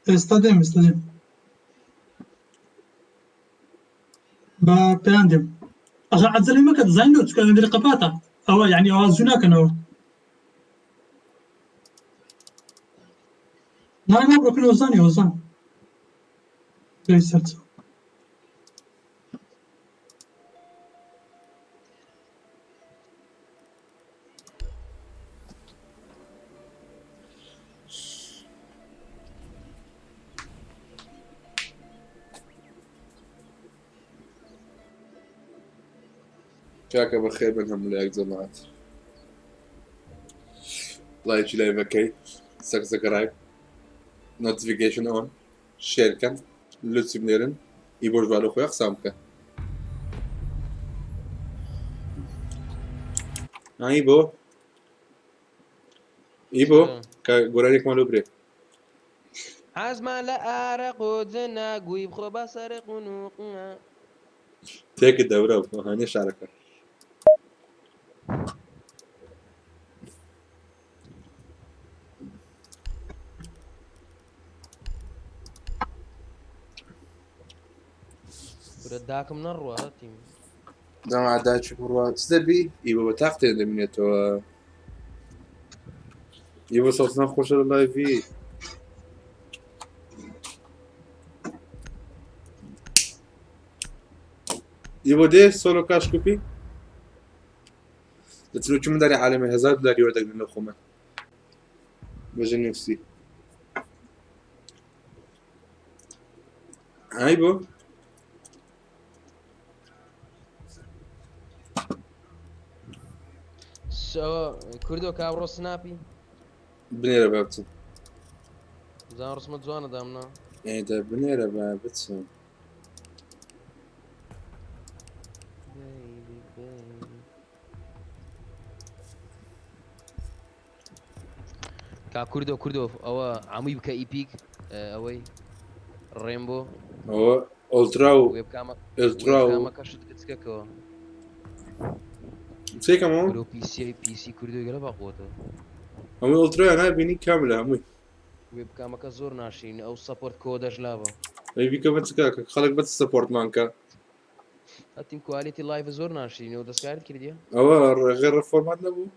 ئێستا دێم ئێستا دێم بە پێیان دێم ئەخە عەجەلی مەکە دەزانین لۆ چونکە ئەوێندەری قەپاتە ئەوە یعنی ئەوە زوو ناکەنەوە نا نا بڕۆ ئۆزانی ئۆزان لێی سەرچاو کاکە بەخێر بن هەموو لایەک جەماعەت لایکی لایڤەکەی subscribe notification on share کەن لوتسی بنێرن ئی بۆش بالۆ خۆی قسان بکە ئای بۆ ئی بۆ کە گۆرانێکمان لۆ برێ حەزمان لە ئارەق و جنە گوی بخۆ بە سەر قون و قنە. تێکت دەورە هەنێ شارەکە کورە داکم نەڕوا تیم. دەما داچی بڕوا چ دەبی ئیوە بە تاق تێ دەمینێتەوە ئیوە سەوتنا خۆشە لە لایڤی ئیوە دێ سۆلۆ کاش کوپی دەچن چ منداری عالەمە هزار دلاری وەردەگرن لە خۆمان بەژە نووسی ئای بۆ کوردۆ کابڕۆ سناپی بنێرە با بچم زان ڕسمە جوانە دامنا ئێدە بنێرە با بچم کا کوردۆ کوردۆ ئەوە عمووی بکە ئیپیک ئەوەی ڕێمبۆ ئەوە ئۆلترا و ئەلترا و کەشت گچکەکەوە چێکەمەوە پیسی پیسی کوردۆ گەلە بەقوتە هەمووی ئۆلترا نابینی کاملە هەمووی وێبکامەکە زۆر ناشرینە ئەو سەپۆرت کۆدەش لابە. ئەی بیکە بە چ کاکە خەڵک بە چ سەپۆرتمان کە. هەتیم کوالیتی لایڤ زۆر ناشرینە و دەستکارت کردیە. ئەوە ڕێگەی ڕفۆرمات نەبوو.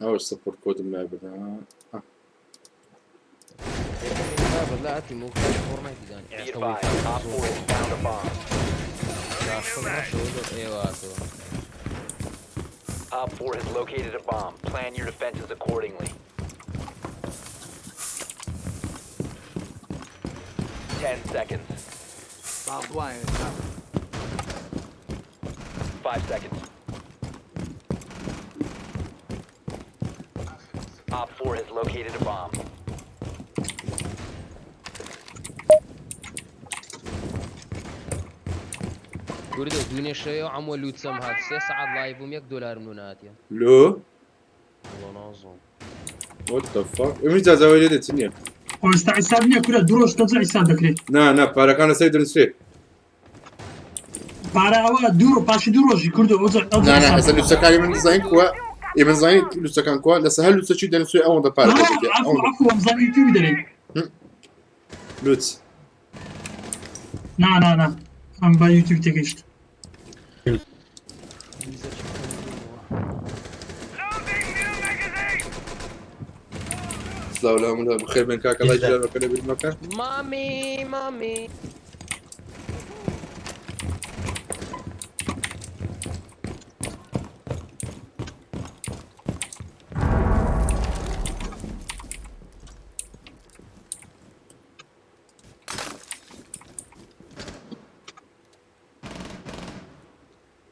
ئەوە سەپۆرت کۆدم لابرد. لا هەتیم و فۆرماتی دان. Be advised, Op 4 has found a bomb. ئێواتەوە. Op 4 has located a bomb. Plan your defenses accordingly. 10 seconds. 5 seconds. Op 4 has located a bomb. کوردە دوێنێ شەوێ عەمۆ لوتسەم هات سێ سەعات live بووم یەک دۆلارم لۆ نەهاتیە. لۆ؟ وەڵا نازانم. What the fuck؟ ئەمی جازاوی لێ دێت نییە. ئێستا حیساب نییە کورە دوو ڕۆژ تەزە حیساب دەکرێت. نا نا پارەکان لەسەر دەنووسرێ. پارە ئەوە دوو پاشی دوو ڕۆژی کوردۆ ئەو نا نا ئێستا لوتسەکانی من زانین کووە ئێ من زانین لوتسەکان کووە لەسەر هەر لوتسەکی دەنووسێ ئەوەندە پارە دەبێت عەفو عەفو وەمزانی یوتیوبی دەرێ. لوتس نا نا نا ئەم بە یوتیوب تێگەیشت. سلاو لە هەموو بەخێر بێن کاکە لایک لەکە لەبیر مەکە. مامی مامی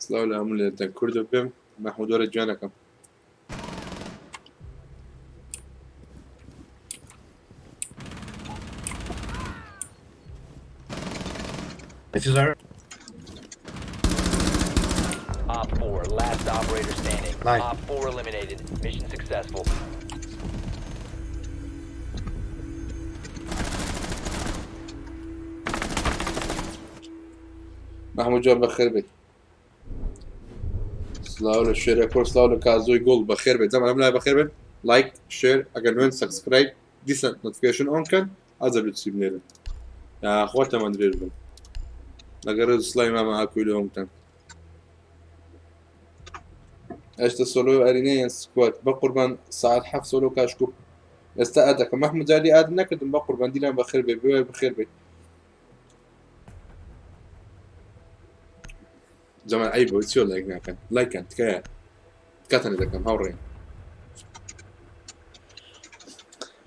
سڵاو لە هەموو لێتە کوردە بێم مەحمود وەرە گیانەکەم. This is our Op 4, last operator standing. Nice. Op 4 eliminated. Mission successful. مەحمود جوان بەخێر بێی. سلااو لە شێرە کۆر، سلااو لە کازۆی گوڵ، بەخێر بێت زەمان لای، بەخێر بێن. لایک، share، ئەگەر نوێن subscribe، دیسان notification on کەن. ئازە لوتسی بنێرن یاخوا تەمەن درێژ بن. لەگەر ڕێز و سڵاوی مامە ئاکۆی لە هەمووتان. ئەشتە solo arena یان squad؟ بە قوربان ساعت 7 سۆلۆ کاشکو ئێستا add دەکەم. مەحمود جالی add نەکردم. بە قوربان دیلان بەخێر بێ، بێ بەخێر بێ. جەمال عیبە چیۆ لایک ناکەن؟ لایکەن تکایە، تکاتان لێ دەکەم هاوڕێن.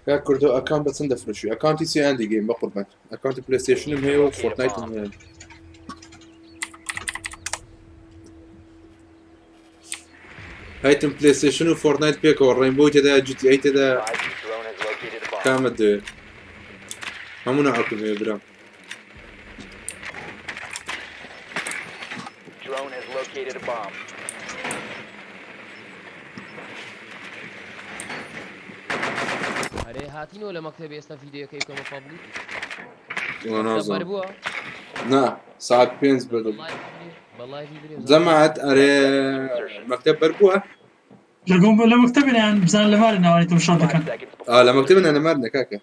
یا کوردۆ account بە چەند دەفرۆشی؟ account ی چی ئەندی game؟ بە قوربان account ی PlayStation م هەیە و Fortnite م هەیە. هەیتم PlayStation و Fortnite پێکەوە، Rainbow تێدا، GTA تێدا. Advise your drone has located a bomb. کامت دەوێت؟ هەموو ناعکم هەیە برام. Drone has located a bomb. ئەرێ هاتینەوە لە مەکتەبی، ئێستا ڤیدیۆکەی بکەمە public. وەڵا نازانم. بووە؟ نا، ساعت 5 بەدڵ. بە live ی برێ. جەماعەت، ئەرێ مەکتەب بەر بووە؟ لەگەڵ لە مەکتەبی یان بزان لە مالە ناوانی تەماشا 5 دەکەن. seconds ئا before لە مەکتەب نە، لە مالنە کاکە.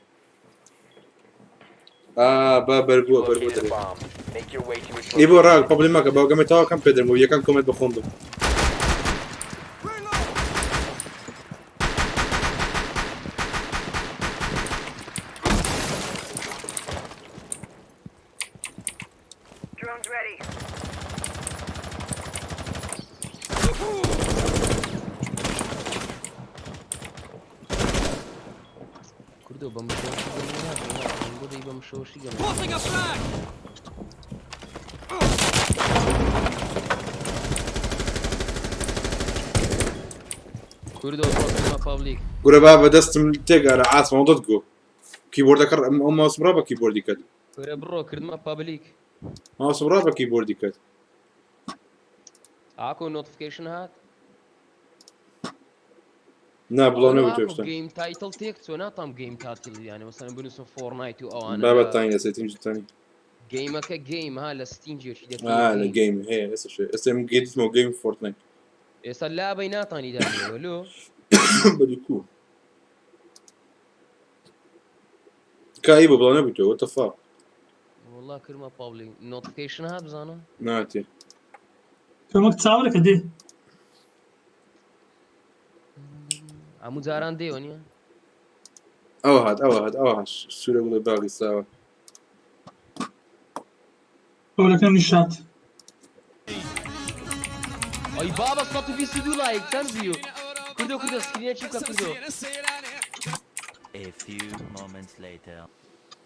ئا با بەر you بووە، بەر بووە located a دەبێت. bomb. Make your way to its ئی بۆ location. ڕا public مەکە، باوگەمە تاوەکەم پێ دەرم و یەکەم comment بەخۆم بم. Drone's ready. کوردۆ بەم شۆشی گەمە، بەم شۆشی گەمە. کوردۆ بۆ public. گورە با بەدەستم تێگارە ئاسمان دەت گۆ کیبۆردەکە، ئەو ماوسم ڕا بە کیبۆردی کرد. کورە بڕۆ کردمە public. ماوسم ڕا بە کیبۆردی کرد. ئاکۆ notification هات؟ نا، بڵاو نەبوو شتا. game title تێک چۆ ناتام game title، یانە مەسەلەن بنووسم Fortnite و ئەوانە. بابەت تانی لە setting تانی. game ەکە game ها لە setting ێکی. ئا لە game هەیە ئێستا شێ ئێستا من گەیتمەوە game Fortnite. ئێستا لابەی ناتانی دانیەوە لۆ. بەدی کو کایی بۆ بڵاو نەبوویتەوە؟ What the fuck؟ والله کردمە public، notification هات بزانە. ناتێ. کەمەک چاوەرەکە دێ. هەموو جاران دێوە نییە؟ ئەوە هات، ئەوە هات، ئەوە هات. سوورە گوڵی باغی ساوە. ئەو لەکەم نیشات. ئەی بابە 122 لایک، چەند view. کوردۆ کوردۆ screen ە چی بکە کوردۆ. A few moments later.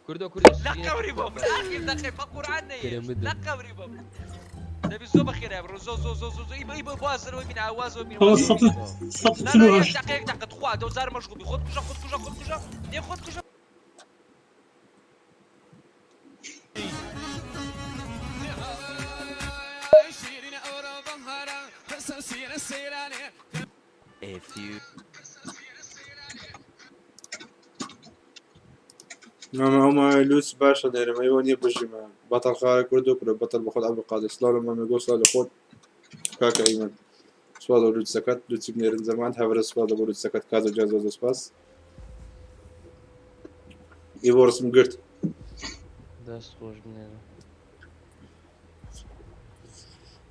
کوردۆ کوردۆ. لا قبري بابا، اخر دقيقة قرآن كلام لا قبري بابا نبي زو بخير يا برو، زو زو زو زو زو يبا يبا وازر ومن عواز ومن ئەوە سەد لا چل لا و يا هەشت. دقيقة دقيقة خوا دوزار مشغول بي، خد كوجا خد كوجا خد كوجا دي خد كوجا. A few مامە ئەو ماوەی لوس باشە دێرم ئەیوە نییە. بژیمە بەتەڵ خارە کوردۆ کورە بەتەڵ بەخۆت عەبدولقادر. سڵاو لە مامە گۆ، سڵاو لە خۆت کاکە ئەیمەن، سوپاس بۆ لوتسەکەت. لوتسی بنێرن زەمان هەورە، سوپاس بۆ لوتسەکەت کازە گیان، زۆر زۆر سوپاس. ئی بۆ ڕسم گرت. دەست خۆش بنێرە.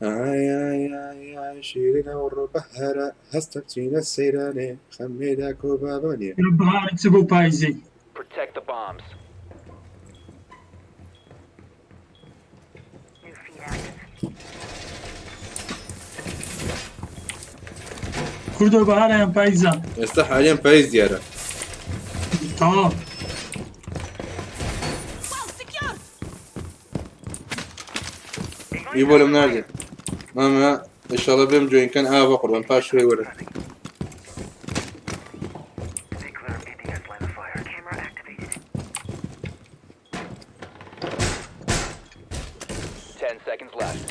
ئای ئای ئای ئای شیرینە و ڕۆبەهرە هەستە بچینە سەیرانێ خەمێدا کۆ بابانێ. بەهاری چ بۆ پایزی. Protect the bombs. New feed active. کوردۆ بەهارە یان پایزە؟ ئێستا حالیان پایز دیارە. تەواو. Well secured. ئی بۆ لەم ناردێ مامە ئینشاڵڵا بێم join کەن. ئا بە قوربان پاش شوێ وەرە. Stay clear of ADS line of fire. Camera activated. 10 seconds left.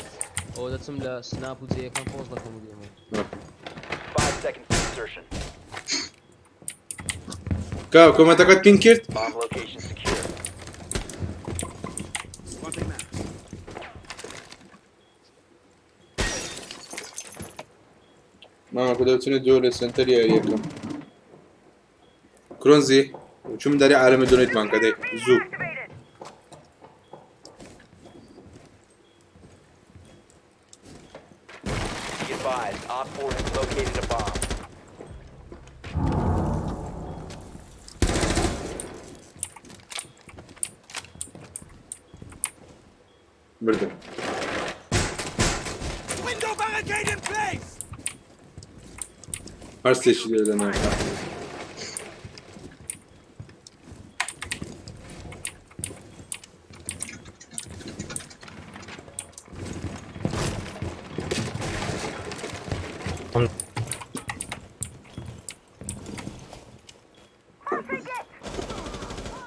ئەوە دەچم لە Snap و جێیەکان پۆست دەکەم و دێمەوە. 5 seconds to insertion. کا comment ەکەت pin کرد؟ Bomb location secure. کو دەچنە جۆ لە سنتەر یاریەکەم کرۆنزی چوم دەرێ عالەمە دۆنیتمان کە دەی زوو. Be advised, Op 4 has located a bomb. بردم. Window barricade in place! هەر سێکی لێ دەناکە.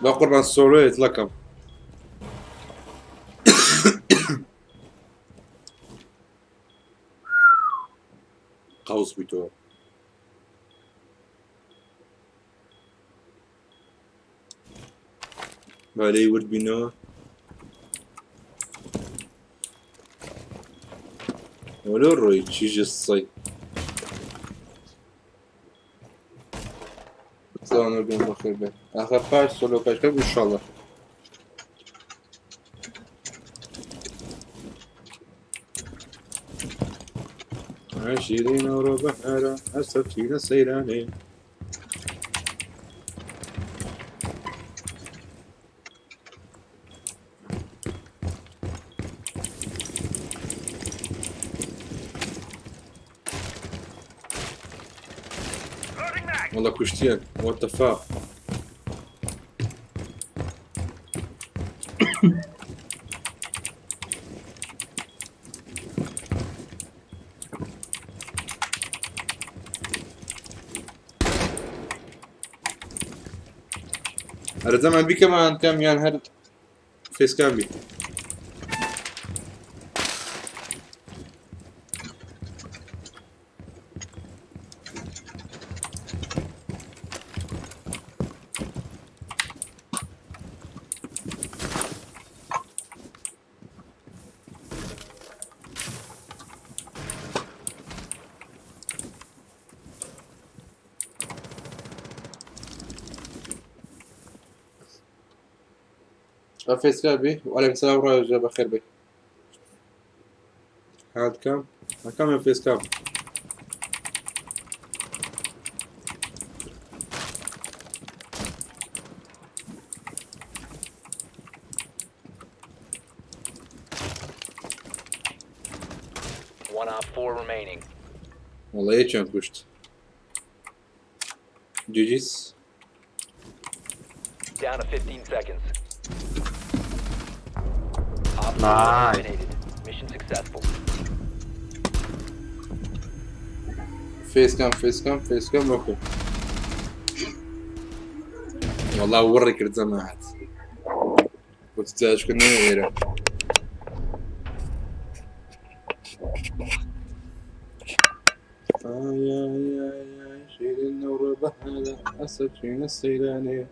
بە قوربان سۆلۆیت لەکەم. قەوس بوویتەوە. با لێی ورد بینەوە. وەلۆ ڕۆی چیژە سەی. سڵاو نەبێن بەخێر بێن. ئاخە پاش سۆلۆ کاشکە ئینشاڵڵا. عشرين ربحرة السفينة سيراني. والله كشتيان what the fuck. هەرە زەمان بیکەمان کەم یان هەر فێسکان بی. فێسکان بی. وعليكم السلام ورحمة بەخێر بێ. هات کام کام فێسکام. One Op 4 remaining. والله یەکیان کوشت. GG's. Down to 15 seconds. Op 4 Nice. eliminated. Mission successful. Facecam facecam facecam okay. والله وڕی کرد جەماعەت. وتجاژکردنەوە ئێرە. آي آي آي آي شيرين وربحنا أسد فينا السيلاني.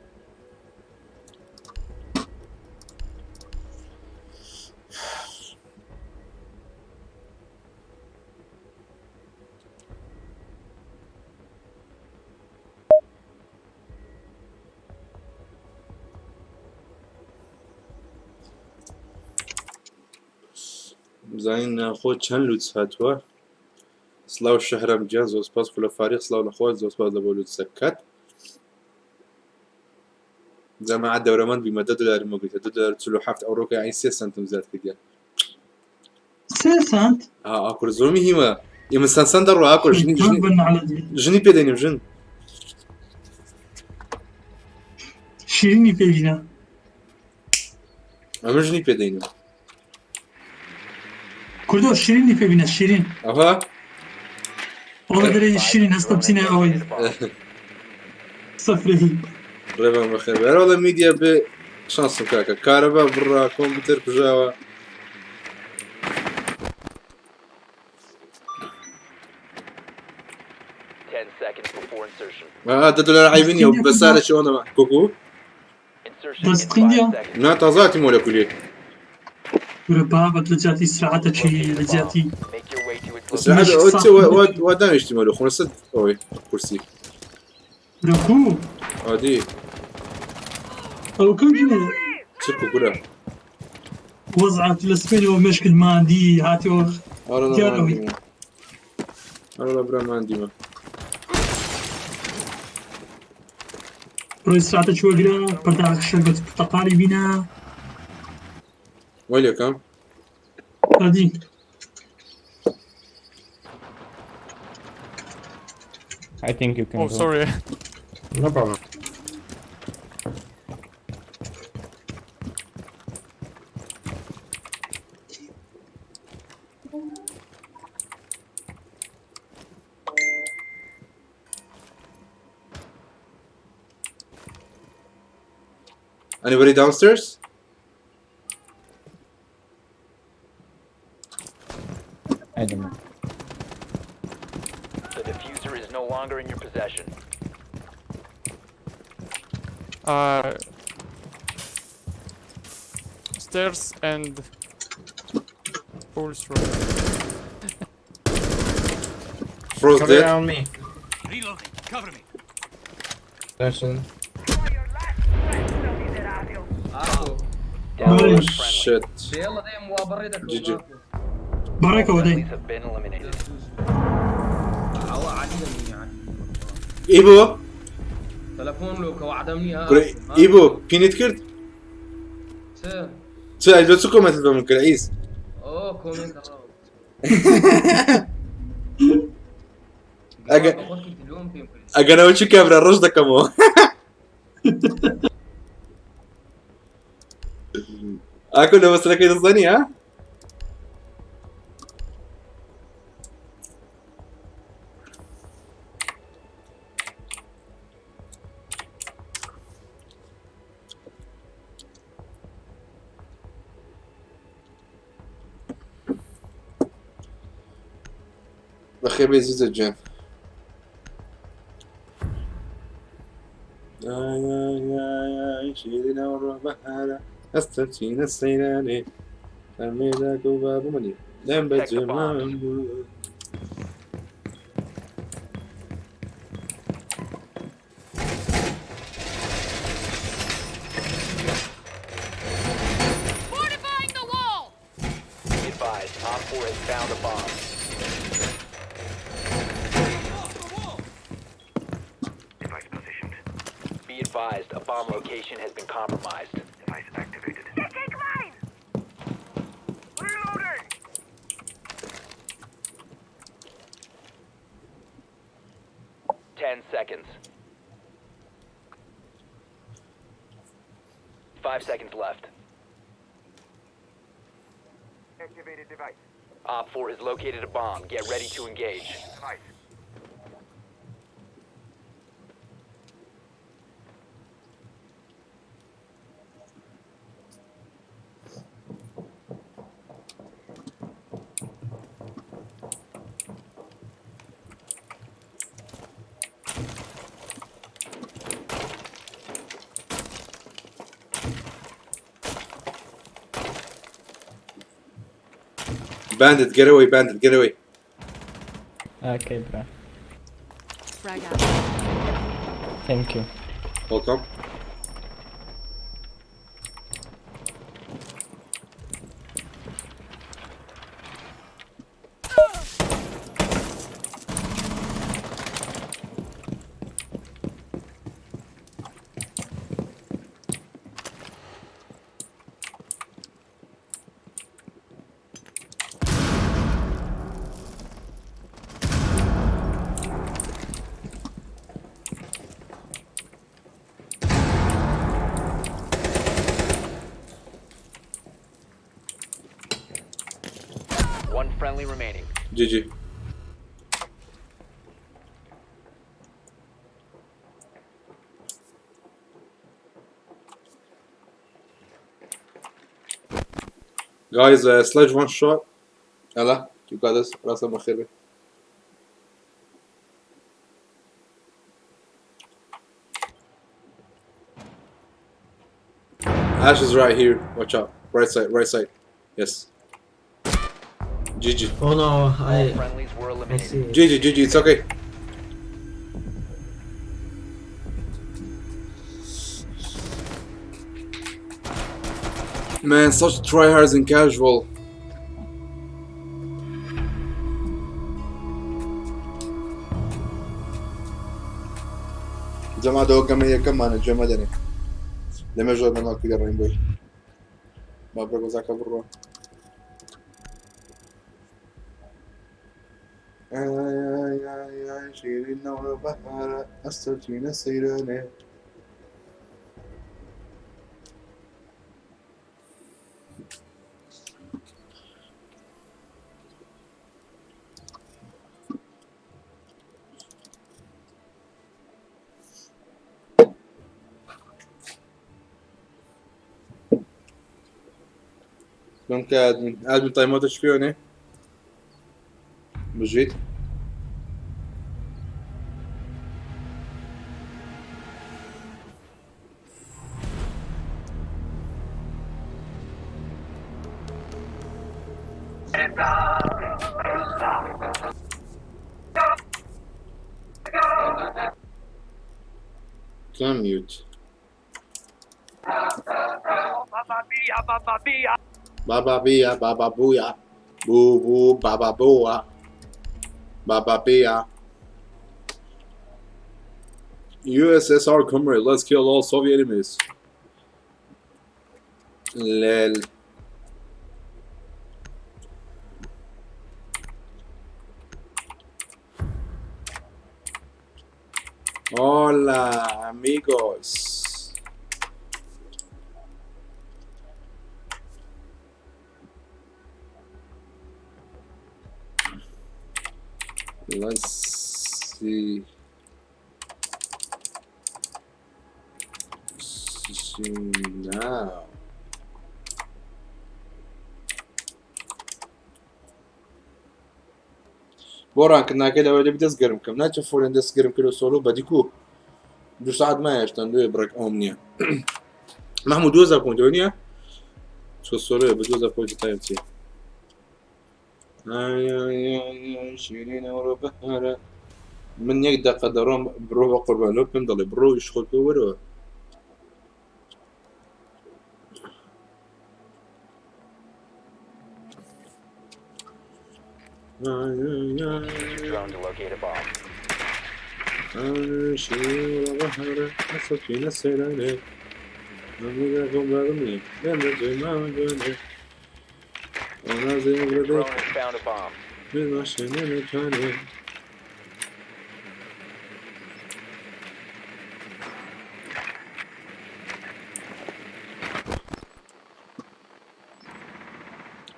بزانین ناخۆ چەند لوتس هاتووە. سلااو شەهرم گیان، زۆر سپاس خولە فاریق، سلااو لە خۆت، زۆر سپاس لە بۆ لوتسەکەت. جەماعەت دەورەمەند بیمە 10 دلاری مەگوتە 10 دلار 47 ئەوڕۆکە یعنی 3 سەنتم زیاد کردیە. 3 سنت. ئاکور زۆر مهمە. ئێمە سەن سەن دەڕۆ ئاکور ژنی ژنی ژنی پێدەینم ژن. شیرینی پێبینە. ئەمە ژنی پێدەینم. کوردۆ شیرینی پێبینە شیرین. ئەها ئەوە دەرێ شیرین هەستە Drone بچینە has ئەوەی located a bomb. سەفرەی. ڕێبان بەخێر بێ. هەروەڵە میدیا بێ شانسم کاکە کارەبا بڕا کۆمپیوتەر کوژاوە. 10 seconds before insertion. 10 دلار عیبی نییە و بەسارێکی ئەوەنەمە کوکو. Insertion in دەست 5 قیندیە؟ seconds. نا تازاتی مۆلە کولیە. کورە بابەت لە جیاتی سرعەتەکی Located لە a جیاتی bomb. Make your way to its ئیسراحەت مشک ئەوە ساخ چیە وا وا وا دانیشتی مەلو خۆ لەسەر ئەوەی کورسی لەکوو ئادی ئەو کەوتینە چ کوکورە وەزعات لە سپێنەوە مشکل ماندی هاتەوە ئارە لە دیار ئەوەی ماندیمە ئارە لە برا ماندیمە ڕۆی ساعتە چوە گرە پەرداخ شەربەت پرتەقاڵی بینا وای لەکەم ئادی I think you can Oh, go. sorry. No problem. Anybody downstairs? I don't know. The diffuser is no longer in your possession. Stairs and pulse room. Froze Cover dead. around me. Reloading. Cover me. There's an Draw your last breath, Miserabile. ئاکۆ Down Oh, to one friendly. Shit. يلا دايم وابريدك GG. بەڕێکەوە دەی Friendlies have been eliminated. او عدمني يعني ئیبۆ تلفون لو وعدمني ها کورە ئیبۆ پینت کرد چ ئەی لۆ چ کۆمێنتت بە من کرد عیز اوه كومنت ئەگەر ئەگەرەوە چی کابرا ڕۆژ دەکەمەوە ئاکۆ لە مەسەلەکەی دەزانی ها بەخێر بێ زیزە گیان ئەستەچینە سەیرانێ ئەمێدا گۆبا بمنی دەم بە جێمان بوو. Fortifying the wall! Be advised, Op 4 has found a bomb. Device positioned. Be advised, a bomb location has been compromised. Device activated. Take mine! Reloading! 10 seconds. 5 seconds left. Activated device. Op 4 has located a bomb. Get ready to engage. Device. Bandit, get away, bandit, get away. Okay, bro. Frag out. Thank you. Welcome. One friendly remaining. GG. Guys, Sledge one shot. Ella, you got this. راسا بخير. Ash is right here. Watch out. Right side, right side. Yes. GG. Oh no, All I friendlies were I eliminated. see. GG, GG, it's okay. Man, such tryhards and casual. جەما دەوە گەمە یەکەمانە گوێ مەدەنێ لەمێژەوە بەناڵکی دەڕۆین بۆی با بڕگۆزاکە بڕۆ. ئای ئای ئای شیرین نەوڕە بەهارە ئەستەچینە سەیرانێ. دونك ادمن ادمن تايم اوت شبيوني بجيت. كان ميوت. بابا بيا بابا بويا بو بو بابا بوا بابا بيا. USSR comrade, let's kill all Soviet enemies. Lel. Hola, amigos. Let's see. See now. بۆ ڕانکردناکە لەوەی لێ دەست گەرم کەم ناچە فۆرێن دەست گەرم کرد و سۆلۆ بەدیکو دو ساعت ما هێشتان دوێ بڕێک ئەوم نییە. محمود 2000 پوینت نییە چۆ سۆلۆیە بە 2000 پوینت تایم چیە؟ ئای ئای ئای ئای شیرینە وەرە بەهارە. من یەک دقە دەڕۆم بڕۆ بە قوربان لۆ پێم دەڵێ بڕۆ ئیش خۆت بۆ وەرەوە. Use your drone to locate a bomb. Your drone has found a bomb.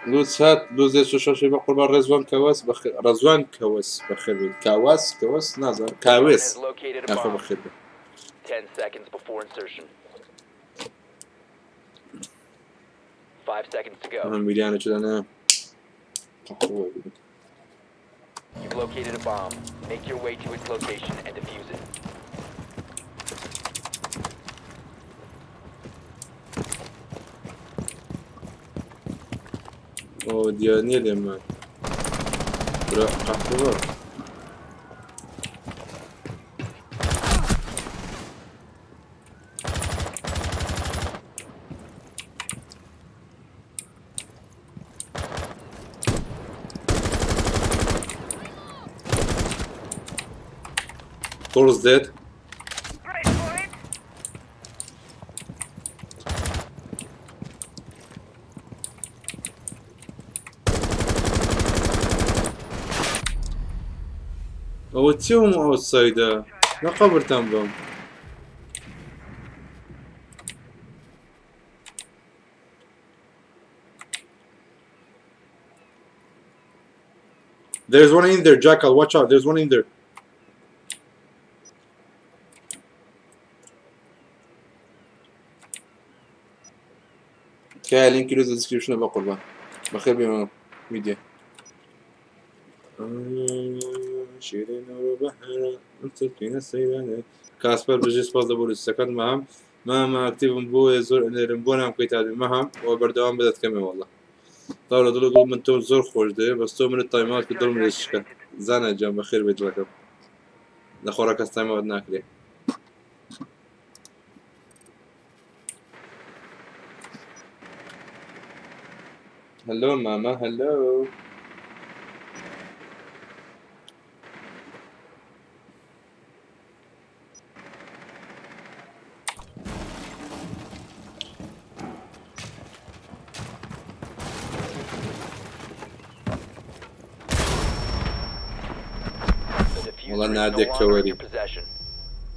لوز هات لوز شو شو بقربان رزوان كواس بخير رزوان كواس بخير كواس كواس نازل Drone كاويس has located a اخو bomb. بخير. 10 seconds before insertion. 5 seconds to go. ميليانا كده انا. You've located a bomb. Make your way to its location and defuse it. او دیار نییە لێمان برا قەحپە. Thor's dead. Brace for it. ئەوە چی هەموو ئاوتسایدە نەقەبرتان بم. There's one in there, Jackal. Watch out. There's one in there. تکایە لینکی لۆ description بە قوربان بەخێر بێمە میدیا. کاسپەر بژی سپاس دەبۆ لوسەکەت. مام مامە ئەکتیڤم بۆیە زۆر ئەنێرم بۆ نام کەی تا مەهام و بەردەوام بدەت کەمێ والله. سڵاو لە دڵ و گوڵ من تۆم زۆر خۆش دەوێ بەس تۆ منت time out کرد دڵم لێ شکا زانا گیان بەخێر بێی دڵەکەم لە خۆڕا کەس time out ناکرێ. Hello ماما hello. The وەڵا diffuser is no ناردێک longer in کەوەری your possession.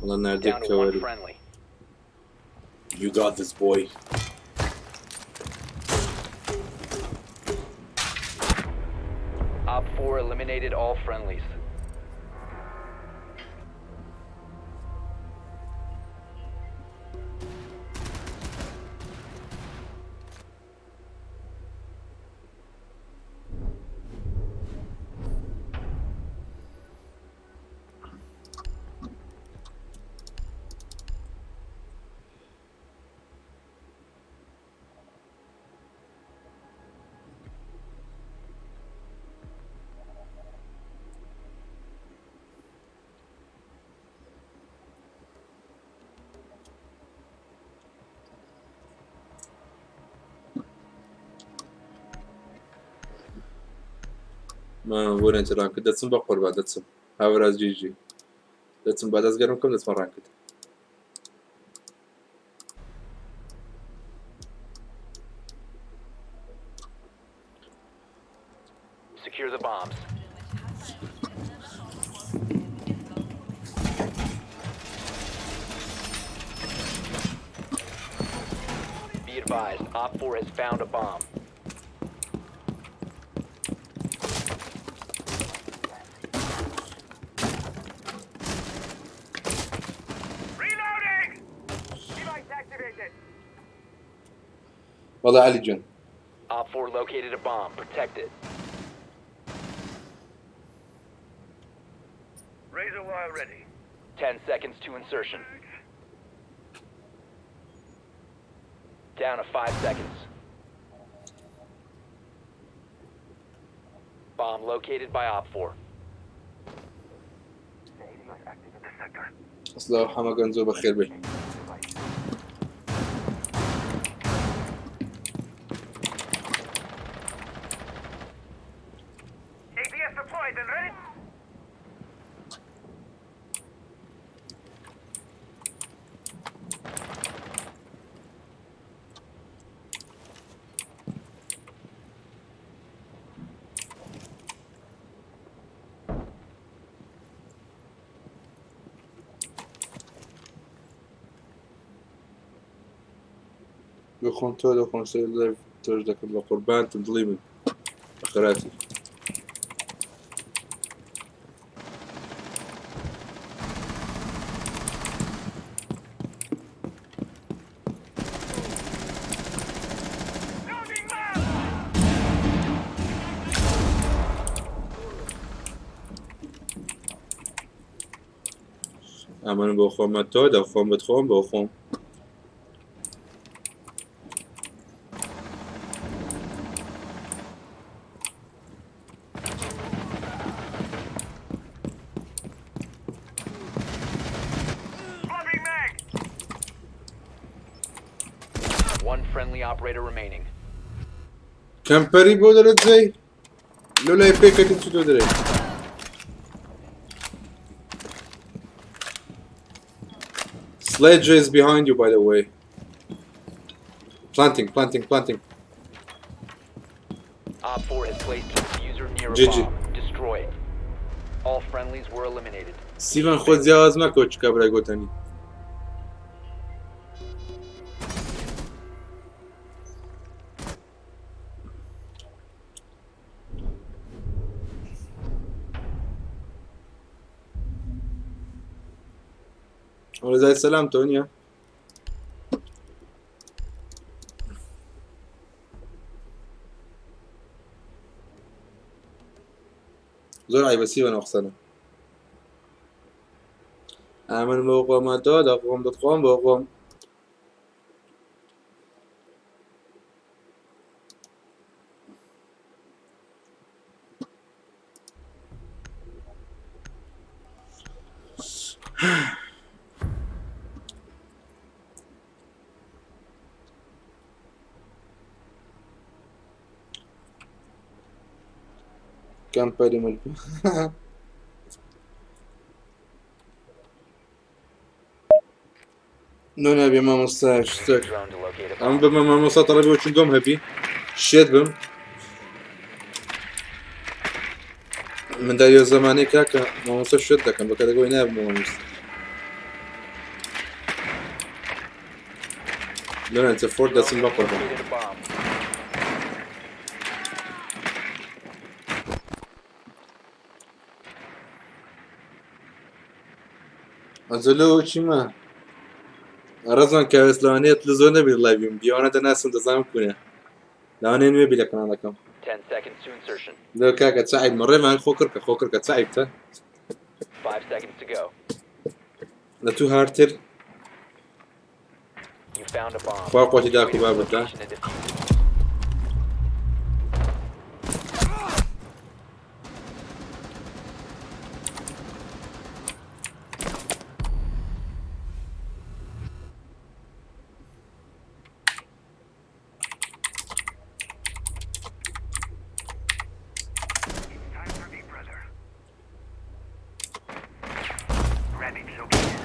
وەڵا ناردێک Down to one کەوەری friendly. You got this boy. Op 4 eliminated all friendlies. ما بۆ نێتە ranked دەچم بە قوربان دەچم هاوراز GG دەچم با دەست گەرم بکەم دەچمە ranked. Secure the bombs. Be advised, Op 4 has found a bomb. Reloading! Device activated. وەڵا عەلی گیان. Op 4 located a bomb. Protect it. Razor wire ready. 10 seconds to insertion. Down to 5 seconds. Bomb located by Op 4. ADS active in this sector. سڵاو حەمە گەنجۆ بەخێر بێی. ADS deployed and ready. دەخۆم تۆ دەخۆم سەر live تۆش دەکەم بە قوربانتم دڵی من بەخێرهاتی. Loading mag! ئەمن بۆ خۆمە تۆ دەخۆم بتخۆم بۆ خۆم. Flopping mag! One friendly operator remaining. کەمپەری بۆ دەرەجەی لۆ لای پێکەکەم چ تۆ دەرێ. Sledge is behind you, by the way. Planting, planting, planting. Op 4 has placed a diffuser near a GG. bomb. Destroy it. All friendlies were eliminated. سیڤان خۆت جیاواز مەکەوە چ کابرای گۆتەنی. ڕزای سەلام تۆ نییە؟ زۆر عیبە سیڤان ئەو قسانە. ئەمن بۆ خۆمە تۆ دەخۆم دەتخۆم بۆ خۆم. کەمپەری من. نۆ نابێ مامۆستا Use your شتێک drone to locate a ئەم bomb. بمە مامۆستا تەڵەبی وەچون گۆم هەبی شێت بم من داریۆ زەمانەی کاکە مامۆستا شێت دەکەم بەکە دەگەوەی نابم بە مامۆستا لۆنە فۆرد Drone دەچم has بە قوربان located a bomb. ئەجە لۆ چیمە ڕەزان کاوێس لەوانەیە تلزۆ نەبی لایڤیم بیوانە دەناسم دەزانم کونە لەوانەیە نوێ بی لە کەناڵەکەم 10 seconds to insertion. لۆ کاکە چ عیب مەڕێمان خۆ کڕکە خۆ کڕکە چ عیبتە 5 seconds to go. لە تو هارتر You found a bomb. خوا قوتی Make your داکو way to its بابەتە location and defuse it. Time for Big Brother. Rabbit located.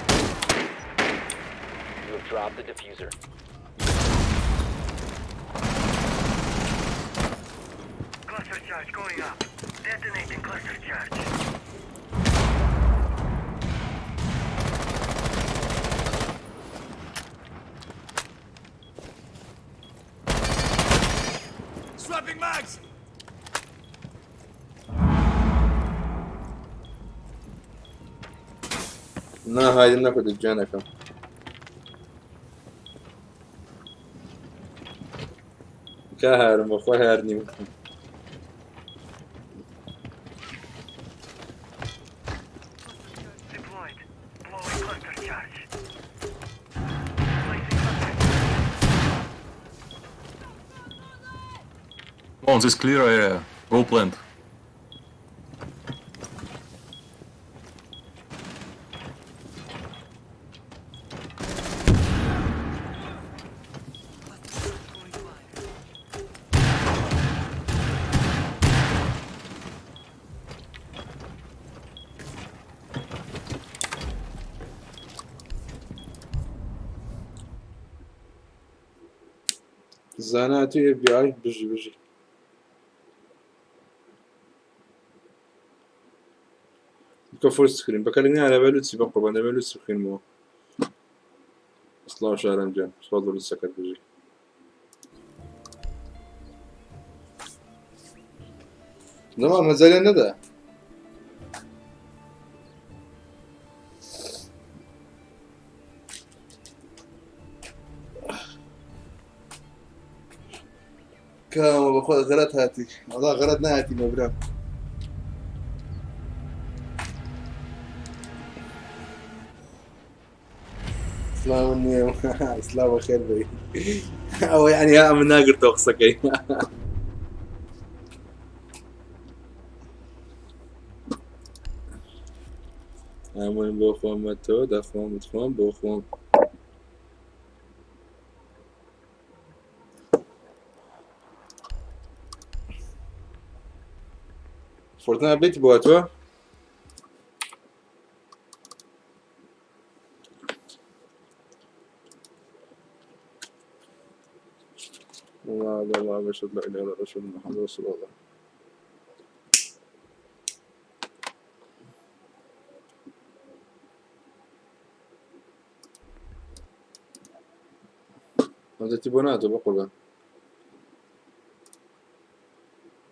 You have dropped the diffuser. Cluster charge going up. Detonating cluster charge. Swapping mags! نا هایدن نەکوت گیانەکەم کا هارم بەخوا هار نیم Deployed. Blowing cluster charge. Placing cluster. On this clear area. Go plant. زانا تو FBI بژی بژی بکە فۆر سکرین بەکە لە نییە لەبە لوچی بە قوربان دەبێ لوچی بخوێنمەوە سڵاو شارم گیان سڵاو لە لوچەکەت بژی نەما مەجالیان نەدا کامە بەخۆ غەرەت هاتی وەڵا غەرەت نهاتی مەبرام سڵاو نییە سڵاو بەخێر بێی ئەوە یعنی ها ئەمن ناگرتەوە قسەکەی ئەمن بۆ خۆمەتەوە دەخۆم بتخۆم بۆ خۆم فۆرتنا بێت بۆ تۆ الله الله الله أشهد لا إله إلا الله أشهد أن محمد رسول الله هذا تبوناتو بقربان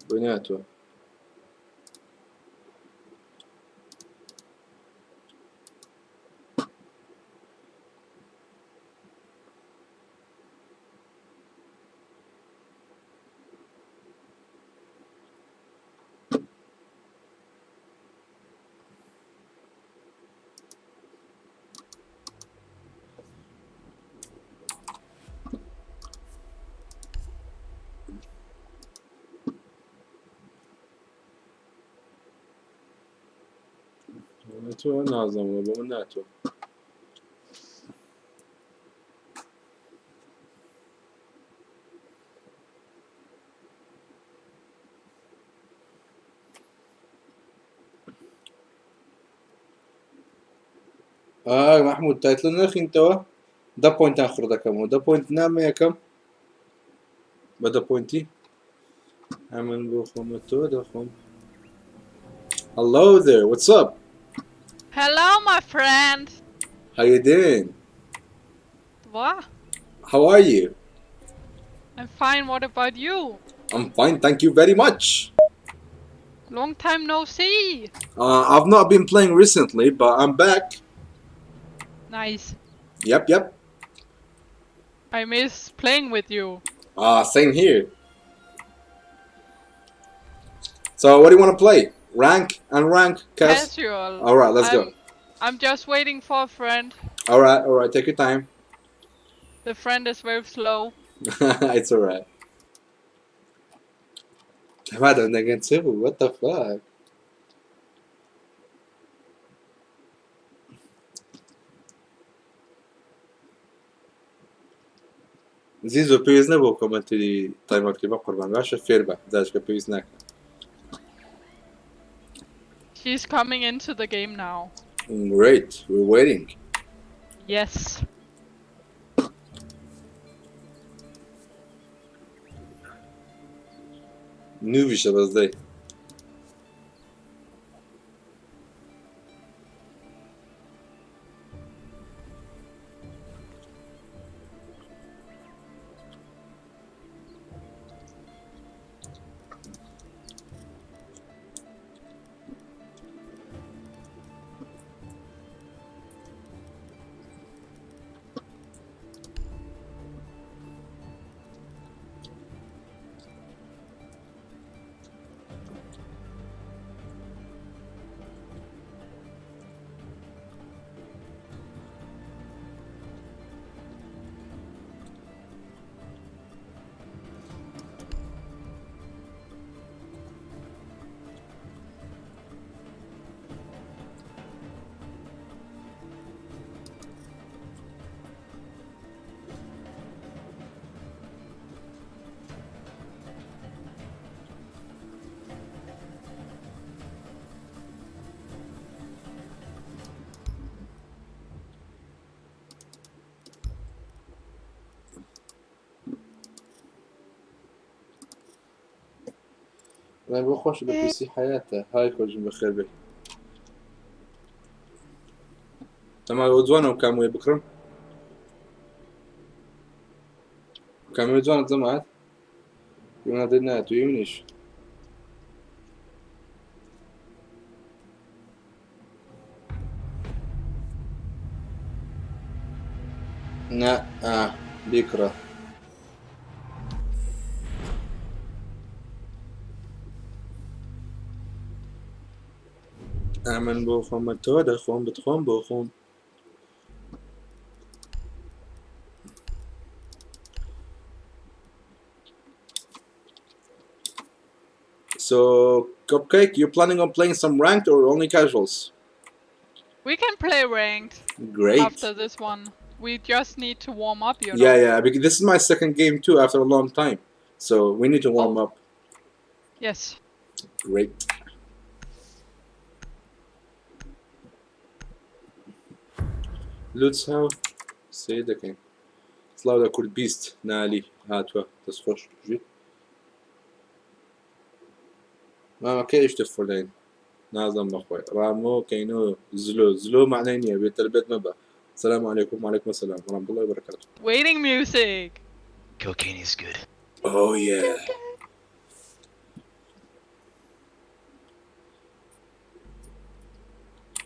بناتو تۆ نازانم بۆ من ناتۆ ئا مەحمود title نەخینتەوە دە point تان خڕ دەکەمەوە دە point نامە یەکەم بە دە point ی ئەمن بۆ خۆمە تۆ دەخۆم. Hello there, what's up? Hello, my friend. How you doing? What? How are you? I'm fine. What about you? I'm fine, thank you very much. Long time no see. I've not been playing recently, but I'm back. Nice. Yep. I miss playing with you. Same here. So, what do you want to play? Rank and rank, Cas? Casual. All right, let's go. I'm just waiting for a friend. All right, all right. Take your time. The friend is very slow. It's all right. هذا negative. What the fuck? زیزۆ پێویست نەبوو comment ی تایمەکەی بە قوربان باشە فێر بە داشکە پێویست ناکە. She's coming into the game now. Great, we're waiting. Yes. نوویشە بەس دەی. بۆ خۆش بە پیسی حیاتە های خۆشم بەخێر بێ تەما بۆ جوانە و کامۆیە بکڕم کامۆی جوانە جەماعەت یونا دێت نایەت و منیش نا بیکڕە. ئەمن بۆ خۆمە تۆ دەخۆم بتخۆم بۆ خۆم. So, Cupcake, you're planning on playing some ranked or only casuals? We can play ranked. Great. After this one. We just need to warm up, you know. Yeah, yeah, because this is my second game too after a long time. So we need to warm up. Yes. Great. لوتس هاو سێ دەکەین سڵاو لە کورد بیست نالی هاتووە دەستخۆش ژیت مامەکە ئیشتە فۆلین نازم بەخۆی ڕامۆ کەینۆ زلۆ زلۆ معنای نییە بێتەربێت مەبە. السلام عليكم. وعليكم السلام ورحمة الله وبركاته. Waiting music. Cocaine is good. Oh yeah.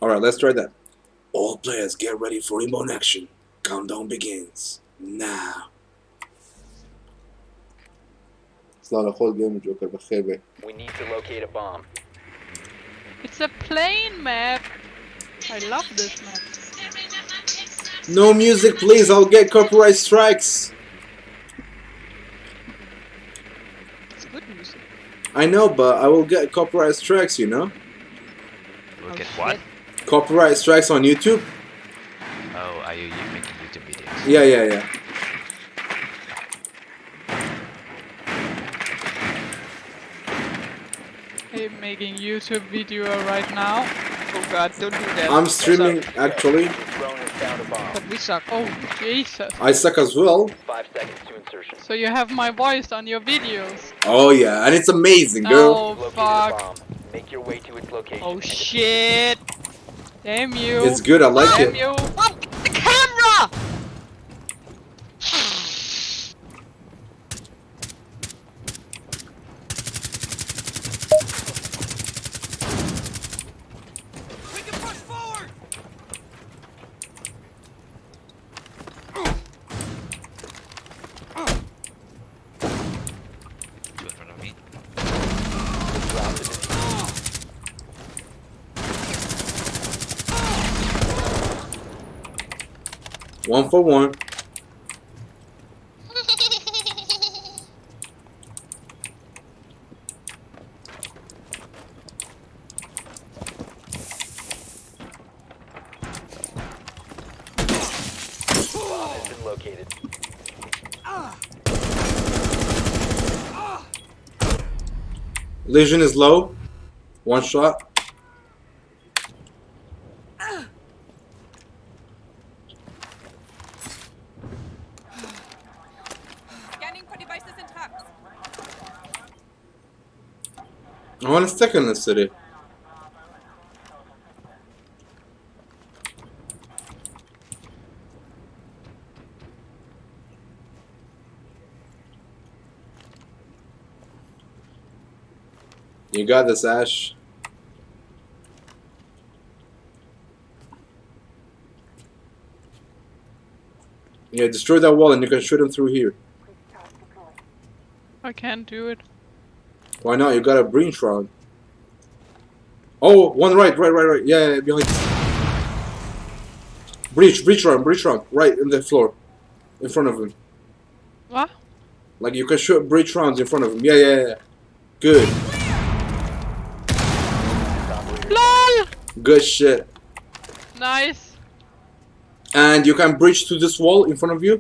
All right, let's try that. All players get ready for remote action. Countdown begins now. سڵاو لە خۆت گەیم جۆکەر بەخێر بێ. We need to locate a bomb. It's a plane map. I love this map. No music, please. I'll get copyright strikes. It's good music. I know, but I will get copyright strikes, you know? Look at what? Copyright strikes on YouTube? Oh, are you making YouTube videos? Yeah, yeah, yeah. I'm making YouTube video right now. Oh god, don't do that. I'm streaming, Sorry. actually. Drone Found a bomb. But we suck. Oh, Jesus. I suck as well. 5 seconds to insertion. So you have my voice on your videos. Oh yeah, and it's amazing, girl. Oh, Located a fuck. bomb. Make your way to its location. Oh and defuse it. shit! Damn you. It's good. I like Damn it. you. Mom, get the camera! Two in front of me. Drop the diffuser. One for one. Bomb has been located. Lesion is low. One shot. Scanning for devices and traps. I want a second in the city. You got this, Ash. Yeah, destroy that wall and you can shoot him through here. I can't do it. Why not? You got a green shroud. Oh, one right. Yeah, behind. Breach round, right in the floor, in front of him. What? Like you can shoot breach rounds in front of him. Yeah. Good, LOL! good shit. Nice. And you can breach to this wall in front of you.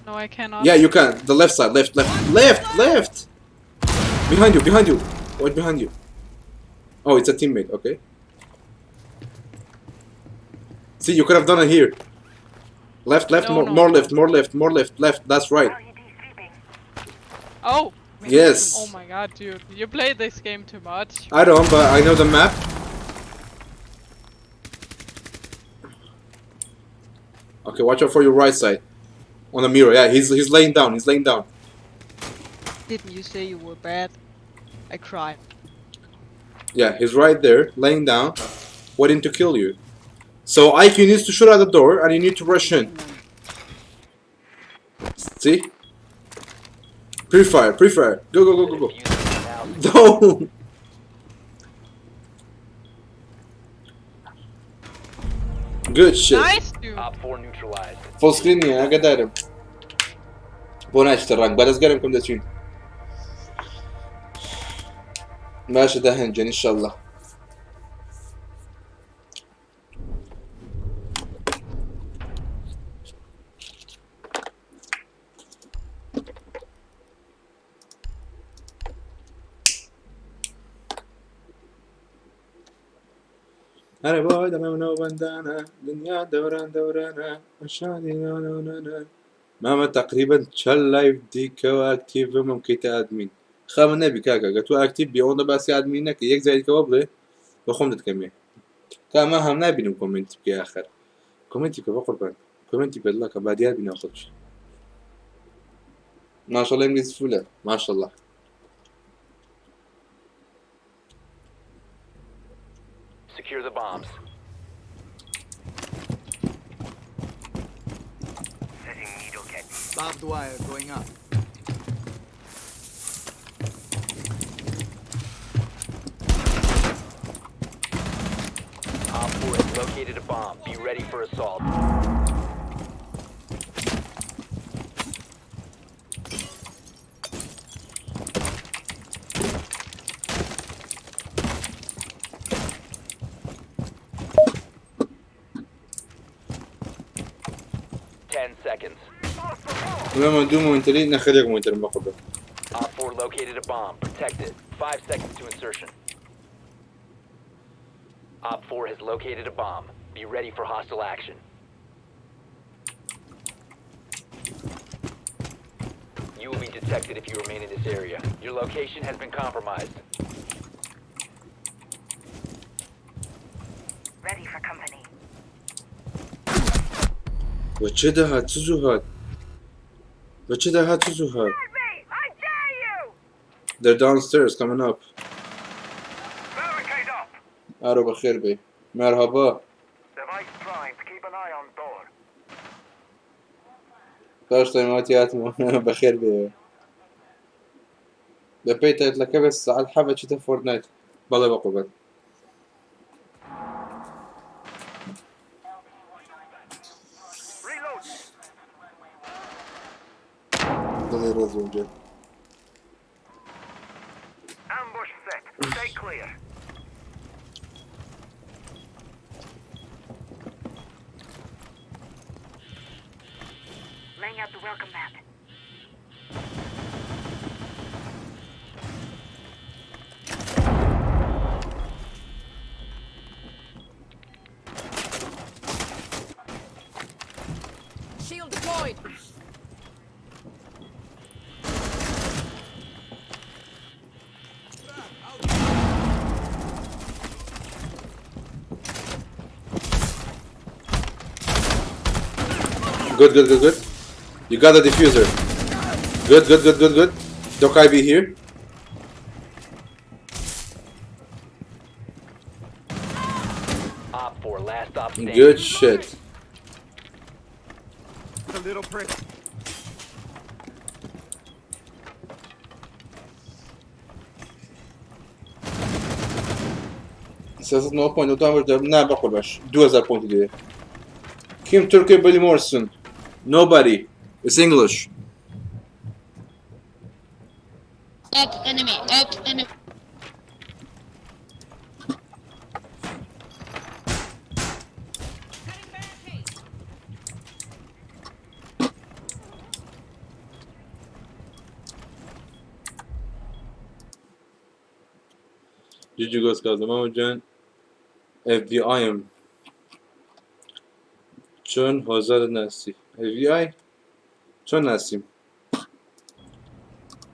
No, I cannot. Yeah, you can. The left side, left. Behind you. What behind you? Oh, it's a teammate. Okay. See, you could have done it here. Left, No, more, no. more left, more left, left. That's right. Oh. Yes. Oh my god, dude. You play this game too much. I don't, but I know the map. Okay, watch out for your right side. On the mirror, yeah, he's laying down. He's laying down. Didn't you say you were bad? I cried. Yeah, he's right there, laying down, waiting to kill you. So IQ needs to shoot at the door, and you need to rush in. See? Pre-fire, pre-fire. Go, go, go, The go, go. diffuser is now secure. Don't! Good shit. Nice, dude. Op 4 neutralized. Full screen نییە ئاگادارم بۆ ناچتە ڕەنگ بەرزگەرم کەم دەچین باشە دەهەنجێن ئینشەڵڵا ئەرێ بۆ دەمەمنەوە بەندانە دنیا دەوران دەورانە ئەشانی نانە مامە تقریبا چەند لایڤ دیکەوە ئەکتیڤ بم کەیتە ئادمین خەمە نەبی کاکە گە تۆ ئەکتیڤ بی ئەوەندە باسی ئادمین نەکە یەک جاریکەوە بڵێ بە خۆم دەتکەمێ کامە هەم نابینم کۆمێنتی بکەی ئاخر کۆمێنتی بکە بە قوربان کۆمێنتی بکە دڵەکە با دیار بینەوە خەڵکی ماشەڵڵا ئینگلیز فولە ماشەڵڵا Secure the bombs. Setting needle candy. Barbed wire going up. Op 4 has located a bomb. Be ready for assault. 10 seconds. لما دوو مۆنتەری نەخێر یەک مۆنتەرم بە قوربان Op 4 located a bomb. Protect it. 5 seconds to insertion. Op 4 has located a bomb. Be ready for hostile action. You will be detected if you remain in this area. Your location has been compromised. Ready for company. وە چ دەهات چ زوو هات وە چ دەهات چ زوو هات Me! I dare you! They're downstairs coming up. Barricade up! ئارۆ بەخێر بێی. مەرهەبا. Device primed. Keep an eye on door. پاش تایماتی هاتمەوە بەخێر بێ. بەپێی تایتلەکە بێت سەعات حەڤ چیتە فۆرتنایت. بەڵێ بەقوبەت. Reload! دڵی ڕێزم گیان. Ambush set. Stay clear. Laying out the welcome mat. Shield deployed. Good, good, good, good. You got the diffuser. Good, good, good, good, good. Dokai be here. Op 4, last stop standing. Good shit. A little prick. سیاست 9 point و نا بەخۆ باش 2000 پوینتی دێ. Kim Türkiye bilmiyorsun? Nobody. It's English. X enemy. X enemy. Did you guys got the John? FBI am. چۆن هۆزەر ناسی FBI چۆن ناسیم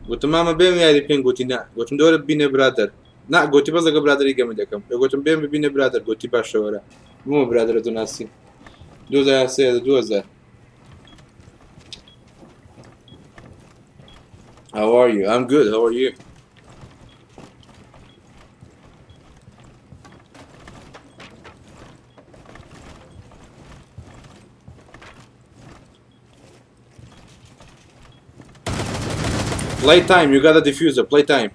گوتم مامە بێم یاری بکەین گوتی نا گوتم دۆرە بینە برادەر نا گوتی بەس لەگە برادەری گەمە دەکەم لە گوتم بێم ببینە برادەر گوتی باشە وەرە بوومە برادەرە تۆ ناسیم 2003 2000 How are you? I'm good. How are you? Play time. You got a diffuser. Play time.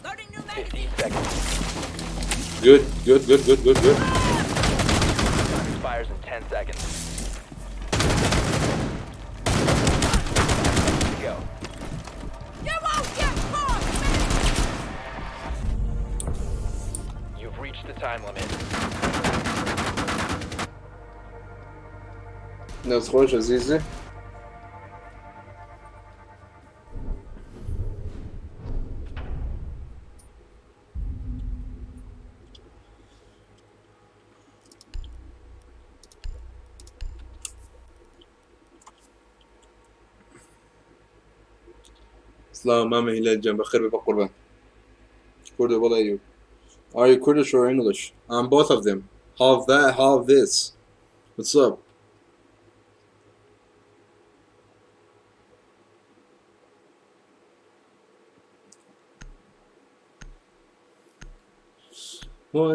Loading new 15 magazine. seconds. Good, good, good, good, good, good. Expires in 10 seconds. Go. You won't get caught. You've reached the time limit. دەست خۆش ئەزیزی. سڵاو مامە هیلال گیان بەخێر بێ بەقوربان. کوردە بەڵێ you. Are you Kurdish or English? I'm both of them. Half that, half this. What's up?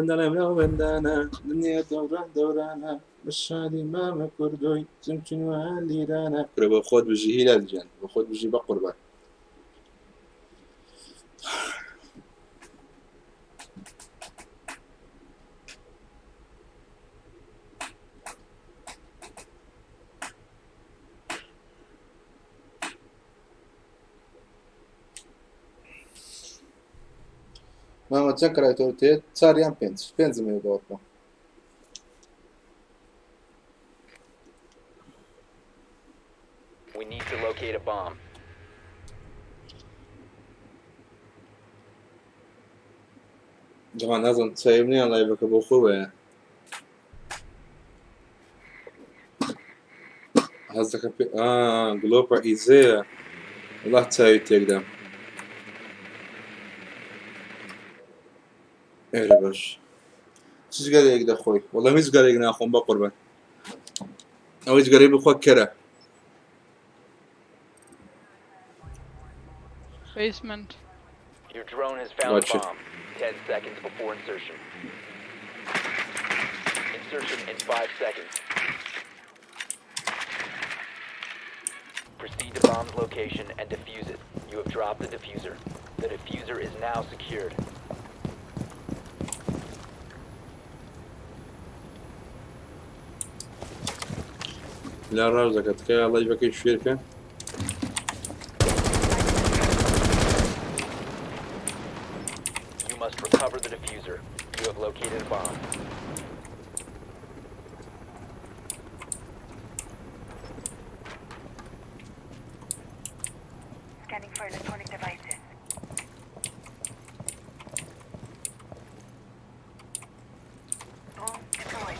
دەڵێم لەو بەندانە دنیا دەوران دەورانە بە شادی مامە کوردۆی چمچین لیرانە کورە بە خۆت بژی هیلال گیان بە خۆت بژی بە قوربان. مامە چەند کەرایتۆر تێت چار یان پێنج پێنجم هەیە باوەڕکە. We need to locate a bomb. جەما نازم چاویم نییە لایڤەکە بۆ خۆ وایە حەز دەکەم پێ ئا گلۆپە ئیزەیە وڵا چاوی تێکدام ئێرە باش چ جگەرەیەک دەخۆی وەڵام هیچ جگەرەیەک ناخۆم بە قوربان ئەوەی جگەرەی بخۆ کەرە Basement. Your drone has found Watch a it. bomb. 10 seconds before insertion. Insertion in 5 seconds. Proceed to bomb's location and defuse it. You have dropped the diffuser. The diffuser is now secured. لا ڕاو دەکات تکایە لایڤەکەی شێرکە You must recover the diffuser. You have located a bomb. Scanning for electronic devices. Drone deployed.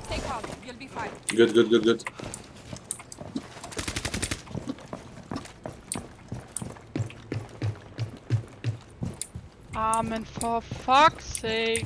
Stay calm. You'll be fine. Good, good, good, good. Amen, for fuck's sake.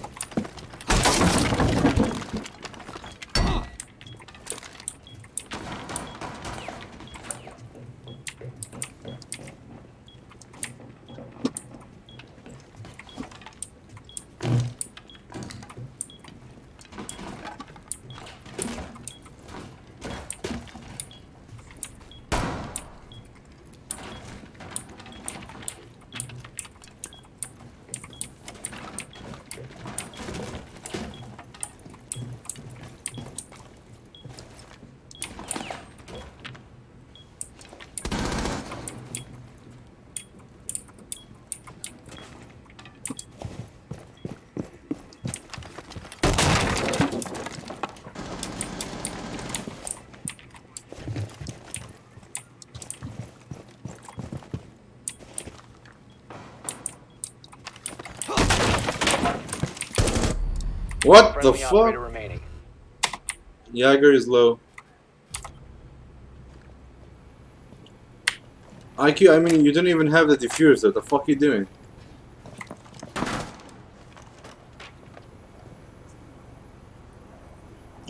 What the Friendly fuck? operator remaining. Jagger is low. IQ, I mean, you don't even have the diffuser. The fuck you doing?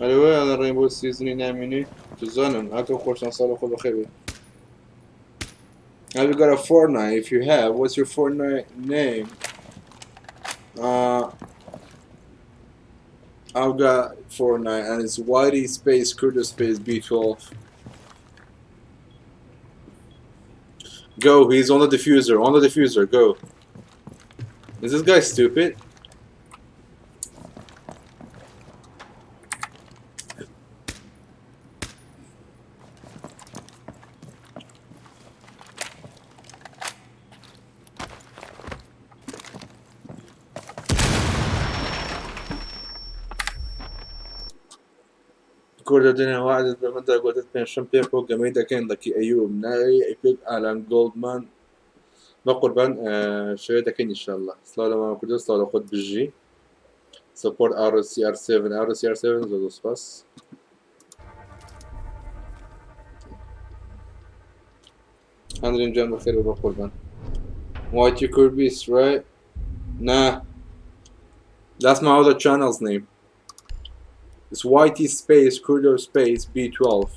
ئەرێ ئەڵێ ڕێنبۆ سیزنی نامینی جزانم ئەکە خۆشتان ساڵ خۆ بەخێر Have you got a Fortnite? If you have, what's your Fortnite name? Uh, I've got Fortnite and it's YD space Kurdo space B12. Go, he's on the diffuser, on the diffuser, go. Is this guy stupid? کوردە دنیا وعدت بە مندا گوتت پێنجشەم پێکەوە گەمەی دەکەین لەکی ئەیوب ناوی ئەیپێک ئالان گۆڵدمان بە قوربان شەوێ دەکەین ئینشاءاللە سڵاو لە مامە کوردە سڵاو لە خۆت بژی سپۆرت RCR7 RCR7 زۆر زۆر سپاس هەندرین جان بەخێر بە قوربان White you could be right? Nah. That's my other channel's name. It's YT space Kurdo space B12.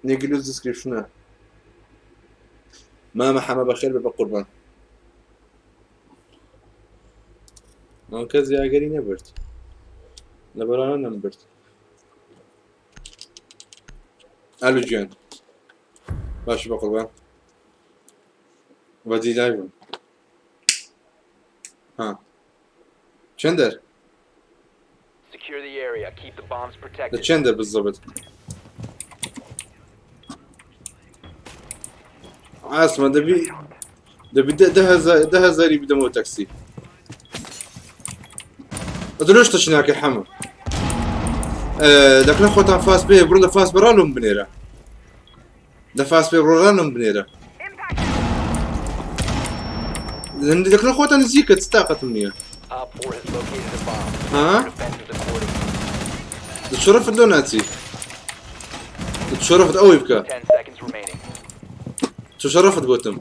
نيجي description ماما حما بخير بە قوربان ئەو کەس یاگەری نەبرد لەبەرانە نەمبرد ئەلو گیان باشی بە قوربان بەدی لای بوون ها چەندەر Secure the area. Keep the bombs لە protected. چەندە بالضبط ئاسمە دەبی دەبی 10,000ی بدەمەوە تەکسی. ئەدرۆش تەچی ناکەی حەمە. دەکرێت خۆتان فاس پێ بڕۆ لە فاس بەڕالم بنێرە. لە فاس پێ ڕۆژانم بنێرە. دەکرێت خۆتان نزیکە چ تاقەتم نییە. Op 4 has located a bomb. ها؟ Defenses accordingly. شرفت لۆ ناچی. شرفت ئەوەی بکە. 10 seconds remaining. تو شرفت گوتم.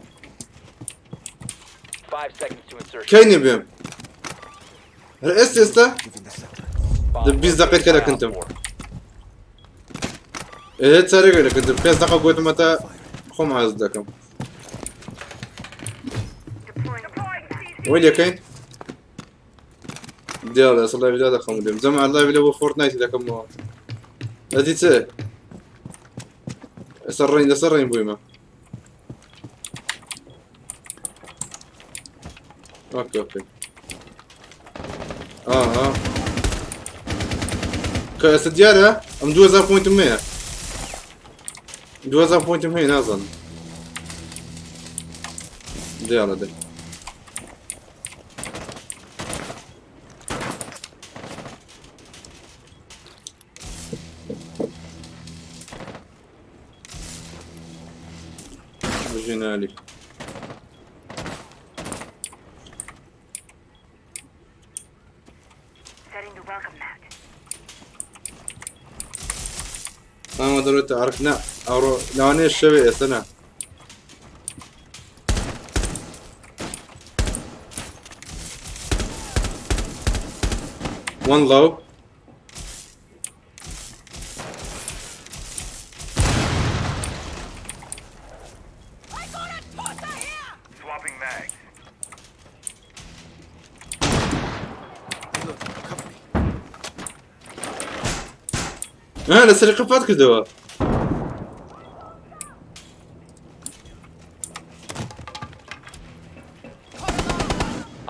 5 seconds to insertion. کەی نەبێم؟ هەر ئێستا ئێستا Bomb دە 20 دقیقە located by کە Op دەکەنتم. 4. ئێ چارێکە دەکردم پێنج دقە گوتمە تا خۆم عاز دەکەم. وەی لەکەین؟ دیارە ئێستا لایڤ دادەخەم دێم جەماعەت لایڤ لە بۆ فۆرتنایتی دەکەمەوە. ئەدی چ؟ ئێستا ڕێین لەسەر ڕێین بوویمە. okay okay. ئاها کە ئێستا دیارە ئەم 2000 point م هەیە. 2000 point م هەیە نازانم. دیارە دێ. بژینالی. Setting the welcome mat. ئەمە دەرێتە ئەرک نا ئەوڕۆ لەوانەیە شەوێ ئێستا نا. One low. Swapping mags. ها لەسەر قەپات کردەوە.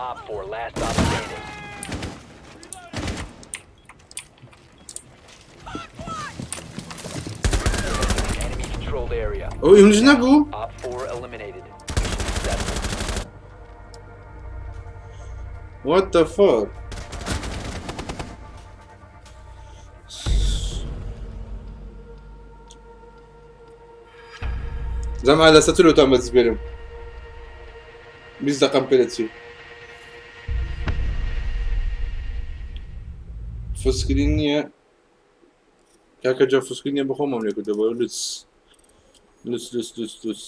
Op 4 last stop standing. Enemy controlled area. ئەو ئیمنش نەبوو؟ Op 4 eliminated. Mission successful. What the fuck? زەما لەسەر تلۆتان بەدەست بێنم. 20 دقم پێ دەچی. full screen نییە. کاکە جا full screen نییە بەخۆمم لێ کردەوە. لوتس. لوتس لوتس لوتس لوتس.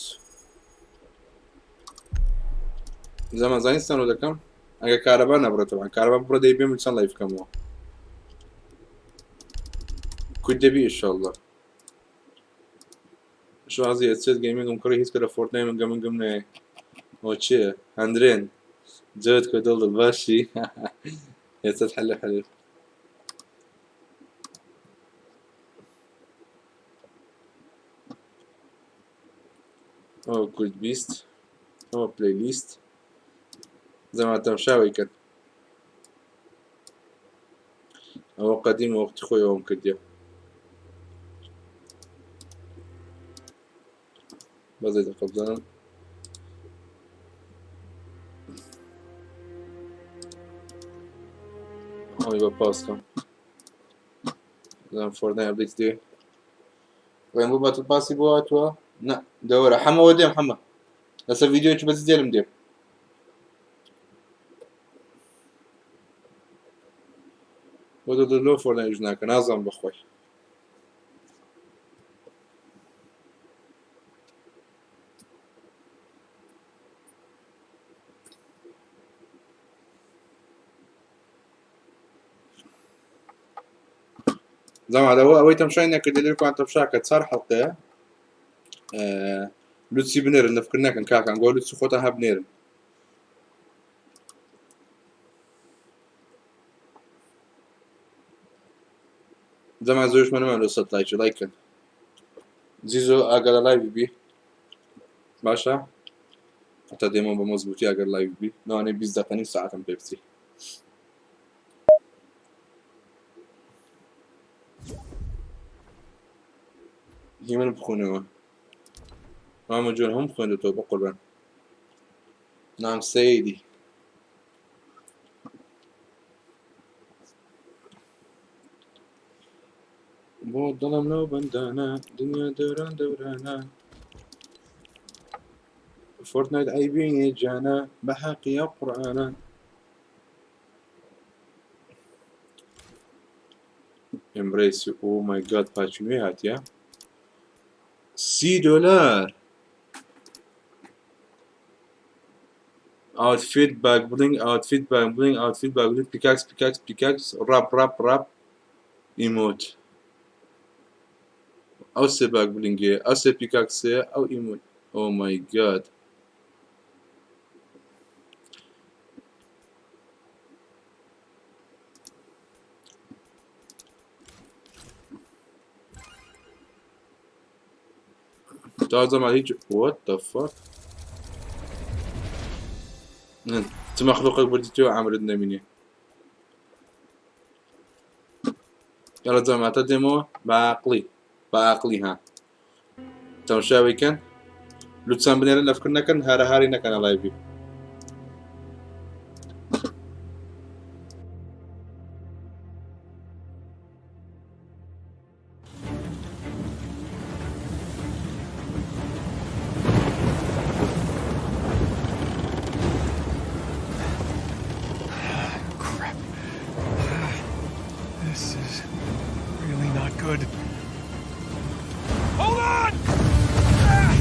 زەما زانستان دەکەم. ئەگەر کارەبا نەبڕێتەوە. کارەبا بڕێ دەی بێم چەند live بکەمەوە. کورد دەبی ئینشەڵڵا. شوازی headset gaming م کڕی هیچ کە لە فۆرتنایت من gaming م نایە. ئەوە چییە؟ هەندرێن. جەوت کە دڵ دڵ باشی. headset حەلە حەلە. ئەوە کورد بیست. ئەوە playlist. زەما تەمشاوی کرد. ئەوە قەدیم وەختی خۆی ئەوم کردیە. بەزێ دەقە بزانم. ئەوەی بە pause کەم. بزانم فۆرتنایت update دێ. وێن بۆ battle pass ی بۆ هاتووە؟ نا دەوەرە حەمەوە دێم حەمە. لەسەر ڤیدیۆیەکی بەس دێرم دێم. بۆ دڵ لۆ فۆرتنایت ناکە نازانم بەخۆی. زەما لەوە ئەوەی تەمشای نەکردی لێکوان تەمشاکە چار حەڵقەیە. لوتسی بنێرن لە فکر نەکەن کاکان گۆ لوتسی خۆتان هە بنێرن. زەما زۆرش منەمان لۆ سەد لایکی لایکن. زیزۆ ئاگەر لە live بی باشە هەتا دێمەوە بە مەزبوطی ئەگەر live بی لەوانەیە 20 دقیقە نیو ساعتم پێ بچی. هی من بخۆنەوە. مامە جۆن هەم خوێندێتەوە بە قوربان. نعم سيدي. بۆ دڵم لەو بەندانە دنیا دەوران دەورانە فۆرتنایت ئەیبینێ جانە بە حەقی ئەو قورئانە. ئێمبرەیس ئۆ مای گاد پاچی نوێ هاتیە 30 دۆلار. Outfit back bling, outfit back bling, outfit back bling, pickaxe, pickaxe, pickaxe, wrap, wrap, wrap, emote. ئەو سێ back bling ێ، ئەو سێ pickaxe ێ، ئەو emote. Oh my god. تازە هیچ. What the fuck? چ مەخلوقێک بردی تۆ عەمرت نەمینێ. یاڵا جەماعەتە دێمەوە بە عەقڵی، بە عەقڵی ها تەماشاوی کەن، لوتسان بنێرن، لە فکر نەکەن، هارەهاری نەکەنە live ی. Crap. This is really not good. Hold on! Ah!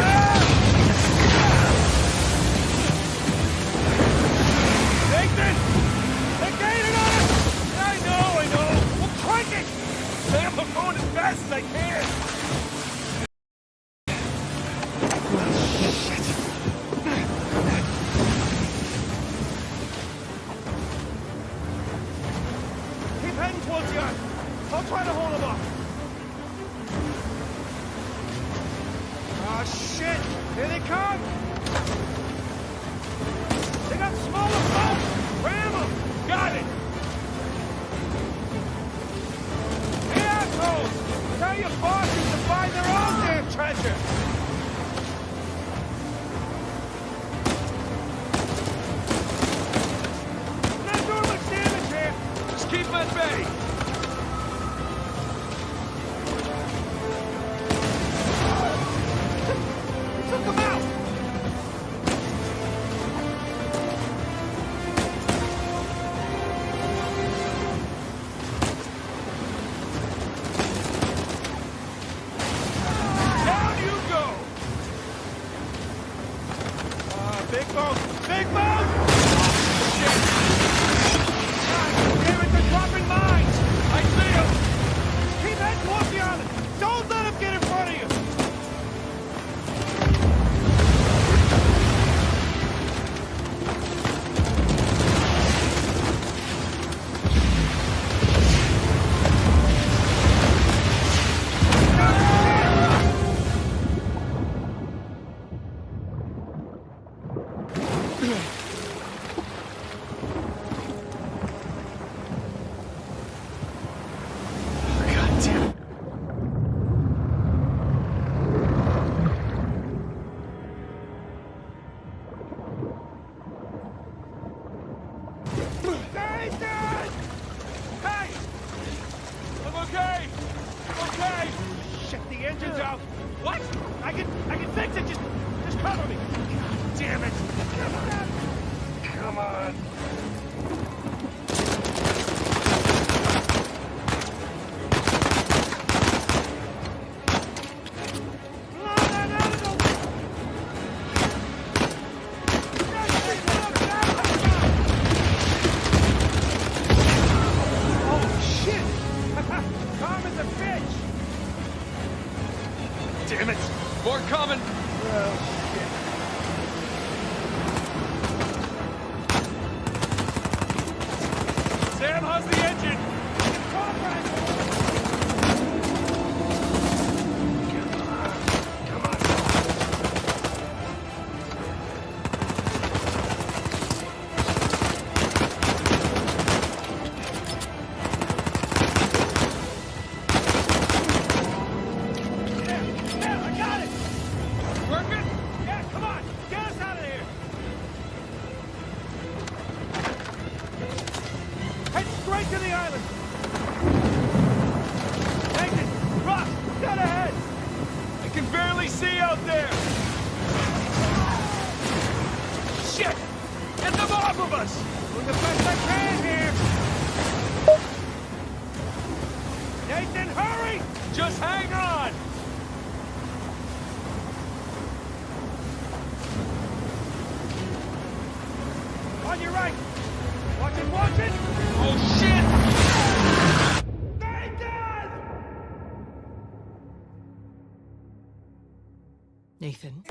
Ah! Nathan! They're gaining on us! I know, I know. Well, crank it! Sam, I'm going as fast as I can. Well, shit. Keep heading towards the island. I'll try to hold them off. Ah, shit! Here they come! They got smaller boats! Ram them! Got it! Hey, assholes! Tell your bosses to find their own damn treasure! Not doing much damage here! Just keep 'em at bay. We took them out! Down you go. Big boat! Big boat! Shit! God damn it, they're dropping mines! I see 'em. Keep heading towards the island! Don't let them get in front of you! God damn it. Nathan! Hey! I'm okay. I'm okay. Shit, the engine's out. What? I can fix it. Just cover me. God damn it! Come on. Blow that out of the Oh shit! Calm as a bitch! Damn it. More coming. Well, shit. Straight to the island! Nathan! Rock! Dead ahead! I can barely see out there! Shit! Get them off of us! Doing the best I can here! Nathan, hurry! Just hang on! On your right! Watch it, watch it! Oh, shit! Nathan! Nathan.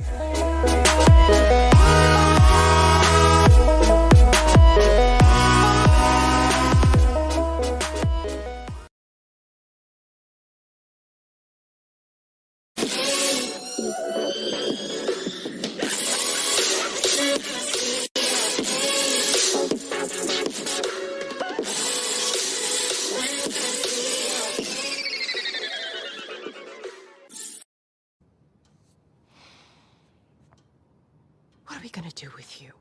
What are we gonna do with you?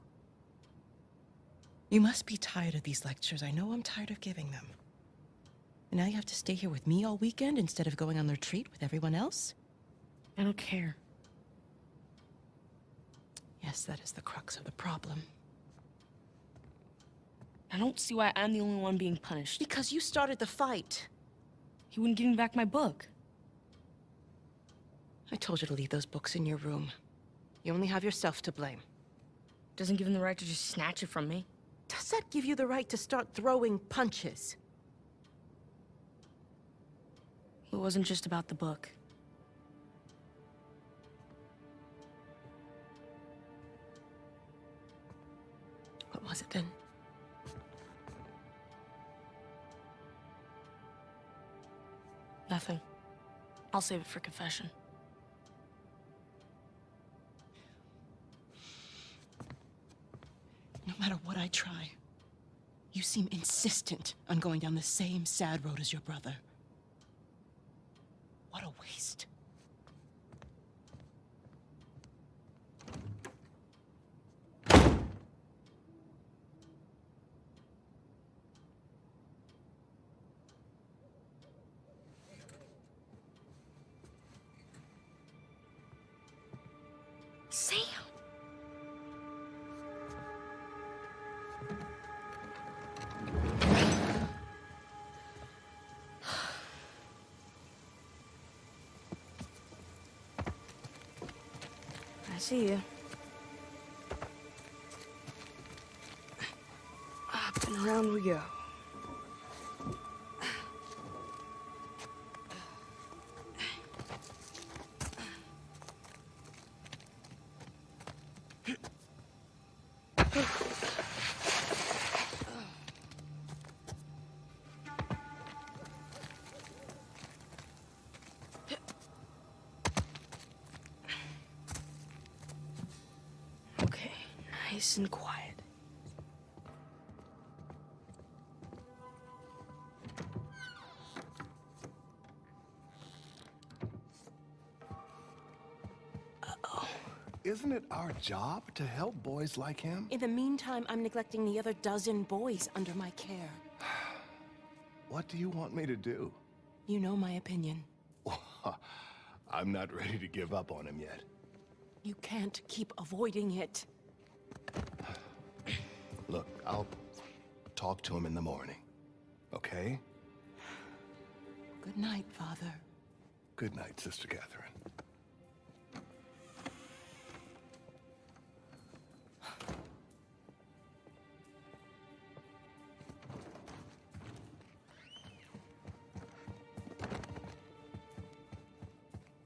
You must be tired of these lectures. I know I'm tired of giving them. And now you have to stay here with me all weekend instead of going on the retreat with everyone else? I don't care. Yes, that is the crux of the problem. I don't see why I'm the only one being punished. Because you started the fight. He wouldn't give me back my book. I told you to leave those books in your room. You only have yourself to blame. Doesn't give him the right to just snatch it from me. Does that give you the right to start throwing punches? It wasn't just about the book. What was it then? Nothing. I'll save it for confession. No matter what I try, you seem insistent on going down the same sad road as your brother. What a waste. Sam! I see you. Up and around we go. Okay, nice and quiet. Isn't it our job to help boys like him? In the meantime, I'm neglecting the other dozen boys under my care. What do you want me to do? You know my opinion. I'm not ready to give up on him yet. You can't keep avoiding it. Look, I'll talk to him in the morning. Okay? Good night, Father. Good night, Sister Catherine.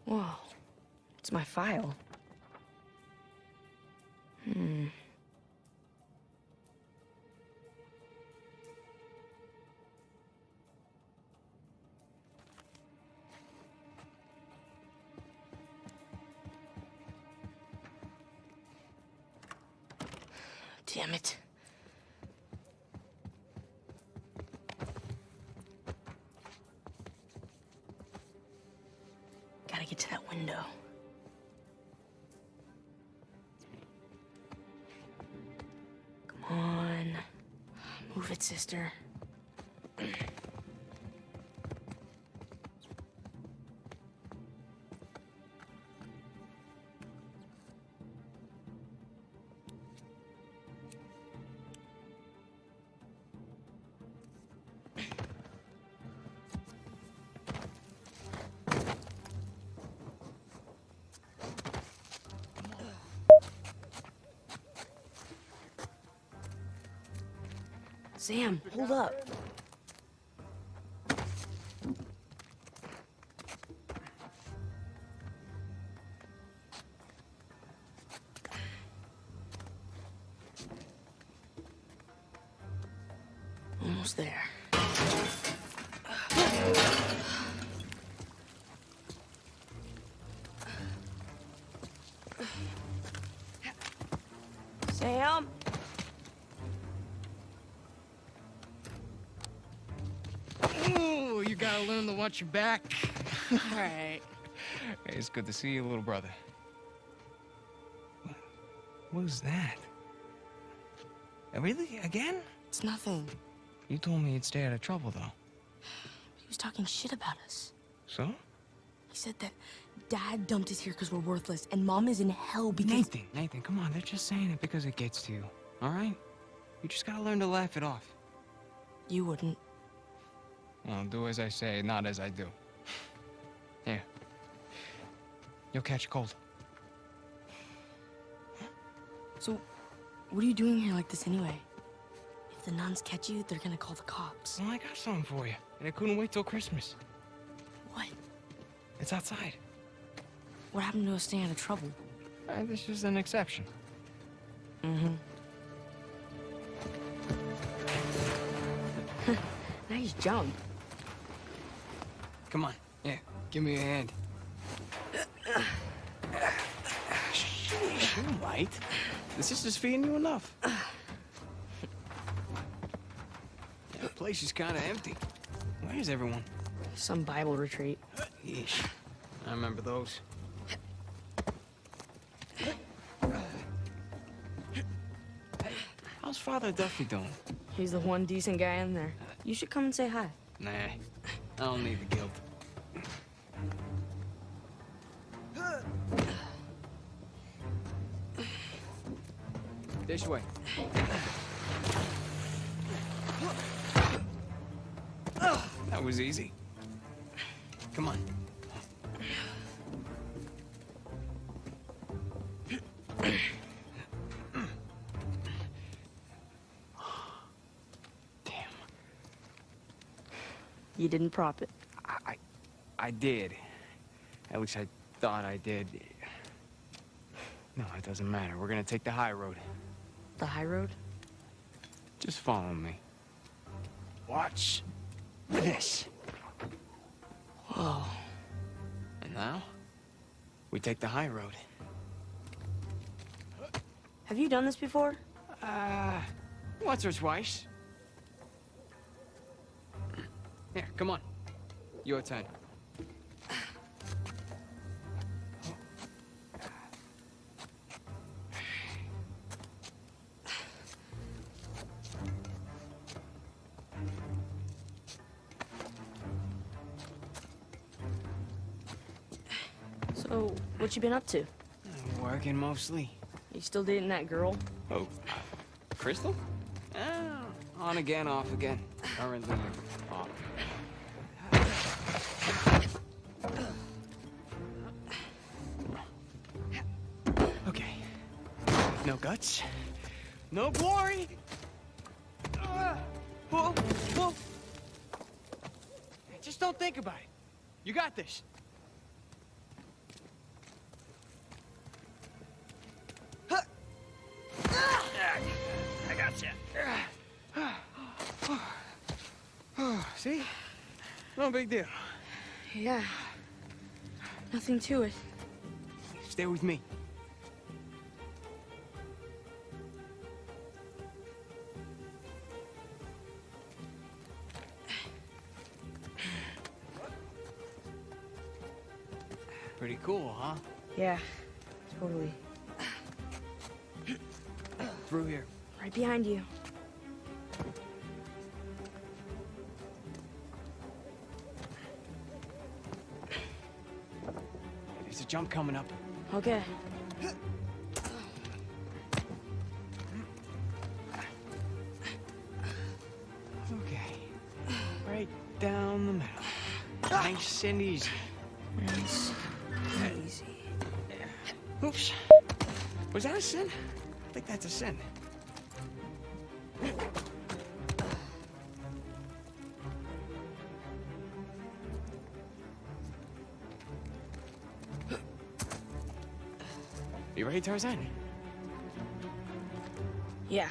Whoa, it's my file. Hmm. Damn it. Gotta get to that window. Come on. Move it, sister. Sam, hold up. Almost there. Sam? Ooh, you gotta learn to watch your back. All right. Hey, it's good to see you, little brother. What was that? Really? Again? It's nothing. You told me you'd stay out of trouble, though. He was talking shit about us. So? He said that Dad dumped us here because we're worthless, and Mom is in hell because. Nathan, Nathan, come on. They're just saying it because it gets to you, all right? You just gotta learn to laugh it off. You wouldn't. Well, do as I say, not as I do. Here. You'll catch a cold. So, what are you doing here like this anyway? If the nuns catch you, they're gonna call the cops. Well, I got something for you, and I couldn't wait till Christmas. What? It's outside. What happened to us staying out of trouble? This is an exception. Mm-hmm. Nice jump. Come on. Yeah, give me a hand. Sheesh, you light. The sister's feeding you enough. The place is kind of empty. Where is everyone? Some Bible retreat. Yeesh. I remember those. How's Father Duffy doing? He's the one decent guy in there. You should come and say hi. Nah, I don't need the guilt. This way. That was easy. Come on. You didn't prop it. I did. At least I thought I did. No, it doesn't matter. We're gonna take the high road. The high road? Just follow me. Watch this. Whoa. And now, we take the high road. Have you done this before? Once or twice. Here, come on. Your turn. So, what you been up to? Working mostly. You still dating that girl? Oh, Crystal? On again, off again. Currently off. Okay. No guts. No glory. Whoa, whoa. Just don't think about it. You got this. I gotcha. See? No big deal. Yeah. Nothing to it. Stay with me. Pretty cool, huh? Yeah, totally. Through here. Right behind you. There's a jump coming up. Okay. Okay. Right down the middle. Nice and easy. Nice and easy. Oops. Was that a sin? I think that's a sin. You ready, Tarzan? Yeah.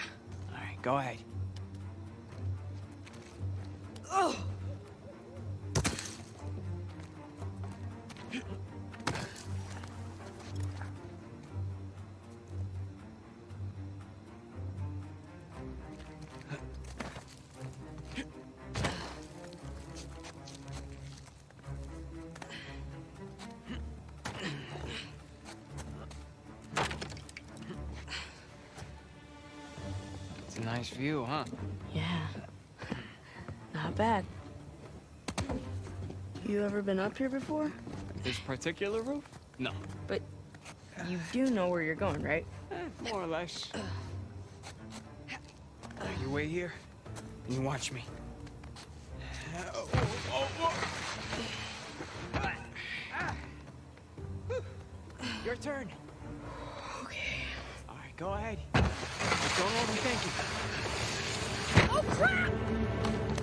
All right, go ahead. Oh! It's a nice view, huh? Yeah. Not bad. You ever been up here before? This particular roof? No. But you do know where you're going, right? Eh, more or less. You wait here, and you watch me. Oh, oh, oh. Your turn. Okay. All right, go ahead. Just don't overthink it. Oh, crap!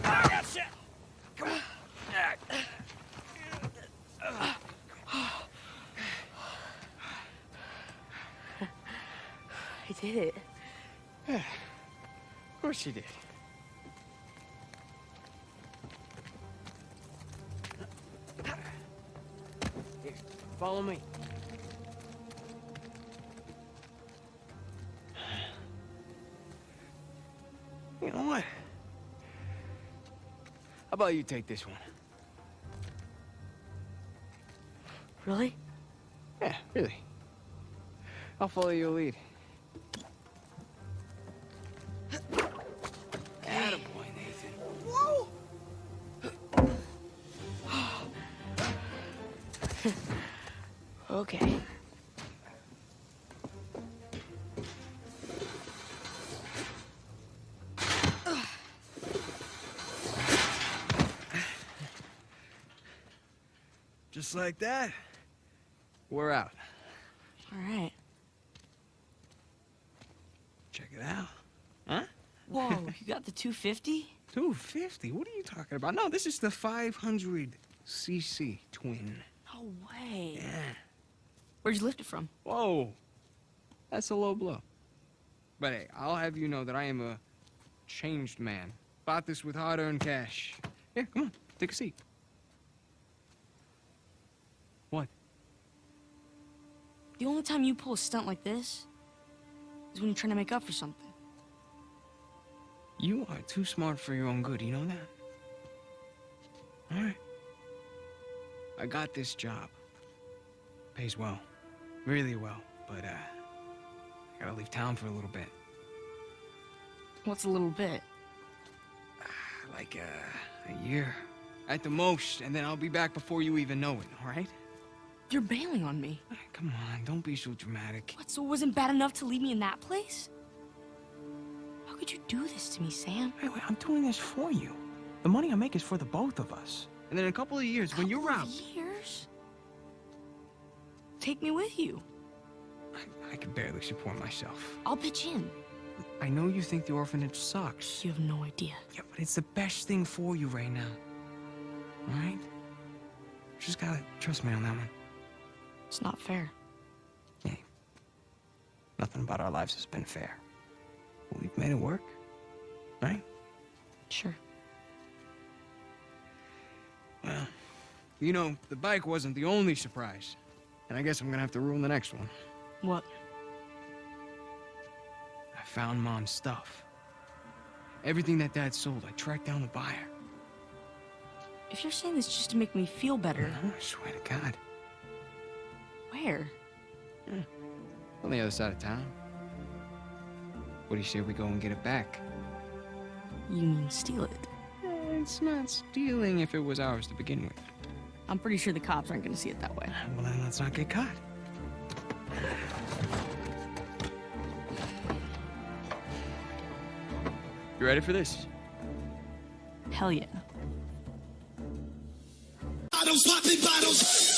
I gotcha! Come on. I did it. Of course you did. Here, follow me. You know what? How about you take this one? Really? Yeah, really. I'll follow your lead. Attaboy, Nathan. Whoa! Okay. Just like that, we're out. All right. Check it out. Huh? Whoa, you got the 250? 250? What are you talking about? No, this is the 500cc twin. No way. Yeah. Where'd you lift it from? Whoa. That's a low blow. But hey, I'll have you know that I am a changed man. Bought this with hard-earned cash. Here, come on, take a seat. What? The only time you pull a stunt like this is when you're trying to make up for something. You are too smart for your own good, you know that? All right. I got this job. Pays well. Really well, but I gotta leave town for a little bit. What's a little bit? Like, a year. At the most, and then I'll be back before you even know it, all right? You're bailing on me. Come on, don't be so dramatic. What, so it wasn't bad enough to leave me in that place? How could you do this to me, Sam? Wait, wait, I'm doing this for you. The money I make is for the both of us. And then in a couple of years, when you're out... Years? Take me with you. I can barely support myself. I'll pitch in. I know you think the orphanage sucks. You have no idea. Yeah, but it's the best thing for you right now. All right? Just gotta trust me on that one. It's not fair. Hey, nothing about our lives has been fair. But we've made it work, right? Sure. Well, you know, the bike wasn't the only surprise. And I guess I'm gonna have to ruin the next one. What? I found Mom's stuff. Everything that Dad sold, I tracked down the buyer. If you're saying this just to make me feel better... No, I swear to God. Where? Yeah. On the other side of town. What do you say we go and get it back? You mean steal it? It's not stealing if it was ours to begin with. I'm pretty sure the cops aren't gonna see it that way. Well, then let's not get caught. You ready for this? Hell yeah. Bottles, popping bottles.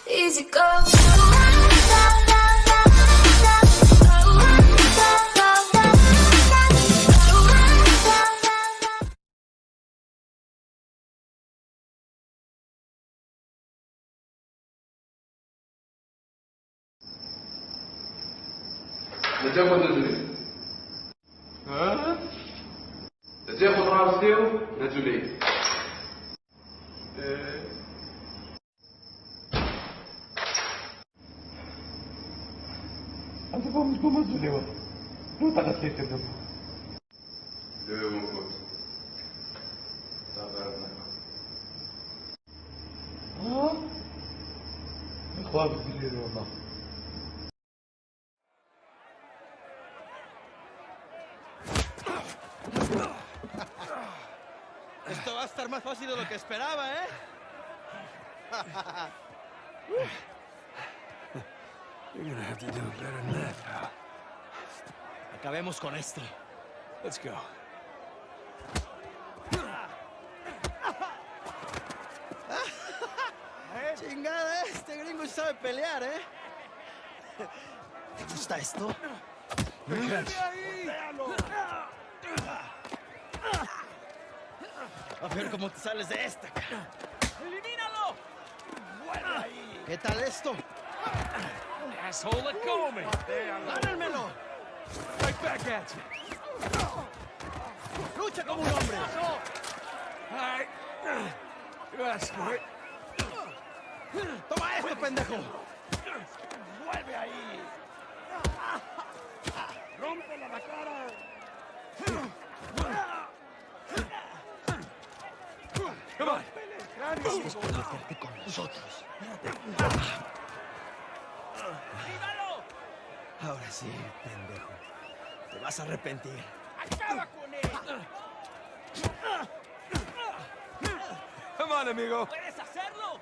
Easy go. لە خۆت نەجوڵێ. لە جێ خۆت ڕاوەستێ و نەجوڵێ. ئەتە بۆ من بۆ مەجوڵێوە بۆ تەقەت لێ کردم. لەوێ بۆم کەوت. تا غارت نەکەم. خوا بگرێ والله. Esto va a estar más fácil de lo que esperaba, ¿eh? You're gonna have to do it better than that, pal. Acabemos con esto. Let's go. Chingada, este gringo sabe pelear, ¿eh? ¿Te gusta esto? A ver cómo te sales de esta. ¡Elimínalo! ¡Vuelve ahí! ¿Qué tal esto? Asshole, let go of me! ¡Gánenmelo! Right back at you. ¡Lucha como un hombre! All right. You asked for it. ¡Toma esto, pendejo! ¡Vuelve ahí! ¡Rómpele la cara! Come on. Gracias por meterte con nosotros. Ahora sí, pendejo. Te vas a arrepentir. ¡Acaba con él! Come on, amigo. ¡Puedes hacerlo!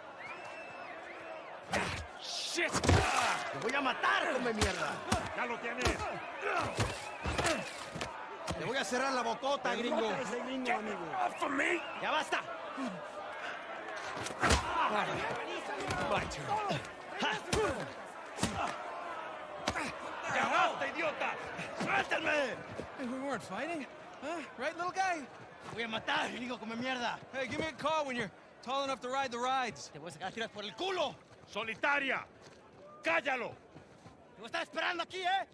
Shit! ¡Te voy a matar, come mierda! ¡Ya lo tienes! ¡Te voy a cerrar la bocota, gringo! ¡Ese gringo, amigo! Off of me! ¡Ya basta! My turn. ¡Ya basta, idiota! ¡Suéltenme! Hey, we weren't fighting, huh? Right, little guy? ¡Te voy a matar, gringo, come mierda! Hey, give me a call when you're tall enough to ride the rides. ¡Te voy a sacar tiras por el culo! ¡Solitaria! ¡Cállalo! ¡Te voy a estar esperando aquí, eh!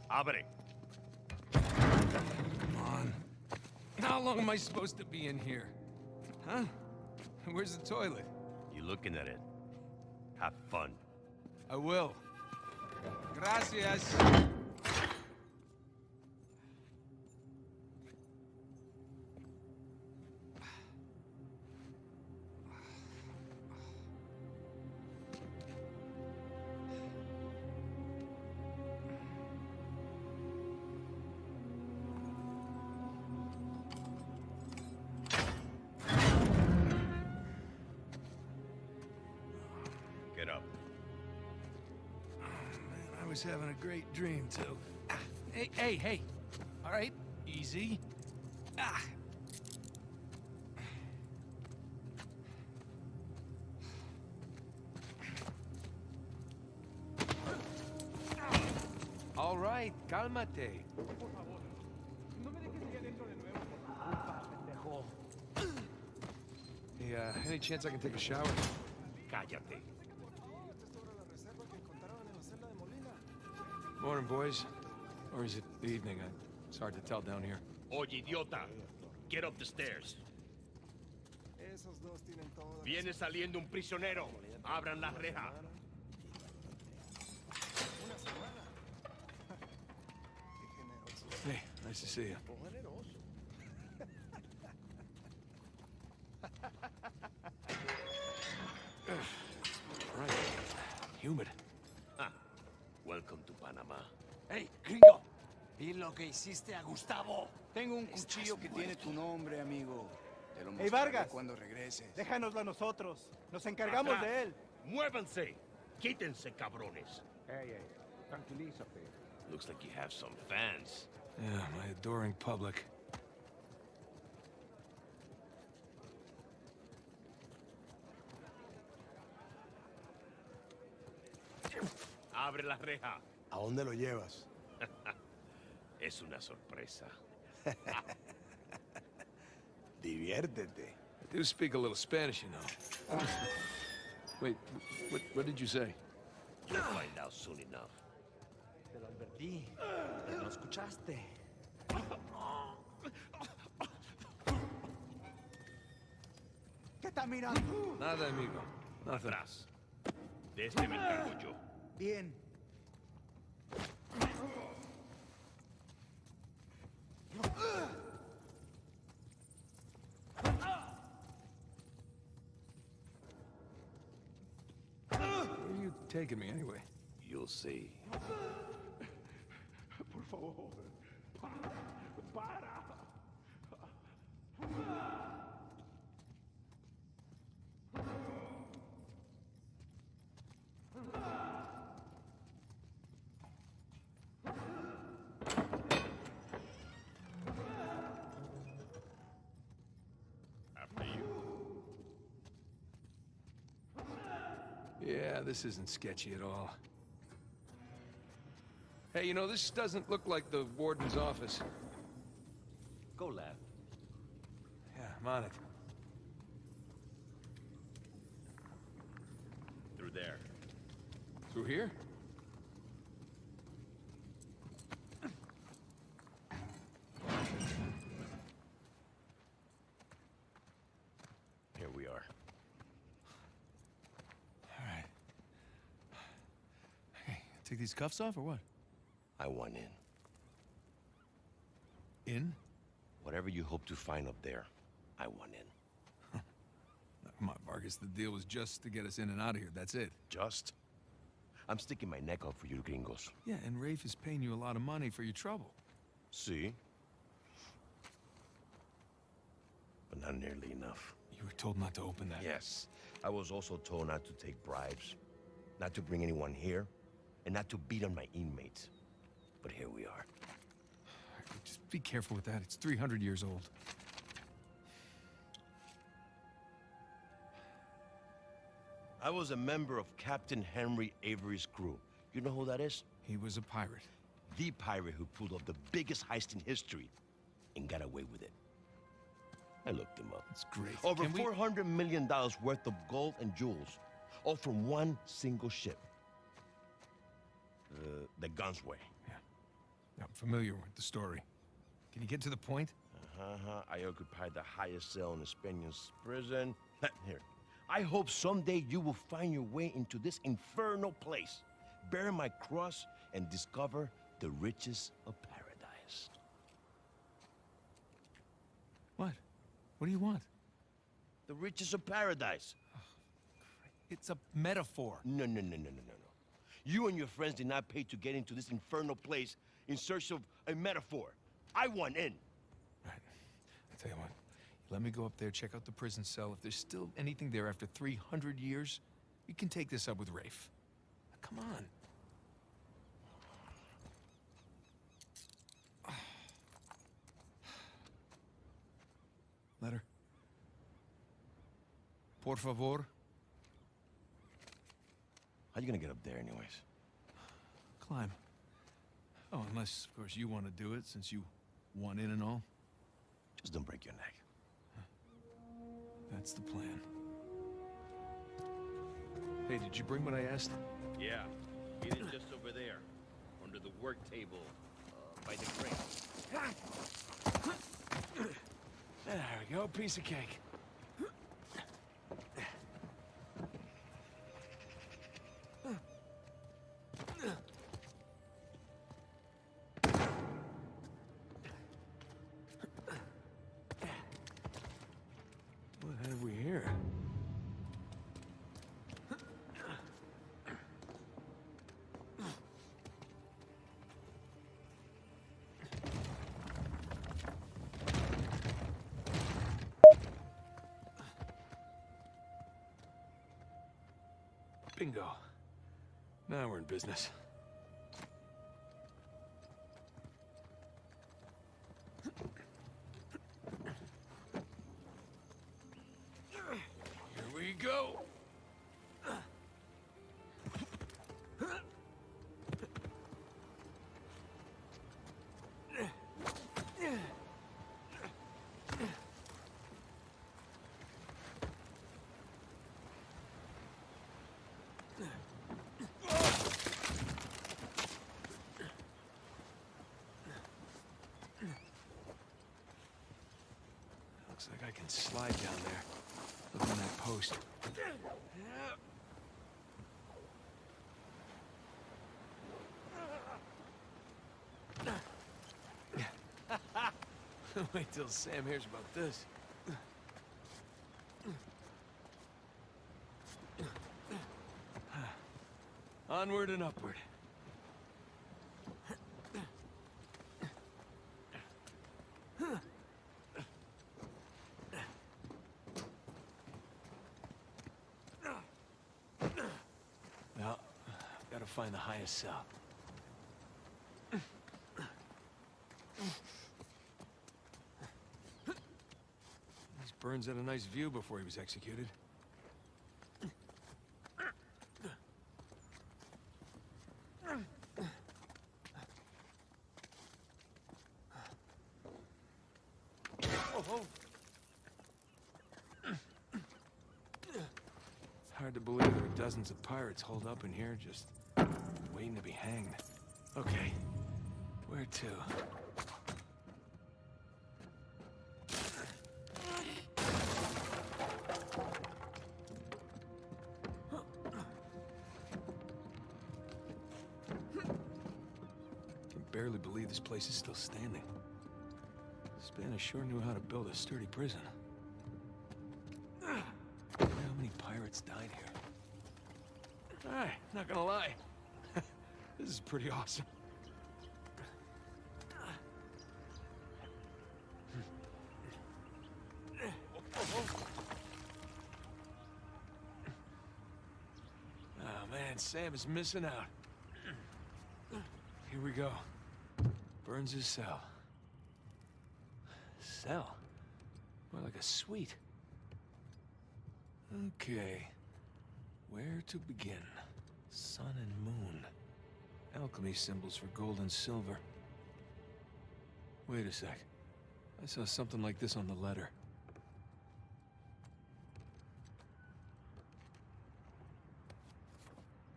¡Abre! Come on. How long am I supposed to be in here? Huh? Where's the toilet? You looking at it. Have fun. I will. Gracias. Get up. Man, I was having a great dream, too. Ah, Hey, hey, hey. All right, easy. Ah. All right, cálmate. Hey, any chance I can take a shower? Cállate. Morning, boys. Or is it the evening? It's hard to tell down here. Oye, idiota. Get up the stairs. Viene saliendo un prisionero. Abran la reja. Hey, nice to see you. Right. Humid. Ah, welcome to Panama. Hey, gringo. Vi lo que hiciste a Gustavo. Tengo un cuchillo que tiene tu nombre, amigo. Te lo Hey, mostraré Vargas. cuando regreses. Déjanoslo a nosotros. Nos encargamos de él. ¡Muévanse! ¡Quítense, cabrones! Hey, hey, tranquilízate. Looks like you have some fans. Yeah, my adoring public. Abre la reja. ¿A dónde lo llevas? Es una sorpresa. Diviértete. I do speak a little Spanish, you know. Wait, what, what did you say? You'll find out soon enough. Te lo advertí, pero no escuchaste. ¿Qué estás mirando? Nada, amigo. Nothing. Atrás. De este me encargo yo. Bien. Where are you taking me, anyway? You'll see. Por favor. Para. After you. Yeah, this isn't sketchy at all. Hey, you know, this doesn't look like the warden's office. Go left. Yeah, I'm on it. Through there. Through here? Here we are. All right. Hey, take these cuffs off or what? I want in. In? Whatever you hope to find up there, I want in. Come on, Vargas. The deal was just to get us in and out of here. That's it. Just? I'm sticking my neck out for you gringos. Yeah, and Rafe is paying you a lot of money for your trouble. See? But not nearly enough. You were told not to open that. Yes. I was also told not to take bribes, not to bring anyone here, and not to beat on my inmates. But here we are. Just be careful with that. It's 300 years old. I was a member of Captain Henry Avery's crew. You know who that is? He was a pirate. The pirate who pulled off the biggest heist in history and got away with it. I looked him up. It's great. Over Can we- $400 million worth of gold and jewels, all from one single ship. The Gunsway. Yeah, I'm familiar with the story. Can you get to the point? Uh-huh. I occupied the highest cell in the Spaniards' prison. Here. I hope someday you will find your way into this infernal place, bear my cross, and discover the riches of paradise. What? What do you want? The riches of paradise. It's a metaphor. No, no, no, no, no, no, no. You and your friends did not pay to get into this infernal place in search of a metaphor. I want in. Right. I tell you what. Let me go up there, check out the prison cell. If there's still anything there after 300 years, you can take this up with Rafe. Now, come on. Letter. Por favor. How you gonna get up there anyways? Climb. Oh, unless, of course, you want to do it, since you want in and all. Just don't break your neck. That's the plan. Hey, did you bring what I asked? Yeah, it is just over there, under the work table, by the crane. There we go, piece of cake. What have we here? Bingo. Now we're in business. Here we go. Looks like I can slide down there. Look on that post. Wait till Sam hears about this. Onward and upward. Well, I've got to find the highest cell. These Burns had a nice view before he was executed. Oh, It's hard to believe there are dozens of pirates holed up in here just waiting to be hanged. Okay, where to? Can barely believe this place is still standing. Spanish sure knew how to build a sturdy prison. Wonder how many pirates died here. All right, not gonna lie. This is pretty awesome. Oh man, Sam is missing out. Here we go. Burns' cell. Cell? More like a suite. Okay. Where to begin? Sun and moon. Alchemy symbols for gold and silver. Wait a sec. I saw something like this on the letter.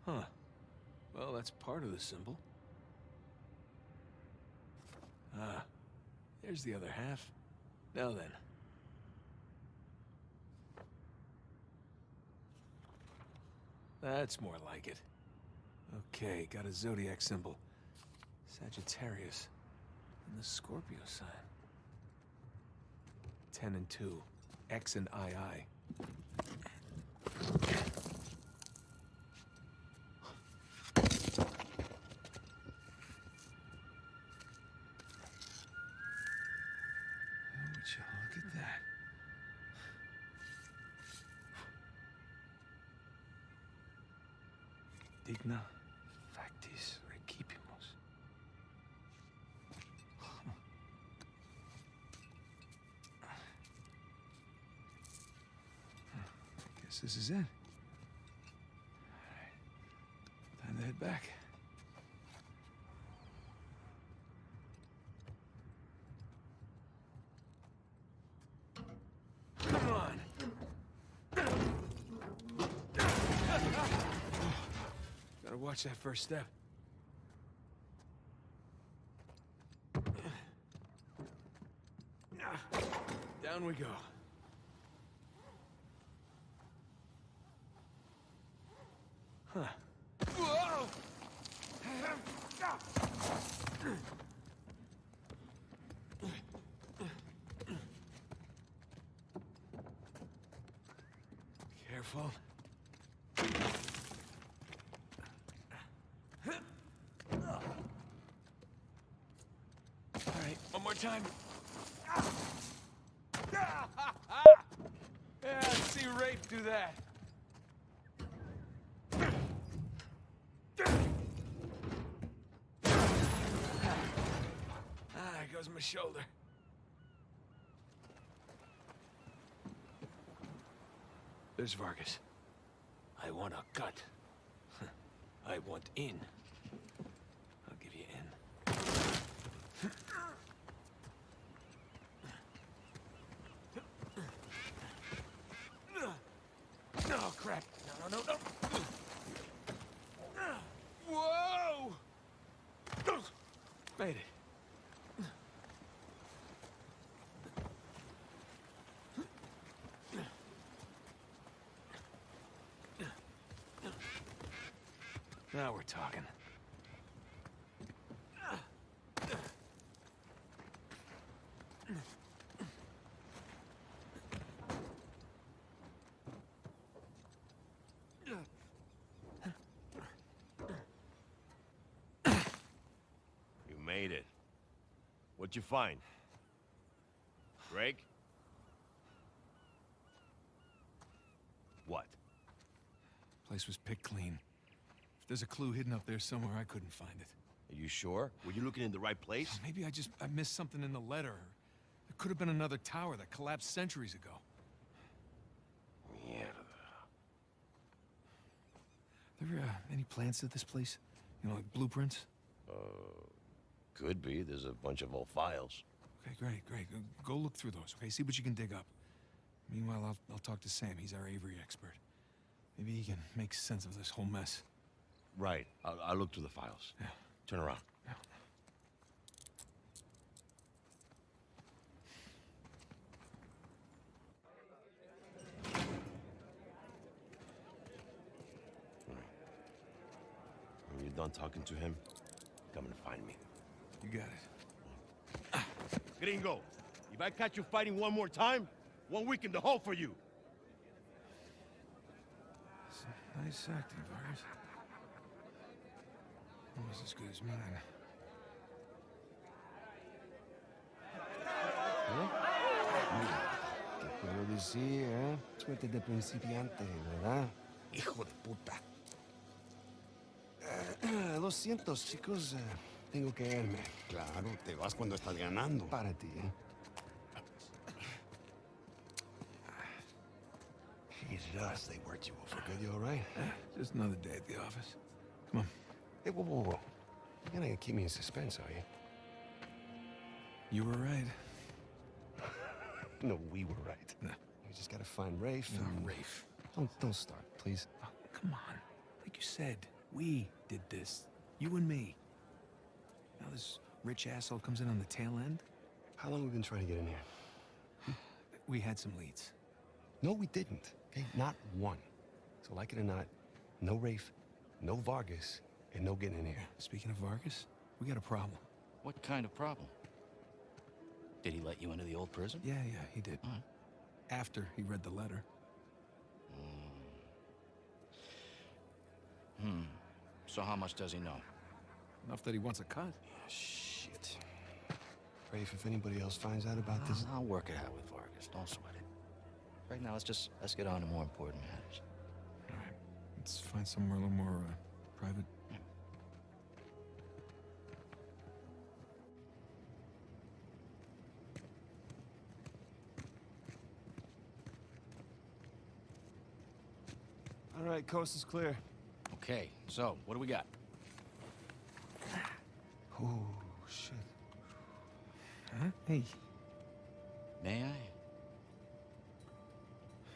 Huh. Well, that's part of the symbol. Ah, there's the other half. Now then. That's more like it. Okay, got a zodiac symbol. Sagittarius. And the Scorpio sign. 10 and 2. X and II. Oh, would you look at that? Digna factis recipimus. Guess this is it. All right. Time to head back. Come on. Gotta watch that first step. Down we go. Huh. Whoa! Careful. All right, one more time. Yeah, let's see Rafe do that. Ah, there goes my shoulder. There's Vargas. I want a cut. I want in. I'll give you in. Oh, crap. No, no, no, no. Whoa! Made it. Now we're talking. You made it. What'd you find? Drake? What? Place was picked clean. If there's a clue hidden up there somewhere, I couldn't find it. Are you sure? Were you looking in the right place? Maybe I just I missed something in the letter. There could have been another tower that collapsed centuries ago. Mierda. There any plans to this place? You know, like blueprints? Could be. There's a bunch of old files. Okay, great, great. Go look through those, okay? See what you can dig up. Meanwhile, I'll talk to Sam. He's our Avery expert. Maybe he can make sense of this whole mess. Right. I'll look through the files. Yeah. Turn around. Yeah. When you're done talking to him, come and find me. You got it. Gringo, if I catch you fighting one more time, 1 week in the hole for you. Nice acting, Vargas. Almost as good as mine. ¿Eh? ¿Qué puedo decir, eh? Suerte de principiante, ¿verdad? Hijo de puta. Lo siento, chicos. Tengo que irme. Claro, te vas cuando estás ganando. Para ti, ¿eh? Jesus, they worked you over good. You all right? Just another day at the office. Come on. Hey, whoa, whoa, whoa. You're gonna keep me in suspense, are you? You were right. No, we were right. No. We just gotta find Rafe. No, and... Rafe. Don't start, please. Oh, come on. Like you said, we did this. You and me. Now this rich asshole comes in on the tail end. How long have we been trying to get in here? We had some leads. No, we didn't. Okay, not one. So like it or not, no Rafe, no Vargas, and no getting in here. Speaking of Vargas, we got a problem. What kind of problem? Did he let you into the old prison? Yeah, he did. All right. After he read the letter. So how much does he know? Enough that he wants a cut. Yeah, shit. Rafe, if anybody else finds out about this... I'll work it out with Vargas. Don't sweat it. Right now, let's get on to more important matters. All right. Let's find somewhere a little more private. Yeah. All right, coast is clear. Okay, so what do we got? Oh, shit. Huh? Hey. May I?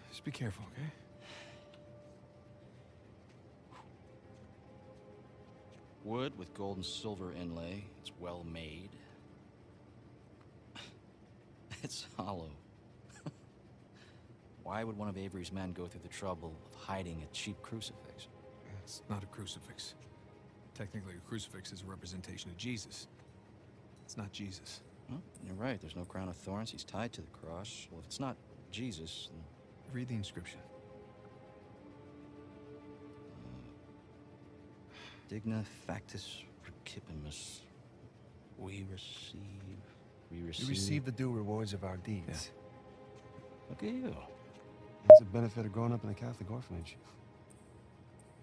Just be careful, okay? Wood with gold and silver inlay. It's well made. It's hollow. Why would one of Avery's men go through the trouble of hiding a cheap crucifix? It's not a crucifix. Technically, a crucifix is a representation of Jesus. It's not Jesus. Well, you're right. There's no crown of thorns. He's tied to the cross. Well, if it's not Jesus, then... Read the inscription. Digna factis recipimus. We receive... We receive... We receive the due rewards of our deeds. Yeah. Look at you. That's the benefit of growing up in a Catholic orphanage.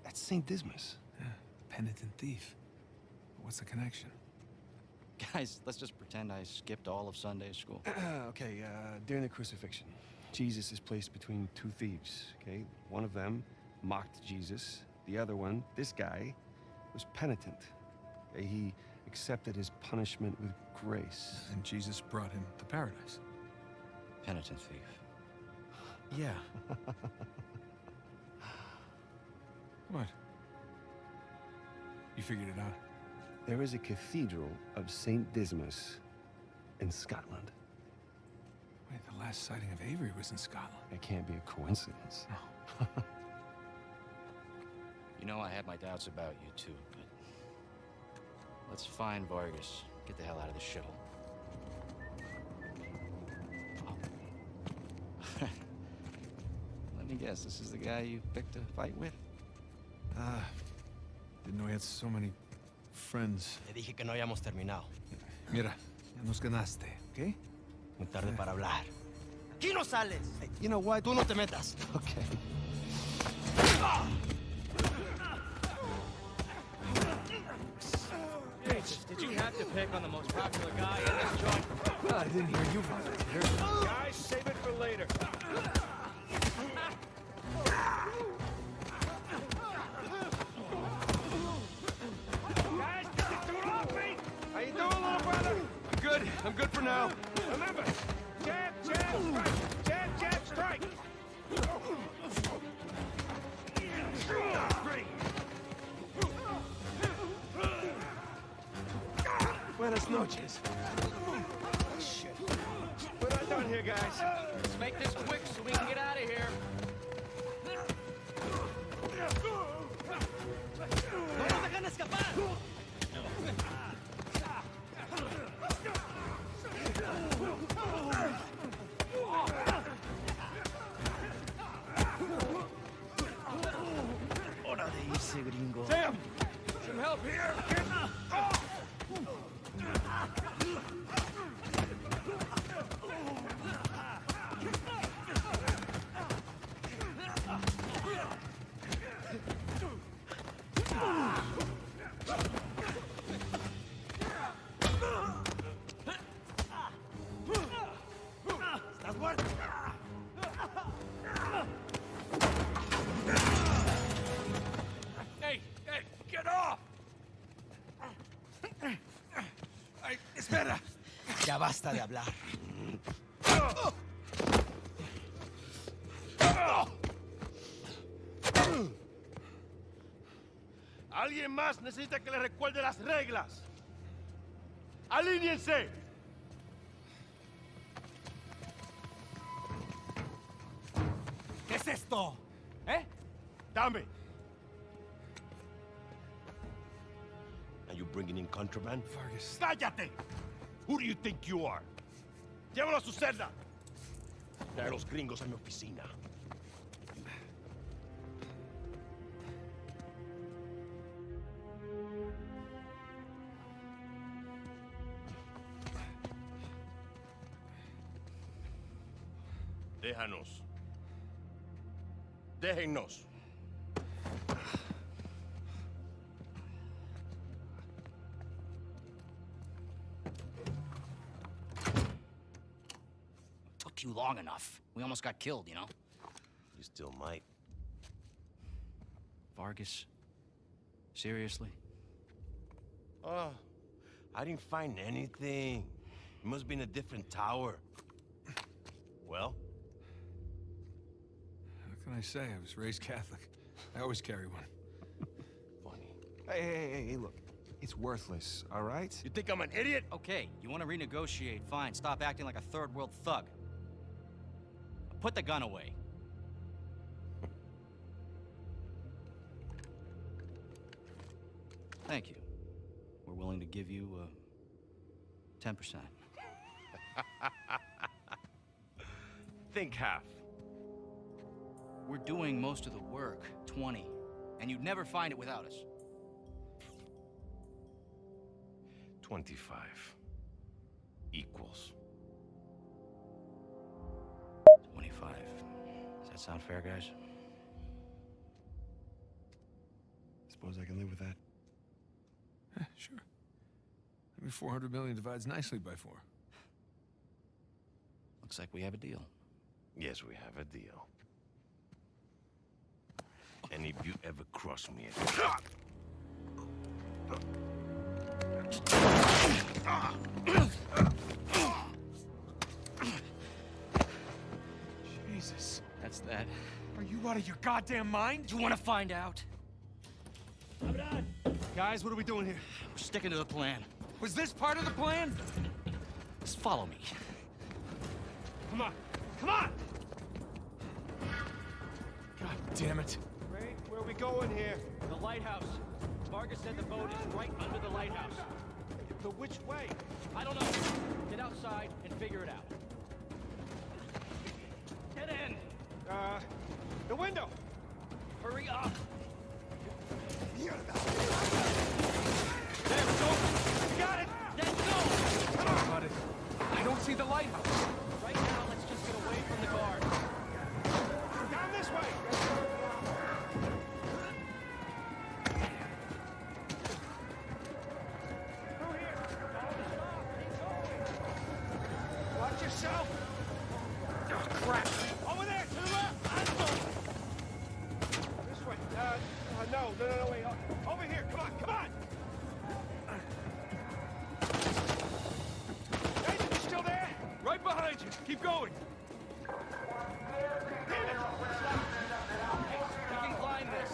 That's St. Dismas. Yeah, the penitent thief. But what's the connection? Guys, let's just pretend I skipped all of Sunday school. Okay, during the crucifixion, Jesus is placed between two thieves, okay? One of them mocked Jesus. The other one, this guy, was penitent. Okay? He accepted his punishment with grace. And Jesus brought him to paradise. Penitent thief. Yeah. What? You figured it out? There is a cathedral of St. Dismas in Scotland. Wait, the last sighting of Avery was in Scotland. It can't be a coincidence. No. You know, I had my doubts about you too, but let's find Vargas. Get the hell out of this shithole. Oh. Let me guess, this is the guy you picked a fight with? Ah, didn't know he had so many friends. Te dije que no habíamos terminado. Mira, ya nos ganaste, okay? Muy tarde para hablar. ¡Aquí no sales! You know what? Tú no te metas. Okay. Jesus, did you have to pick on the most popular guy in this joint? Well, I didn't hear you volunteer. Guys, save it for later. Guys, get the dude off me! How you doing, little brother? I'm good. I'm good for now. Remember, jab, jab, strike. Jab, jab, strike. Great. Buenas noches. Shit. We're not done here, guys. Let's make this quick so we can get out of here. ¡No nos dejan escapar! Hora de irse, gringo. Sam! Some help here? ¡Estás muerto! Hey, hey, get off! Ay, espera. Ya basta de hablar. Alguien más necesita que le recuerde las reglas. ¡Alíñense! ¿Qué es esto? ¿Eh? Dame. Are you bringing in contraband? Vargas. ¡Cállate! Who do you think you are? Llévalo a su celda. Trae a los gringos a mi oficina. Déjanos. Déjennos. Took you long enough. We almost got killed, you know? You still might. Vargas? Seriously? Oh, I didn't find anything. It must be in a different tower. Well, What can I say? I was raised Catholic. I always carry one. Funny. Hey, hey, hey, hey, look. It's worthless, all right? You think I'm an idiot? Okay, you want to renegotiate? Fine. Stop acting like a third world thug. Put the gun away. Thank you. We're willing to give you 10%. Think half. We're doing most of the work, 20, and you'd never find it without us. 25 equals. 25. Does that sound fair, guys? Suppose I can live with that. Yeah, sure. I mean, 400 million divides nicely by four. Looks like we have a deal. Yes, we have a deal. And if you ever cross me again. Jesus. That's that. Are you out of your goddamn mind? You want to find out? Guys, what are we doing here? We're sticking to the plan. Was this part of the plan? Just follow me. Come on. Come on! God damn it. Rafe, where Where are we going here? The lighthouse. Vargas said the boat is right under the lighthouse. But which way? I don't know. Get outside and figure it out. Dead end. The window. Hurry up. There, it's open. We got it. Then go. Got it. I don't see the lighthouse. Right now, let's just get away from the guards. Down this way. Through here. Watch yourself. Oh, crap. Over there, to the left. This way. No, no, no, no, wait. Over here. Come on, come on. Nathan, you still there? Right behind you. Keep going. Damn it! Hey, we can climb this.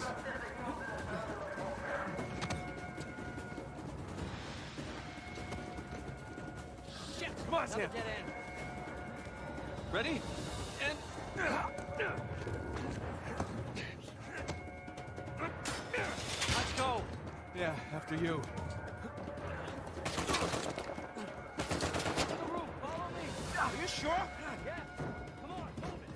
Shit! Come on, Another Sam. dead end. Ready? And. Let's go. Yeah, after you. To the roof. Follow me. Are you sure? Yeah. Come on, move it.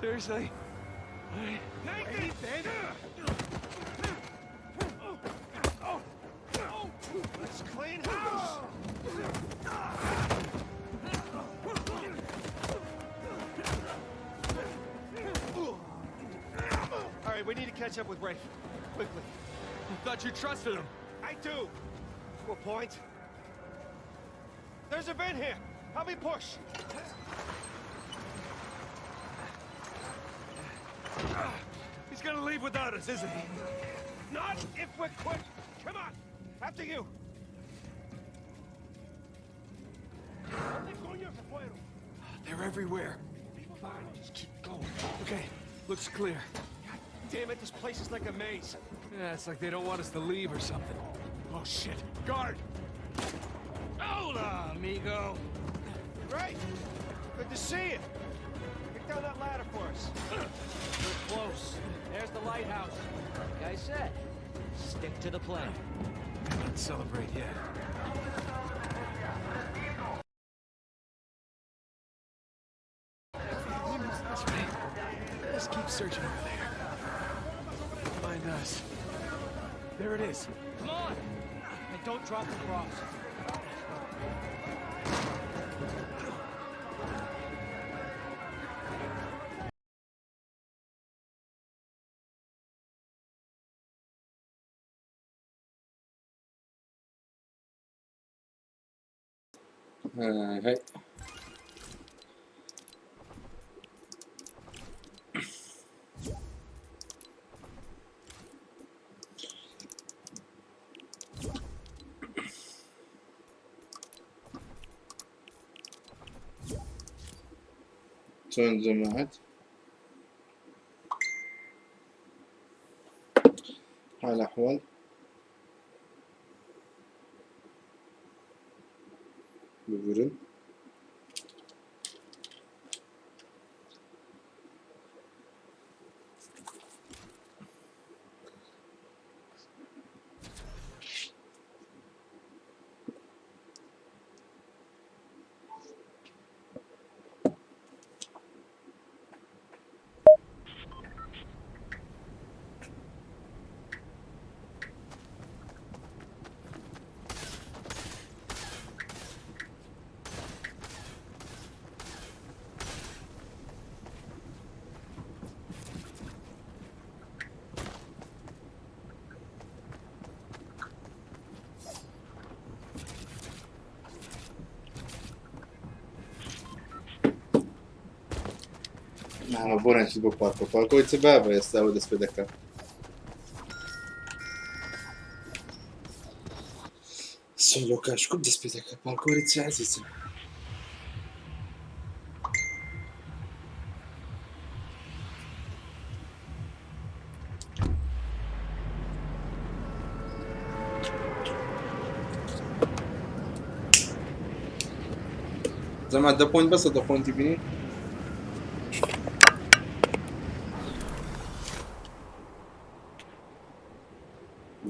Seriously? Nathan! Let's clean house! All right, we need to catch up with Rafe. Quickly. I thought you trusted him. I do. To a point. There's a vent here. Help me push. He's gonna leave without us, isn't he? Not if we're quick. Come on. After you. ¿Dónde coño se fueron? They're everywhere. Fine, just keep going. Okay, looks clear. God damn it, this place is like a maze. Yeah, it's like they don't want us to leave or something. Oh shit! Guard! Hola, amigo. Right. Good to see you. Kick down that ladder for us. We're close. There's the lighthouse. Like I said, stick to the plan. Let's celebrate yet. That's right. Let's keep searching over there. Find us. There it is. Come on! And don't drop the cross. هاي چۆن جەماعەت حال أحوال ببورن نعم بۆ ناچیت بۆ پارکۆ پارکۆی چ بابە ئێستا ئەوە دەست پێ دەکات سۆلۆکاش کوب دەست پێ دەکات پارکۆری چ عزیزم جەماعەت دە point بەسە دە point ی بینی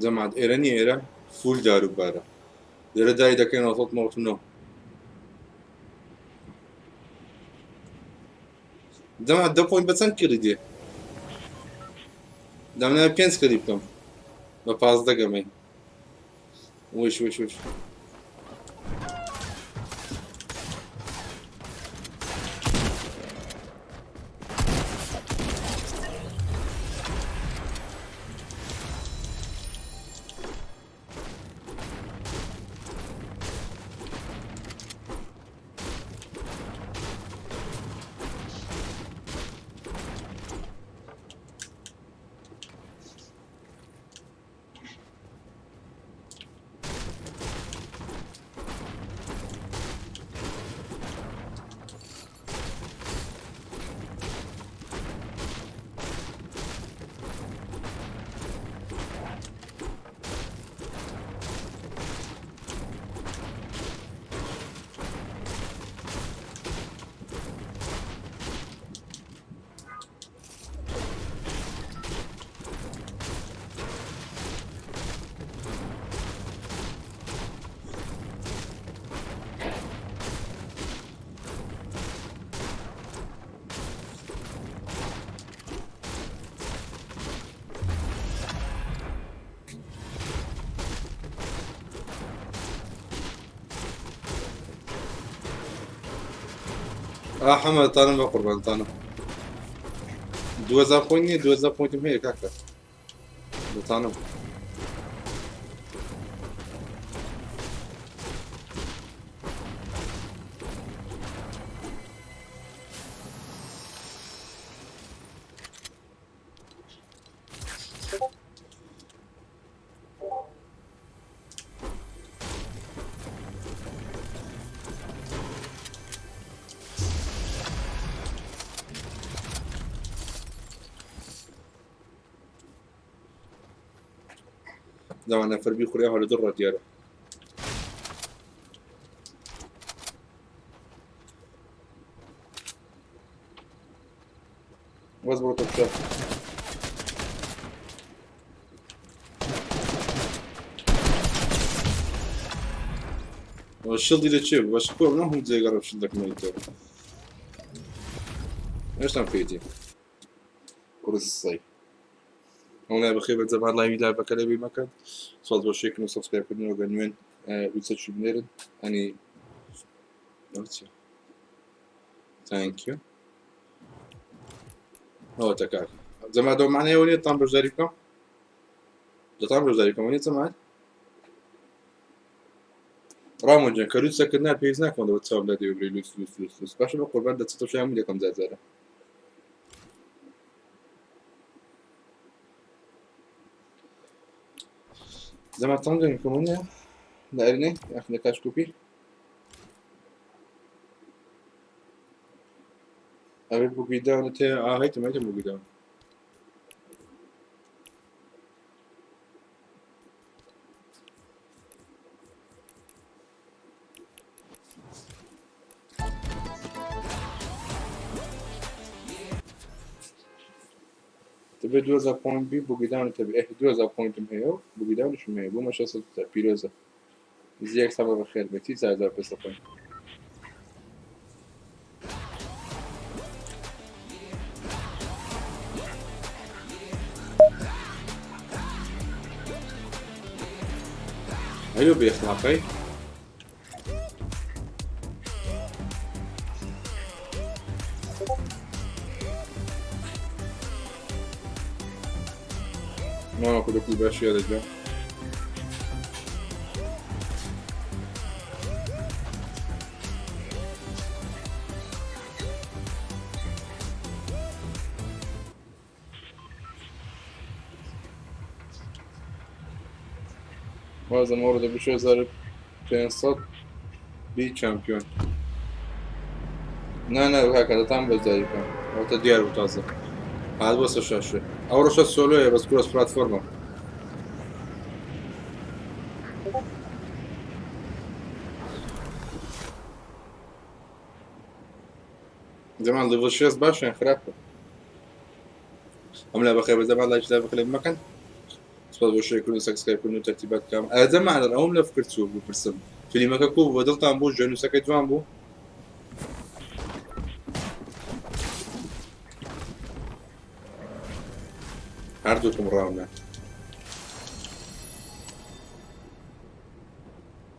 جەماعەت ئێرە نییە ئێرە full دار و بارە لێرە دای دەکەین 999. جەماعەت دە point بە چەند kill ی دێ؟ دەمناوێت پێنج kill ی بکەم بە 15 گەمەی. وش وش وش ئا حەمە تانم بە قوربانتانم 2000 point نییە 2000 point م هەیە کاکە دەتانم. داوا نەفەر بیخورێ هەڵە دڕ دیارە. بەس بڕۆ تۆپشە. شڵدی لە چێ بەس کۆ نە هەم جێگەڕم شل دەکەمەوە تۆ هێشتان پێیتی کوڕی ئەو بەخێ بە جەمال live ی live ەکە لەبی مەکەن. سوپاس بۆ share کردن و subscribe کردن و گەنوێن ویسەچی بنێرن ئەنی. Thank you. ئەوەتە کاک جەما دەو معنای ئەوە نییە تام بەشداری بکەم، دەتان بەشداری بکەم نیە جەماعەت. ڕامۆن جان کە لوتسەکردنا پێویست ناکەم لەوە چاوم لە دێ بری لوتس لوتس لوتس لوتس باشە بە قوربان دەچێتە شوێن دەکەم جارجارە. زعما طنجة يكون لأرني اخذ كاش كوبي ئەبێ بگیداونت هەیە. ئا هەیتم هەیتم بگیداون. دەبێت 2000 point بی بگیداونت هەبێ. ئێ 2000 point م هەیە و بگیداونشم هەیە بۆ مەشە پیرۆزە زیەک سەبە بەخێر بێتی 4500 point. ئەیۆ بێخلاقەی ماما کودکی باش یادت. بازم orada bir 6500 بی چمپیۆن. نا نا کاکە دەتان بەشداری بکەم ئەوتە دیار بوو تازە هات بۆ سەر شاشێ. ئەو ڕۆژە solo یە بەس cross platform ە. زەمان level شێست باشە یان خراپە؟ ئەم لا بەخێر بە زەمان لایک لا بەخێر مەکەن. سپاس بۆ share کردن و subscribe کردن و تەرتیبات کام. ئە زەمان ئەوم لە فکر چوو بپرسم. فیلمەکە کو بوو؟ بە دڵتان بوو؟ ژێرنووسەکەی جوان بوو؟ هەردووکم ڕاونە.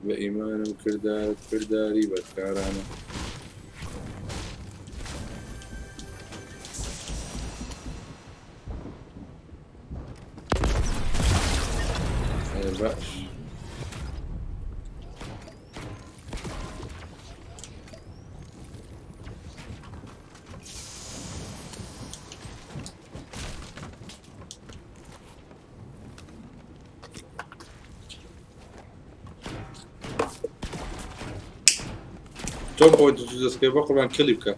بە ئیمانم کردارت کرداری بەدکارانە. باش تۆ بۆ دەستکەی بۆ قوربان کلی بکە.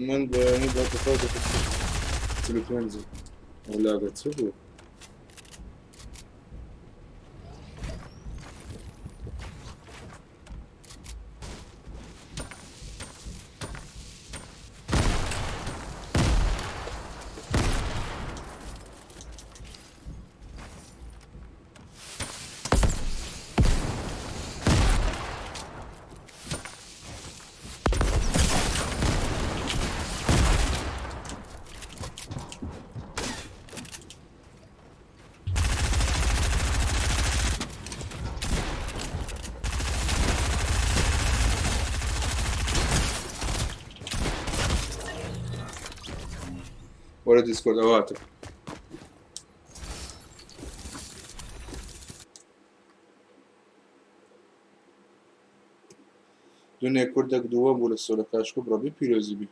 من بەیانی بە تەفاو دەکەم 45 ولا چ بوو؟ وەرە دیسکۆرد ئەوە هاتم. دنیا کوردێک دووەم بوو لە سۆلەکاشکو بڕەبی پیرۆزی بی.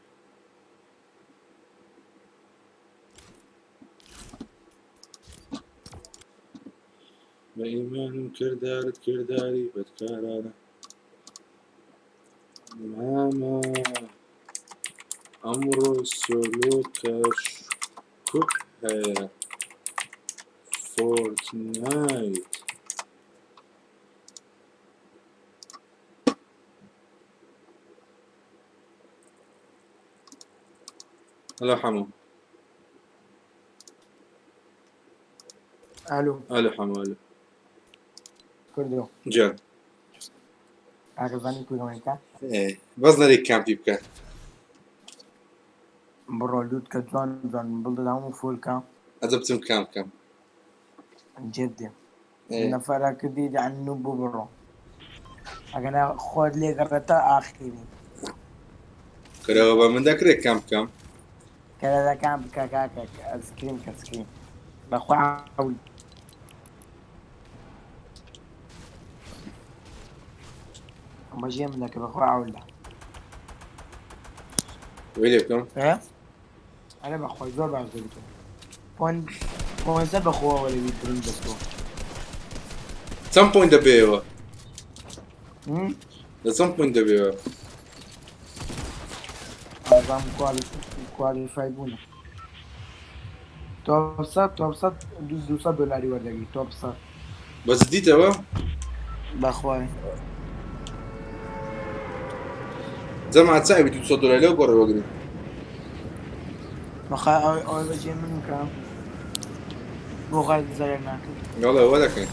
بە ئیمانم کردارت کرداری بەدکارانە. مامە ئەمڕۆ سۆلۆ کەشکوپ هەیە فۆرتنایت. هلا حمو. ئالو. ئالو حەمو ئالو. کوردۆ. جان. ئاگەزانی کوردەوەیکە. بەس نەری کامپی بکە. بڕۆ لووتکە جوان جوان بڵدەدام و فولکە. ئەجە بچم کام بکەم. جدی. نەفەرە کردی یعنی نوو بۆ بڕۆ. ئەگەنا خۆت لێ گەڕێتە ئاخیری. کەرەوە بە من دەکرێت کام بکەم؟ کەرە کام بکە کاکە scrim کە scrim. بەخوا عەول. ئەمە ژێ من دەکە بەخوا عەولە. وی لێ بکەم؟ ئەرێ بەخوای زۆر باش دەبیت. پۆن پۆنزە بەخۆوە لەوی برنج دەستۆ. چەند point دەبێەوە؟ لە چەند point دەبێەوە؟ ئازام qualify بوونە. top 100 top 100 200 دۆلاری وەردەگری top 100. بەس دیتەوە؟ بەخوای. جەماعە چاوی 200 دۆلار لەو بەڕێ وەگرن. بەخوای ئەوەی ئەوەی بەجێ من بکە. بۆ خۆی زەرەر ناکرد. یاڵێ وە دەکەین.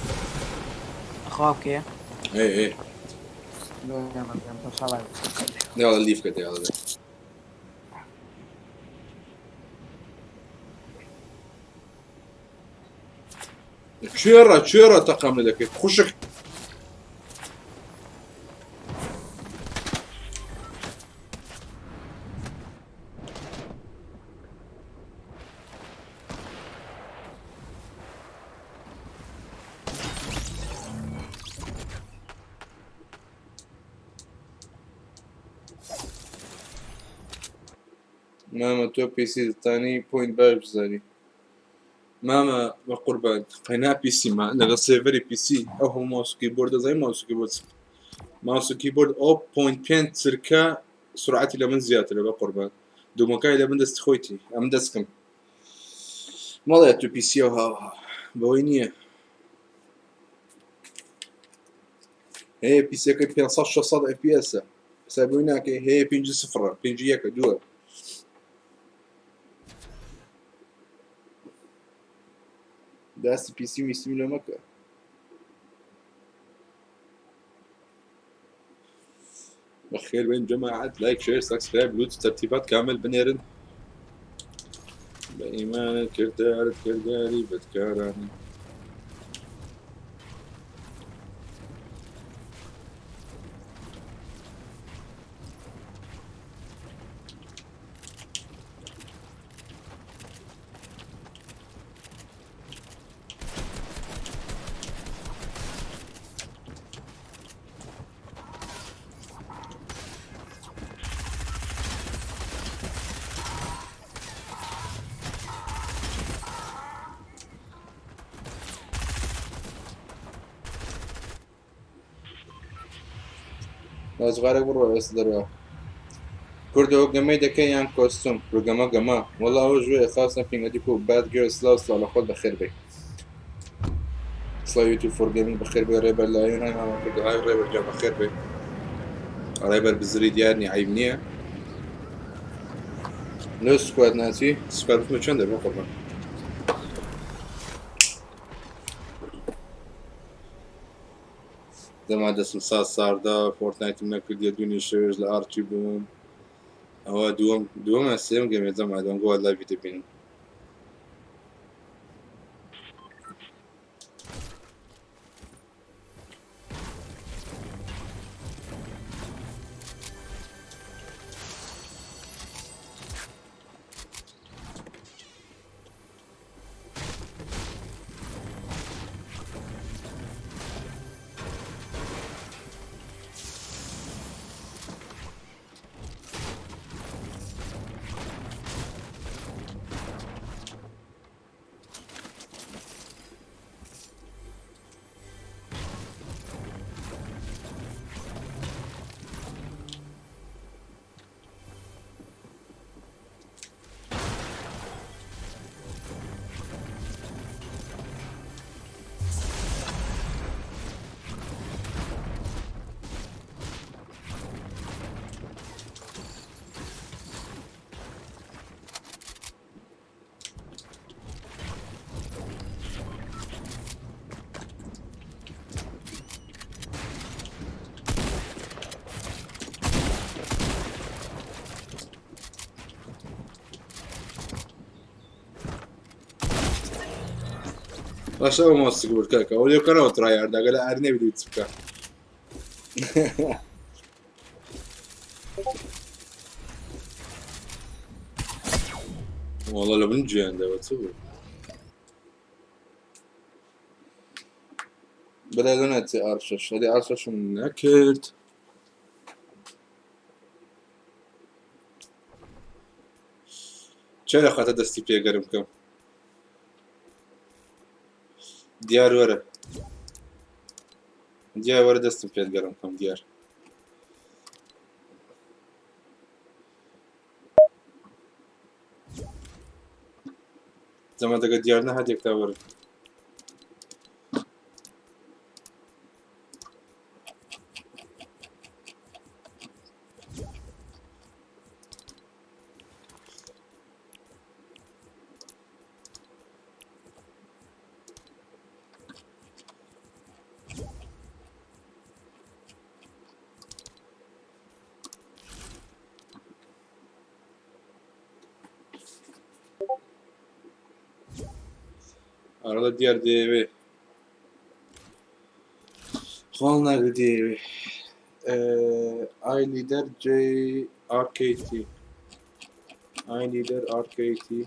خوا بکەیە؟ ئێ ئێ. یاڵە لیف کە یاڵە. کوێڕە کوێڕە تەقام لێ دەکەیت خوشک. مامە تۆ پیسی دەتانی پۆینت باش بزانی مامە بە قوربان قەینا پیسیمە لەگەڵ سێڤەری پیسی ئەو هەموو ماوس و کیبۆرد دەزانی ماوس و کیبۆرد ماوس و کیبۆرد ئەو پۆینت پێنج چرکە سرعەتی لە من زیاترە بە قوربان دومەکای لە من دەستی خۆیتی ئەم دەستکەم مەڵێ تو پیسیەوە هاوها بەوەی نییە هەیە پیسەکە 500 600 FPS ە حساب بۆی ناکەی هەیە پێنج سفرە پێنج یەکە دووە داستی پیسی میسیم لۆ مەکە بەخێر بێن جەماعەت لایک شێر سەبسکرایب لوت تەرتیبات کامل بنێرن بە ئیمانت کردارت کرداری بەدکارانە ڕۆزگارێک بڕۆ ئێستا دەرەوە کوردەوە گەمەی دەکەی یان کۆستوم کوڕ گەمە گەمە وەڵا ئەوە ژوێ خاص نەپینگ ئەدی کو باد گێر سلاو سلاو لە خۆت بەخێر بێ سلاو یوتیوب فۆر گەیمینگ بەخێر بێ ڕێبەر لایۆن های مامە کوردە های ڕێبەر گیان بەخێر بێ ڕێبەر بزری دیار نیە عەیب نییە لۆ سکواد ناچی سکواد بچمە چەند دەبێ قوربان دەما دەستم ساز ساردە فۆرتنایتم نەکردیە دوێنێ شەوێش لە ئارچی بووم ئەوە دووەم دووەم یان سێم گەمێ جەما دەم گۆ لایڤی دەبینم باشە ئەو مۆسک بوو کاکە ئەو لێ کەرەوە ترایارداگە لە ئار نەبیدی چ بکە وەڵا لە بن گوێیان داوە چ بوو بەدا لۆ ناچێ ئار شەش هەدی ئار شەشم نەکرد چێ لە خاتە دەستی پێگەرم بکەم دیار وەرە دیار وەرە دەستم پێت گەرم بکەم دیار زەمەدەگە دیار نەهات یەکتا وەرە ئارەڵە دیار دەیەوێ خۆڵ ناگە دەیەوێ ئای لیدەر جێ ئارکەیتی ئای لیدەر ئارکەیتی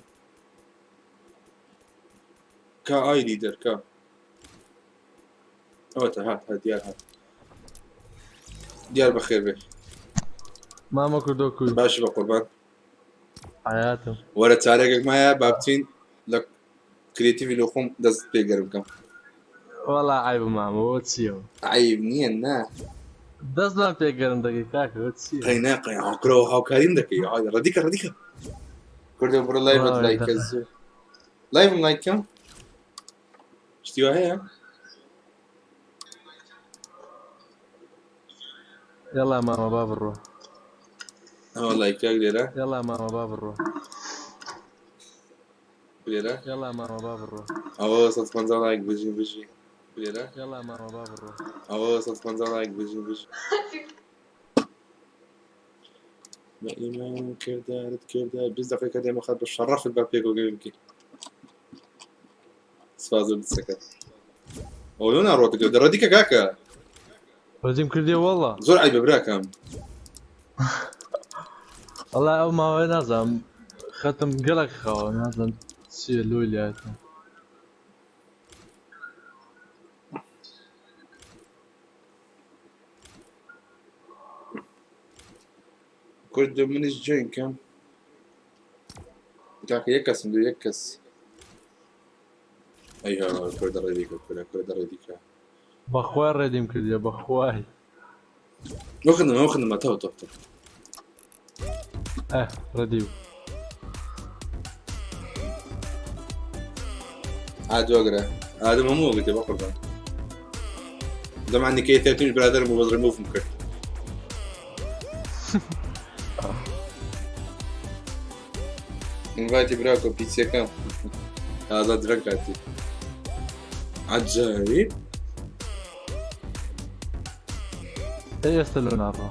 کا ئای لیدەر کا ئەوەتە هات هات دیار هات دیار بەخێر بێ مامە کوردۆ کوی باشی بە قوربان. حیاتم وەرە چارێکێک مایە با بچین لە کرێتیڤی لۆ خۆم دەست پێ گەرم کەم. وەڵا عەیبە مامە ئەوە چییە؟ عەیب نییە نا. دەستمان پێ گەرم دەکەی کاکە ئەوە چییە؟ قەی نا قەی ئاکرەوە هاوکاریم دەکەی ڕەدیکە ڕەدیکە کوردە بڕۆ لایڤت لایکە زوو لایڤم لایک کەم شتی وا هەیە؟ یەڵا مامە با بڕۆ. ئەوە لایکاک لێرە. یەڵا مامە با بڕۆ. لێرە. یەڵا مامە با بڕۆ. ئەوە 150 لایک بژی بژی لێرە. یەڵا مامە با بڕۆ. ئەوە 150 لایک بژی بژی. بە ئیمان کردارت کردار 20 دقیقە دێمە خەت بە شەڕەفت با پێکەوە گەوێ بکەین. سپاس بۆ دەستەکەت. ئەوە لۆ ناڕۆتە گەوێ دەڕەدیکە کاکە. ڕەدیم کردێ وەڵا. زۆر عەیبە براکەم. وەڵا ئەو ماوەیە نازانم خەتم گەلەک خاوە نازانم چییە لۆی لاتە. کورد منیش جوین کەم کاکە یەک کەسم دوو یەک کەس ئەی هاوار کوردە ڕێدیکە کورە کوردە ڕێدیکە بەخوای ڕێدیم کردیە بەخوای وەخنم وەخنم تەو تەو تەو ئە ڕێدیو ئادوەگرە ئادەم هەموو وەگرتێ بەقوربان زەمانی کەی تێتوش برادەرم بۆ بەس ڕیموڤم کرد ئینڤایتی براکۆ پیسەکەم ئازاد درەنگ کاتی عجایب ئەی ئێستا لۆ ناڕۆ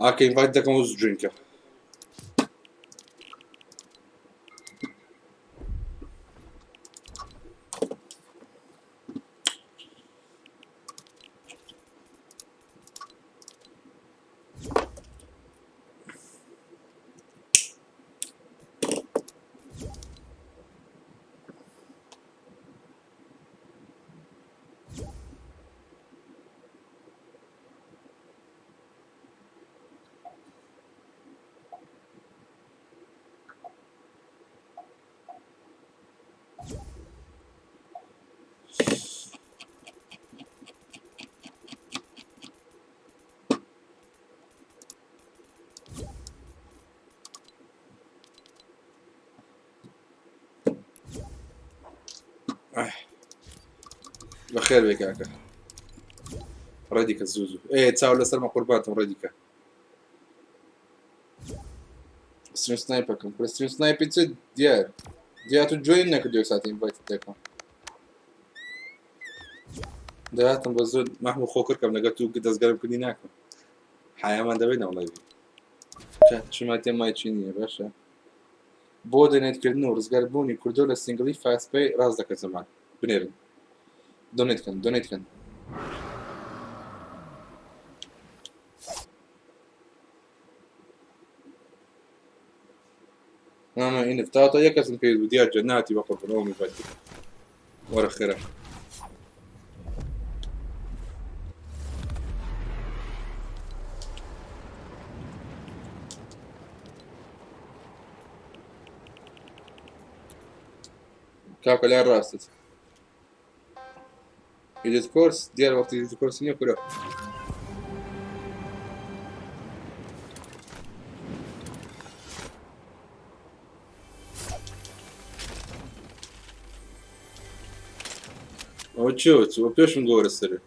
ئاکە ئینڤایت دەکەم و جوینکە بەخێر بێ کاکە ڕێدیکە زوو زوو ئێ چاو لەسەرمە قوربانتم ڕێدیکە ستریم سنایپەکەم کورە ستریم سنایپی چ دیار دیار تو جۆین نەکردو یەک ساعت ئینڤایتت دەکەم دەهاتم بە زۆر مەحموو خۆ کردکەم لەگەر تو دەستگەرم کردی ناکەم حیامان دەبێت ناوڵای چما تێ مایچی نییە باشە بۆ دۆنێتکردن و ڕزگاربوونی کوردۆ لە سینگڵی فاست پەی ڕاست دەکە زەمان بنێرن دۆنێت کەن دۆنێت کەن. ماما ئینف تا تا یەک کەسم پێویست بوو دیار جە ناتی بە قوربان ئەوم میڤایت کرد وەرە خێرا کاکە لای ڕاستت ئیدت کۆرس دیار وەختی ئیدت کۆرس نییە کورە ئەوە چێوە چوە پێشم گۆرە سەرێ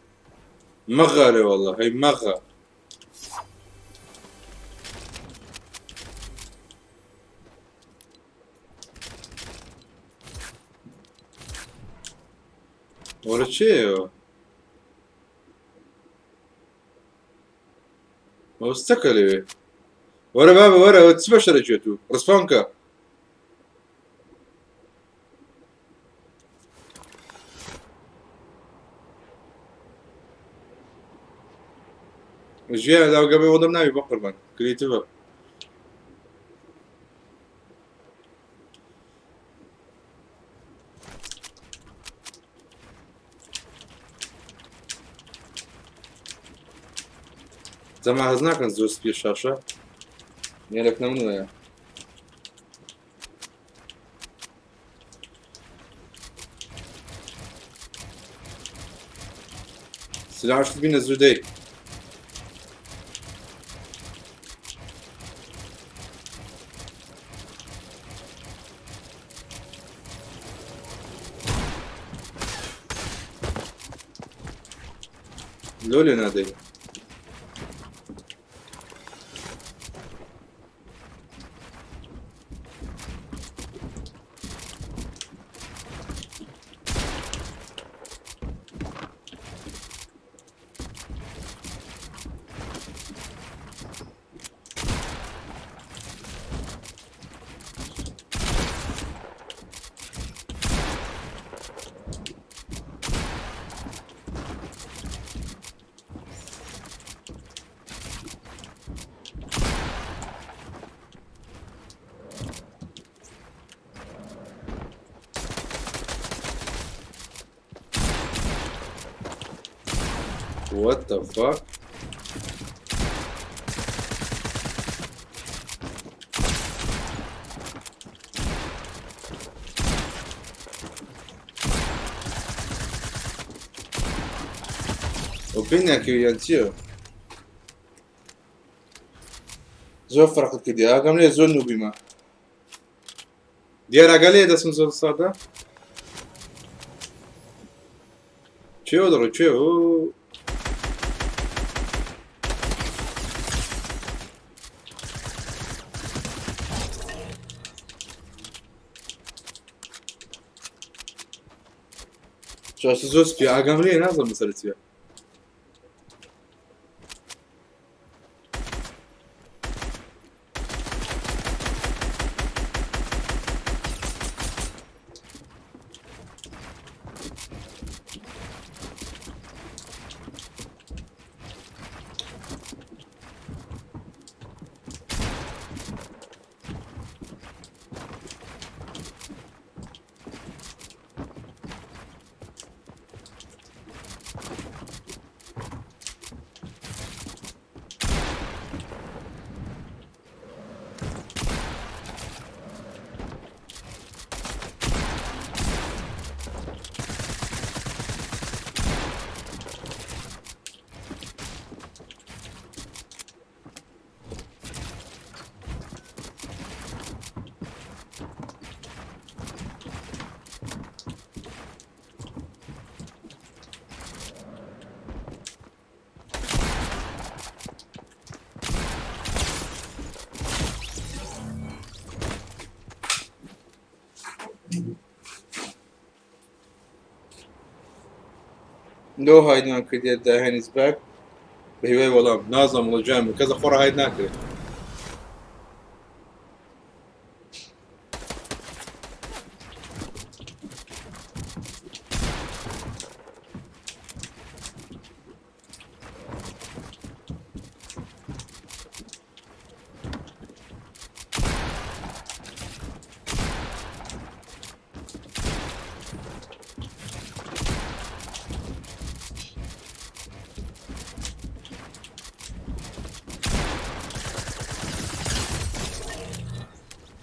مەغارێ والله هەی مەغا وەرە چێەوە مەوستەکە لەوێ وەرە بابە وەرە چ بەشەرە گوێت و ڕسپانکە ژیان لاوگەمە وەدەم ناوی بە قوربان کریتیڤە زەما هەز ناکەن زۆر سپیە شاشە نێرەک نە من وایە. سلاحشت بینە زوو دەی. لۆ لێ نادەی؟ What the fuck? ئۆپینیان یان چییە؟ زۆر فەرقت کردی ئاگام لێ زۆر نوبیمە دیار ئاگا لێ دەستم زۆر سادە چێوە دەڕۆی چێ ئۆ شاشە زۆر سپیە ئاگام لێ نازانم مەسەلە چییە. لۆ هایدمان کردیە داهێنیز باک بە هیوای وەڵام نازانم وڵا جوان بوو کەس خۆڕا هاید ناکرێت.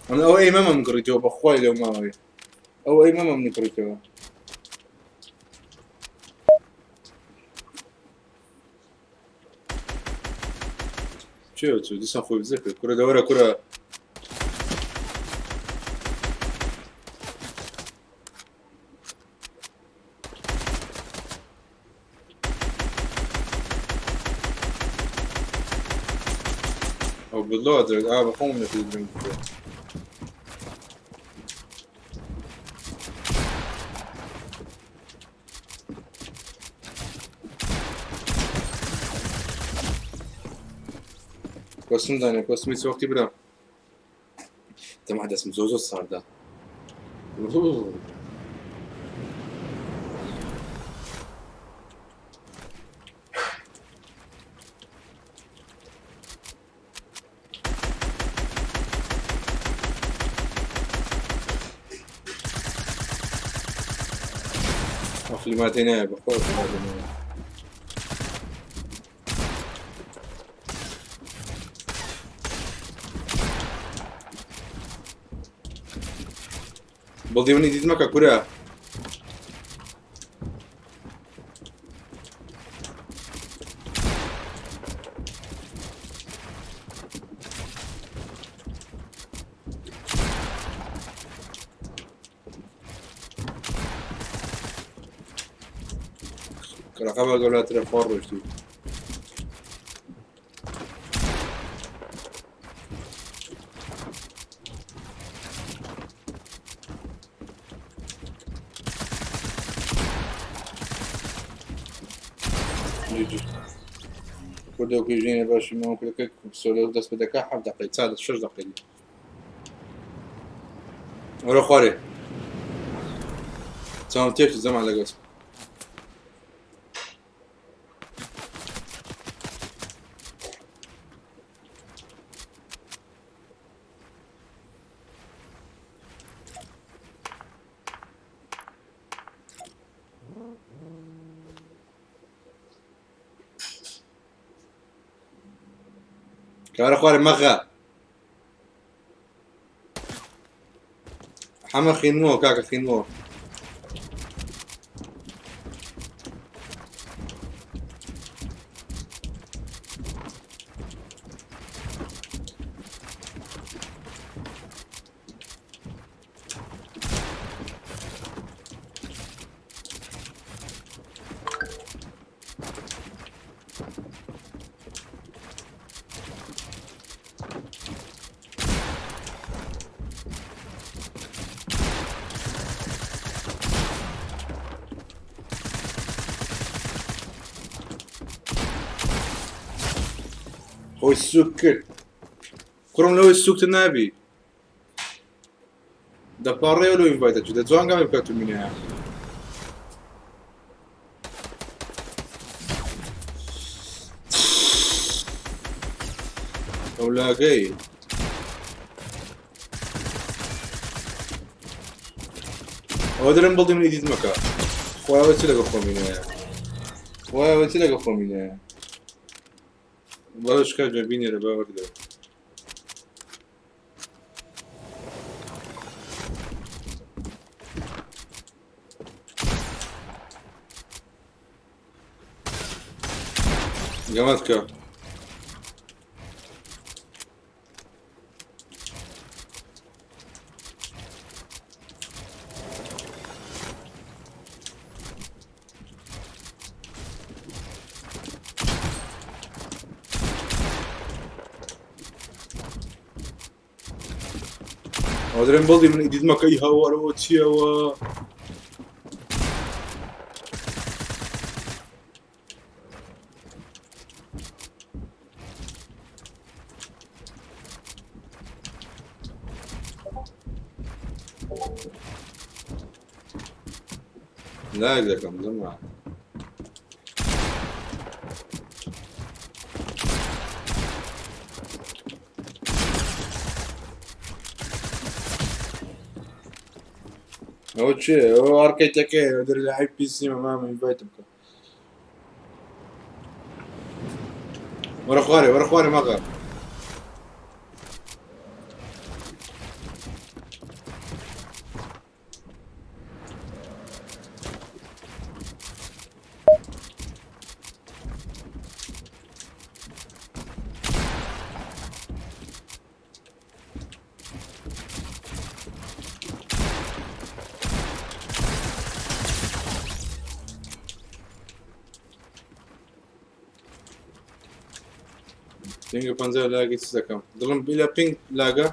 ئەمن ئەو ئەیمەمم گڕیتەوە بەخوای لەو ماوەیە ئەو ئەیمەمم نکڕیتەوە. چێ چوو دیسان خۆی بزە کرد کورە دەوەرە کورە. ئەو بڵۆ درێت ئا بەخۆم نەکردم. کۆسم دانێ کۆسمی چ وەختی برا تەما دەستم زۆر زۆر ساردە. ئەفلیماتی نایە بەخۆ ئەفلیماتی نایە. بڵدی منی دیت مەکە کورە. کەرەقە بە گەولاترە خۆر ڕۆشتی. کوردەوە ژینە باشی ماوە کورەکە سۆلۆ دەست پێ دەکا حەفت دەقەی چار شەش دەقەی وەرە خوارێ چاوم تێکچوو زەمان لەگەڵ کارە خوارێ مەغە حەمە خینمەوە کاکە خینمەوە. خۆی سوک کرد کوڕم لەوەی سوکتە نابی دەپاڕێەوە لۆ ئینڤایتە چوو دە جوان گامی بکات و مینایە. ئەو لاگەی ئەوە دەرم بڵدی من ئیدیت مەکە خوایەوە چ لەگە خۆمینایە خوایەوە چ لەگە خۆمینایە بەڵێ شکات بینێرە باوەک دەرم. گەمەت کە ئەوە دەرێن بڵدی من ئیدیت مەکە ئی هاوارەوە چیەوە لاگ دەکەم زەما ئەوە چێ ئەوە ئارکەیتەکەی ئەوە دەرێ لە عیب پیسی مامە ئینڤایتم بکە وەرە خوارێ وەرە خوارێ مەغە پینگ پەنجا لاگی چ دەکەم دڵم بیلە پینگ لاگە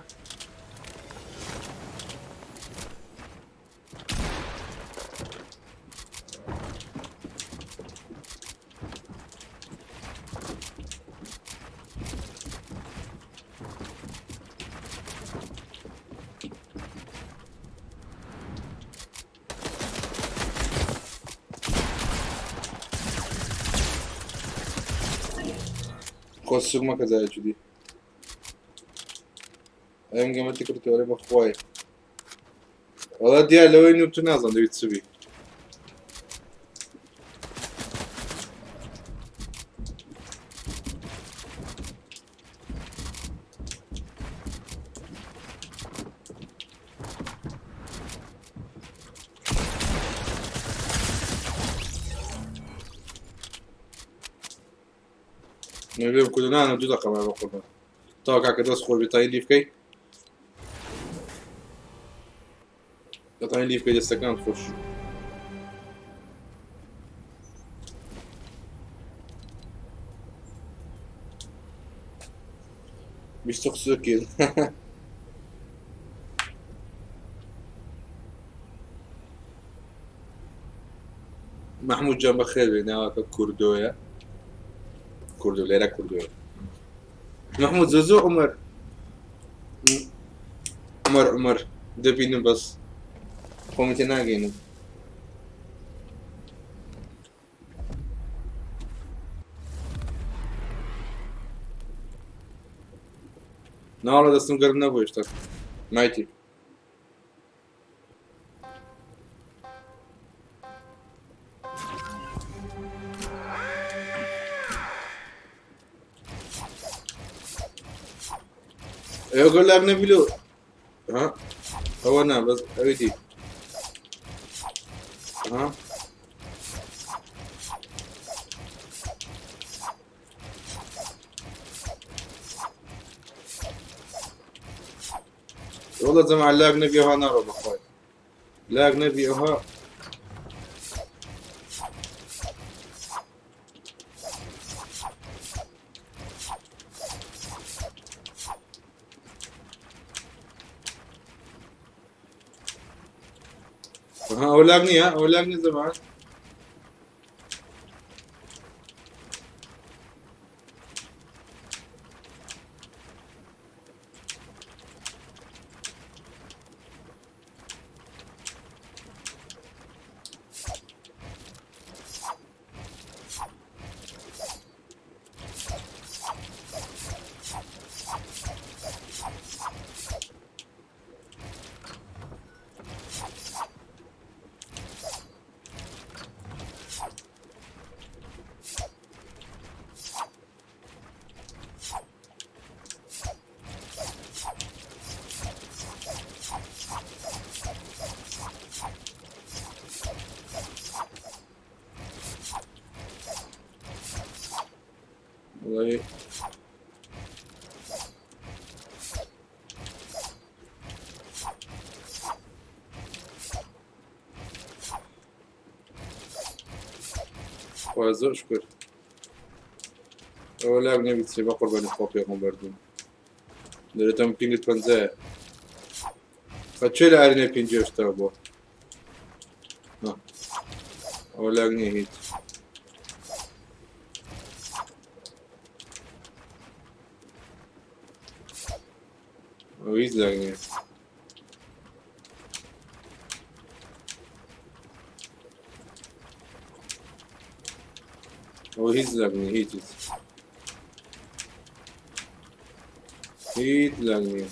خۆ سوک مەکە جارێکی دی ئەم گەمەتی کرد تۆرە بەخوای وەڵا دیار لەوەی نوب تو نازان دەویت چ بی. نەبێم کوردۆ نانە دوو دەقە مایە بەقوربان تاو کاکە دەست خۆش بێ تاین لیف بکەی دەتوانین لیف بکەی دەستەکان خۆش بیست قسە کرد مەحمود جان بەخێر بێ ناوەکە کوردۆیە کوردۆ لێرە کوردۆیە مەحمود زۆ زۆ عمر عمر عمر دەبینم بەس خۆمی تێ ناگەینم ناوەڵە دەستم گەرم نەبوو هێشتا مایتی ئێوە گەر نەبی لۆ ها ئەوە نا بەس ئەوی دی ها والله زمان لاق نبي ها نارو بخوي لاق نبي ها ها أولاقني ها أولاقني زمان والله خوا زۆر شکر ئەوە لاگ نەبیت سێ بە قوربانی خوا پێغەمبەر بوون دەرێتم پینگت پەنجایە خەچێ لە ئارینە پینجێ شتا بووە ئەوە لاگ نییە هیچ ئەوە هیچ لاگ نییە ئەوە هیچ لاگ نییە هیچ هیچ هیچ لاگ نییە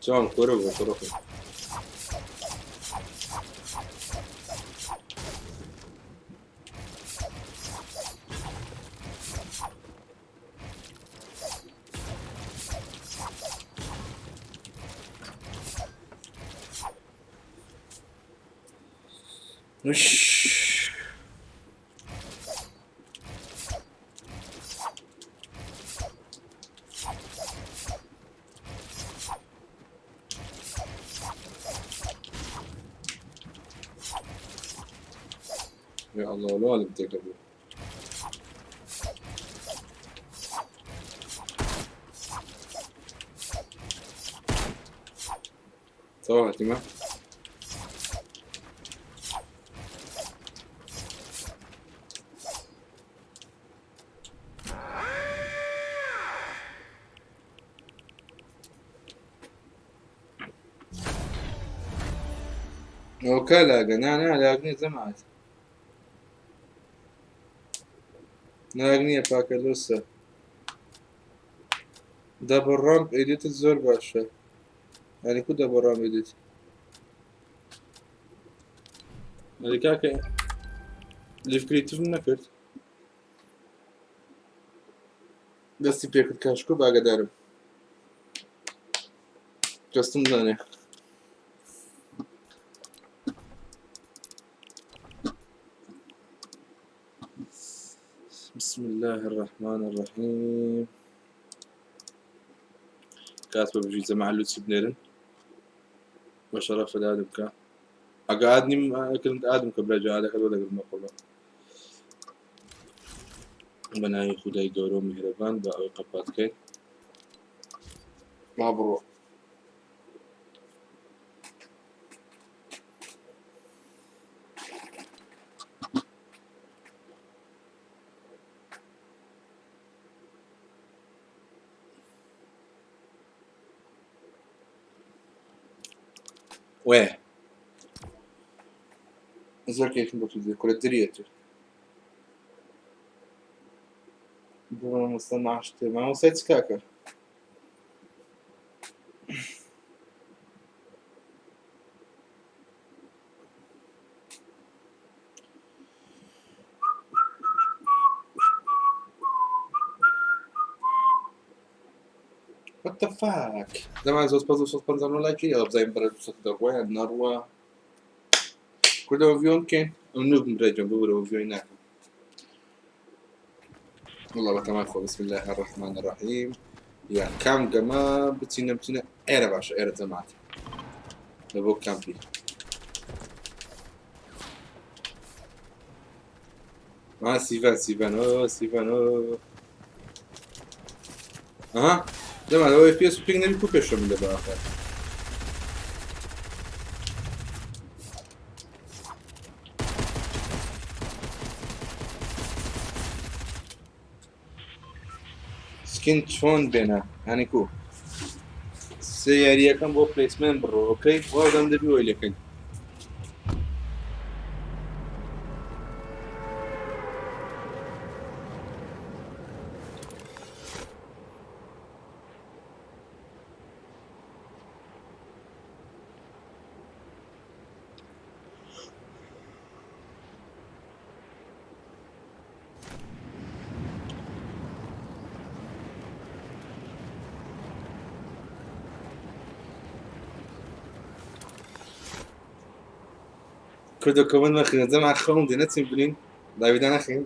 چاوم کۆرە بوو سەرۆکم وش يا الله الوالد تكبر صباح تمام ئەوکە لاگە نا نا لاگ نییە جەماعەت لاگ نییە پاکە لۆسە دەبڵ ڕامپ ئێدیتت زۆر باشە یعنی کو دەبڵ ڕامپ ئێدیت ئەرێ کاکە لیف کریتیڤم نەکرد دەستی پێکرد کاشکۆ باگەدارم کەستم زانێ بسم الله الرحمن الرحیم کات بە بژی جەماع لوچی بنێرن بە شەرەفە دادم بکە ئەگە ئادنیم کرد ئادم کە برا جادەکە بۆ دەگرمە قوڵە بە ناوی خودای گەورە و میهرەبان بە ئەوەی قەپات کەین با بڕۆ وێ زۆر کەیفم بۆ تو دێ کورە دریەتو بۆ مامۆستا معاشتێ مامۆستای چ کاکە What the fuck زەمان زۆر پەز 250 لایکی ئەوە بزانین بەرە 200 دەڕوا یان نەڕوا کوردەوە ڤیۆن بکەین ئەم نوبم برای جۆن ببورەوە ڤیۆی ناکەم والله بەتەمای خۆ بسم الله الرحمن الرحیم یا کام گەمە بچینە بچینە ئێرە باشە ئێرە جەماعەت لە بۆ کامپی آه سیڤان سیڤان ئۆ سیڤان ئۆ ئەها جەماعەت ئەوە FPS و پینگ نەبی کو پێشە من دەبا ئاخر سکین چۆن بێنە هەنی کو سێ یاریەکەم بۆ پلیسمێن بڕۆ ئۆکەی وازم دەبی وەی لەکەین کوردە کۆمن مەخینە جەما خەوم دێ نەچین بنین داویدا نەخین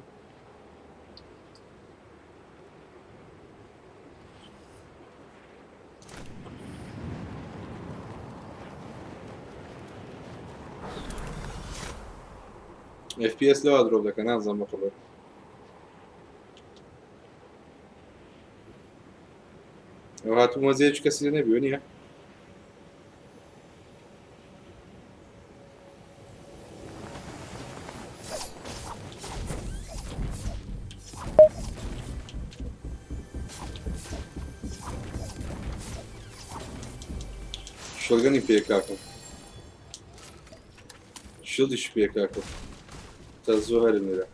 FPS لەوا درۆپ دەکە نازانم بەقوبەت ئەو هاتوو مۆزەیەکی کەسی لێ نەبی نییە شۆرگەنی پێکاکە شیڵدیش پێ کاکە تا زۆر هەرم لێرە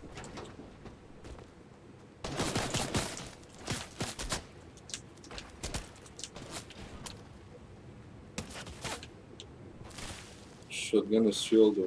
شۆتگەن و شیڵد و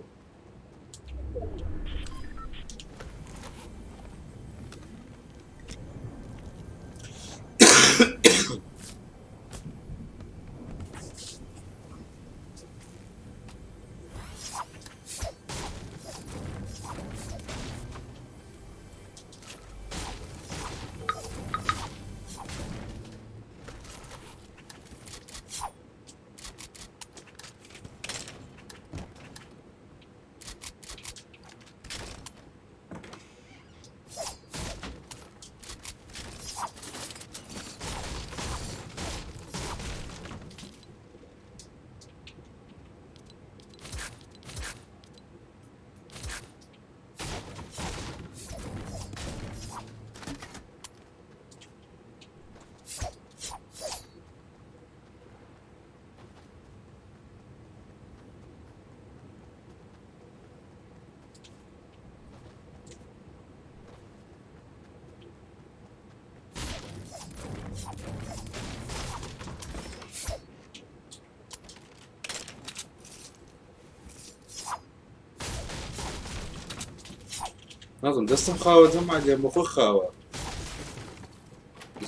نازم دەستم خاوە جەماعەت یان بەخۆ خاوە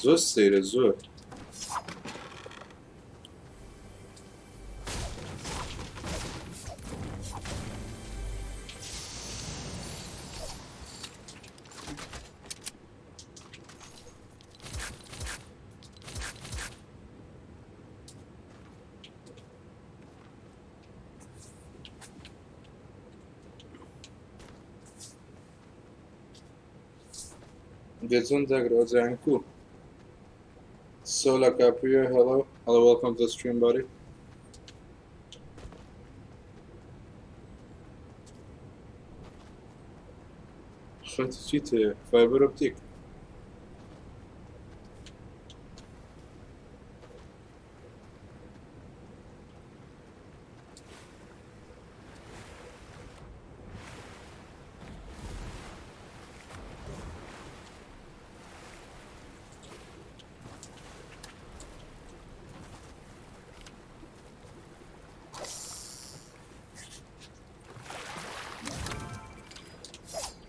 زۆر سەیرە زۆر Jason Zagro, Sola Caprio, hello. Hello, welcome to the stream, buddy. خەتی چیت هەیە؟ فایبەر ئۆپتیک.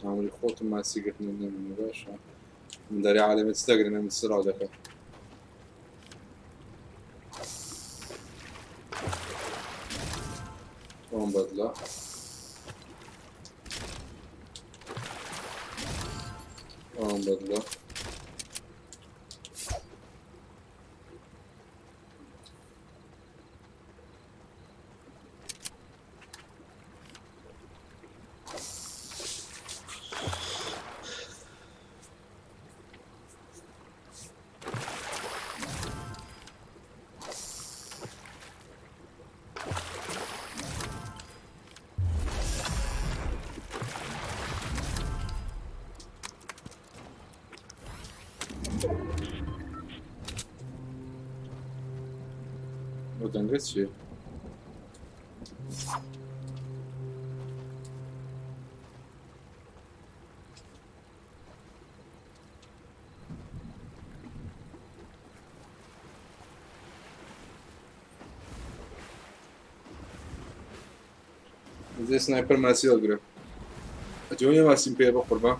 عمري خۆتم ماسی گرتن نەمێنێ باشە من دەرێ عالەمێ چ دەگرن ئەم سراو دەکەن ئەوم بەدلە ئەوم بەدلە ئەو دەنگە چییە؟ زێ سنایپەر ماسی هەڵگرە ئەتوانێ ماسیم پێ بە قوربان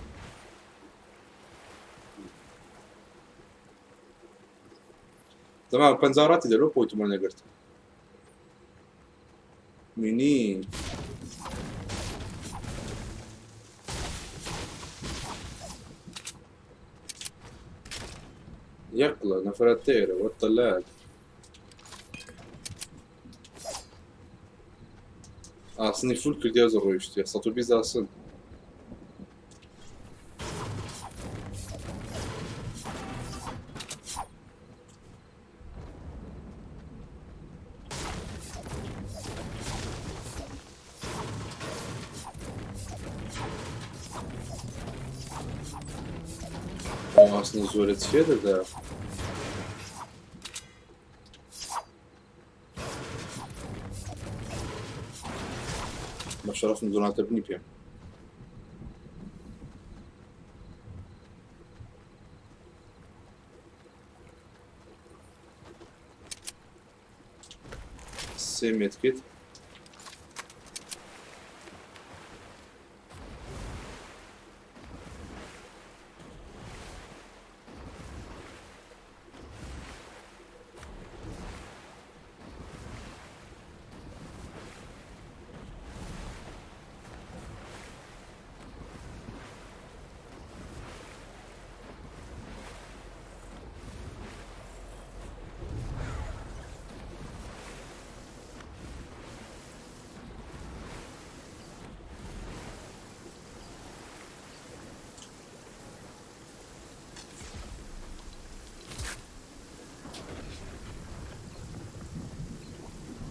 تەمام پەنجا ڕاتی دەرەوە پۆیتمان نەگرت مینی يقلة نفرتيرة والطلاق ئاسنی فول کردیا زۆر ڕۆیشتیە 120 ئاسن ئەو ئاسنە زۆرە چێ دەدا بە شەرەفم دۆناتە بنی پێم سێ مێتکت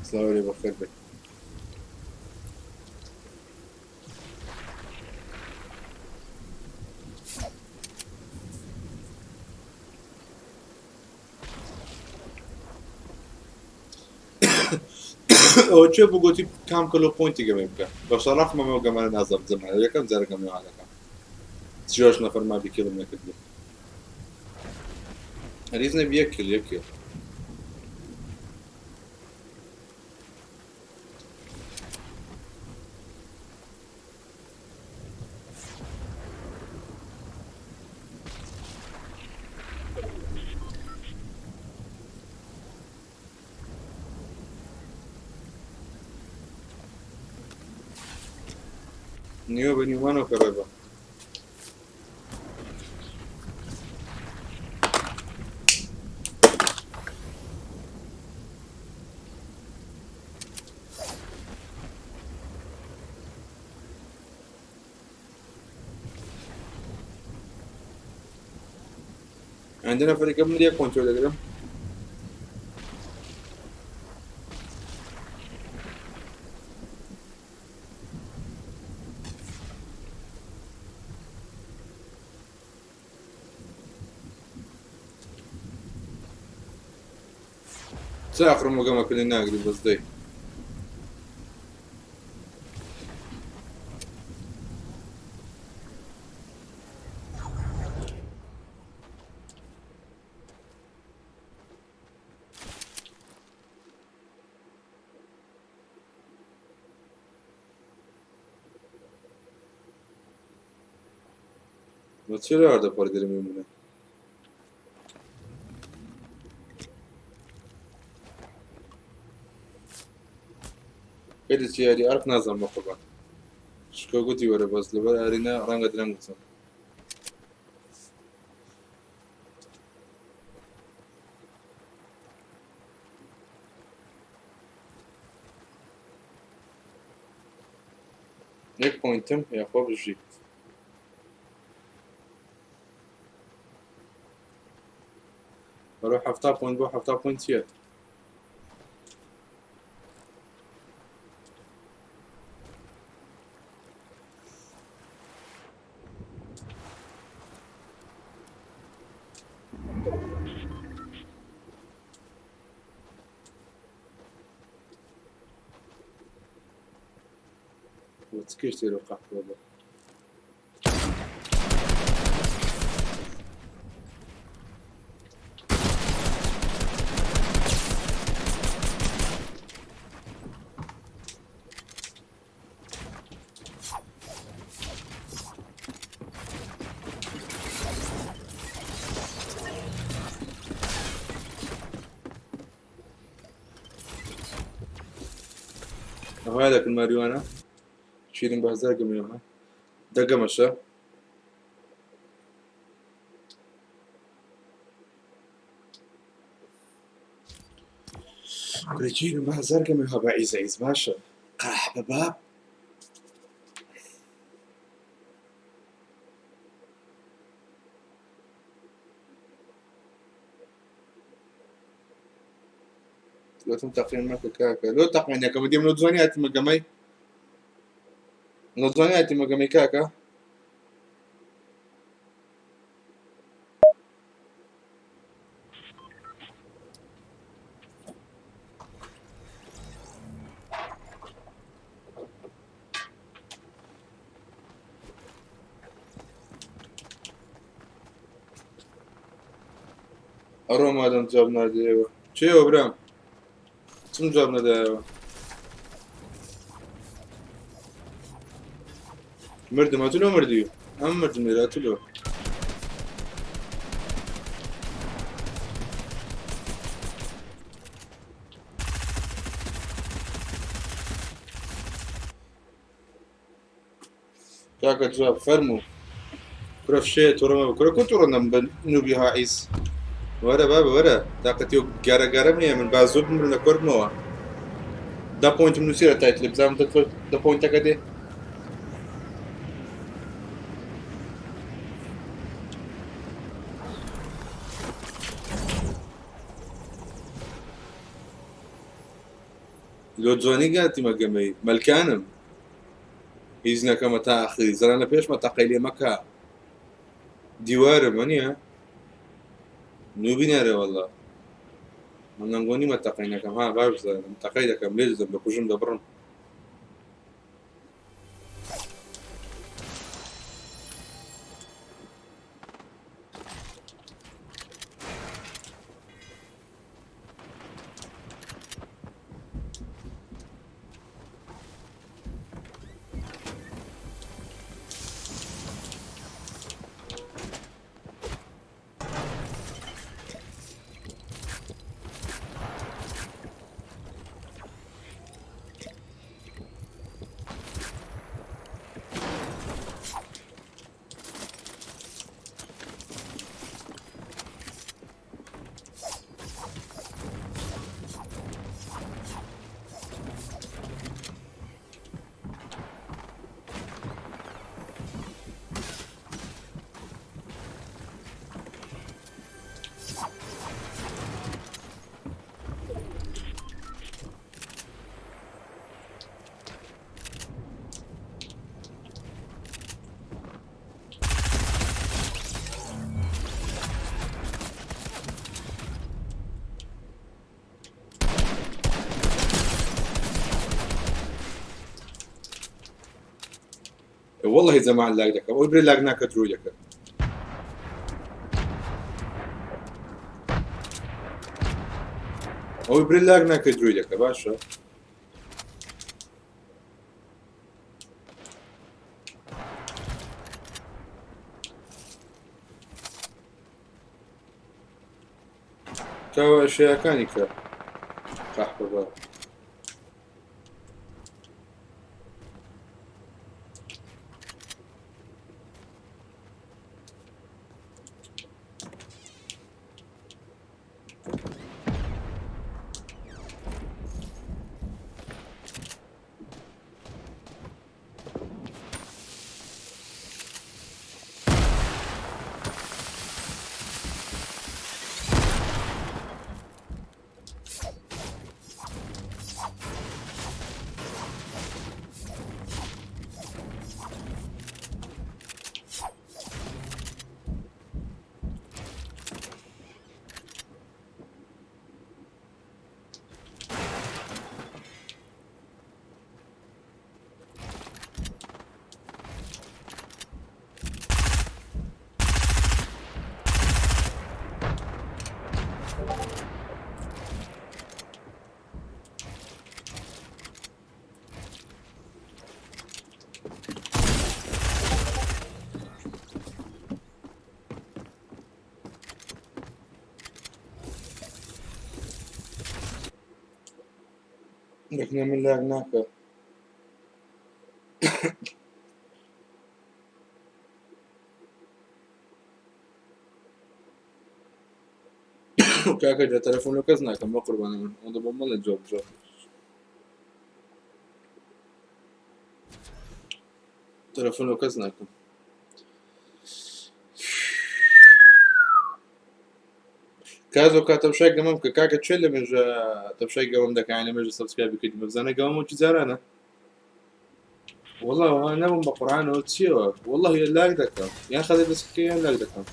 سڵاو لێ بەخێر بێت. ئەوە چێ بوو گۆتی کام کەلۆ پۆینتی گەمەی بکە بە شەڕەفمە ئەو گەمانە نازانم جەماعە یەکەم جارە گەمەی وا دەکەم چیۆش نەفەر مابی کێڵم نەکردبوو هەریز نەبی یەک کێل یەک کێل نیوە بە نیومانەوە کەڕێ بە. عندنا فريق قبل ليه كنترول دەگرم. چ ئاخرم وەگەمەکردنی ناگری بەس دەی. بە چ لە پەڕ دەرمی منە؟ خێلی چی یاری ئەرک نازانم بەقوربان. شکۆ گوتی وەرە بەس لەبەر ئارینە ڕەنگە درەنگ بچم. یەک پۆینتم یاخوا بژی. بەرەو 70 پۆینت بۆ 70 پۆینت چییە؟ وتكيش تيرو قحبة. هذاك الماريوانا شيرين بهزار قميوها دقة مشى. شيرين بهزار قميوها بعيز عيز باشا قحبة باب. لو تقييم ما كاكا لو تقييم يا كم دي من زوني هاتي مقامي نظني هاتي مقامي كاكا. ئەڕۆ مادەم جواب نادەیەوە. چێوە برام؟ چم جواب نەدایەوە؟ مردم ئەتو لۆ مردی؟ ئەم مردم لێرە ئەتو لۆ. کاکە جواب فەرموو. کورە فشەیە تووڕە مەبە. کورە کو تووڕە نەم بە نوبی ها عیز. وەرە بابە وەرە تاقەتی و گەرە گەرەم هەیە من با زوو بمرم لە کۆربمەوە. 10 پۆینتم نووسیرە تایتلی بزانم 10 پۆینتەکە دێ. لۆ جوانی گاتیمە گەمەی مەلکانم. هیچ نەکەمە تا ئاخری زەران لە پێشمە تەقەی لێ مەکە. دیوارم وەنیە؟ نوبی نارێ وەڵا. من نەنگۆ نیمە تەقەی نەکەم ها باش بزانم تەقەی دەکەم لێ دەدەم دەکوژم دەبڕم. وەڵی جەماعەت لاگ دەکەم ئەوەی برێ لاگ ناکە درۆی دەکەن. ئەوەی برێ لاگ ناکە درۆی دەکە باشە. کاوە شەیەکانی کە قەحپە بە. دەکنە من لاگ ناکە. کاکە جا تەلەفۆن لۆ کەس ناکەم بە قوربانە من ئەوەندە بۆم مەڵێ جواب جواب. تەلەفۆن لۆ کەس ناکەم. کازۆ کا تەمشای گەمەم کە کاکە چێ لە مێژە تەمشای گەمەم دەکەین لە مێژە سەبسکرایبی کردی بزانە گەمەم وەکی جارانە. والله انا نبم بە قورعانەوە چیەوە والله لاگ دەکەم یان خەڵی دەستەکە یان لاگ دەکەم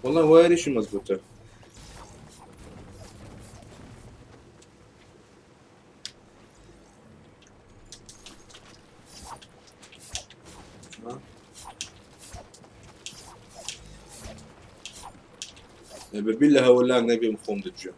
والله وایریشی مەزبوتە. بەبی لە هەوە لاگ نەبیم خۆم دەجێ.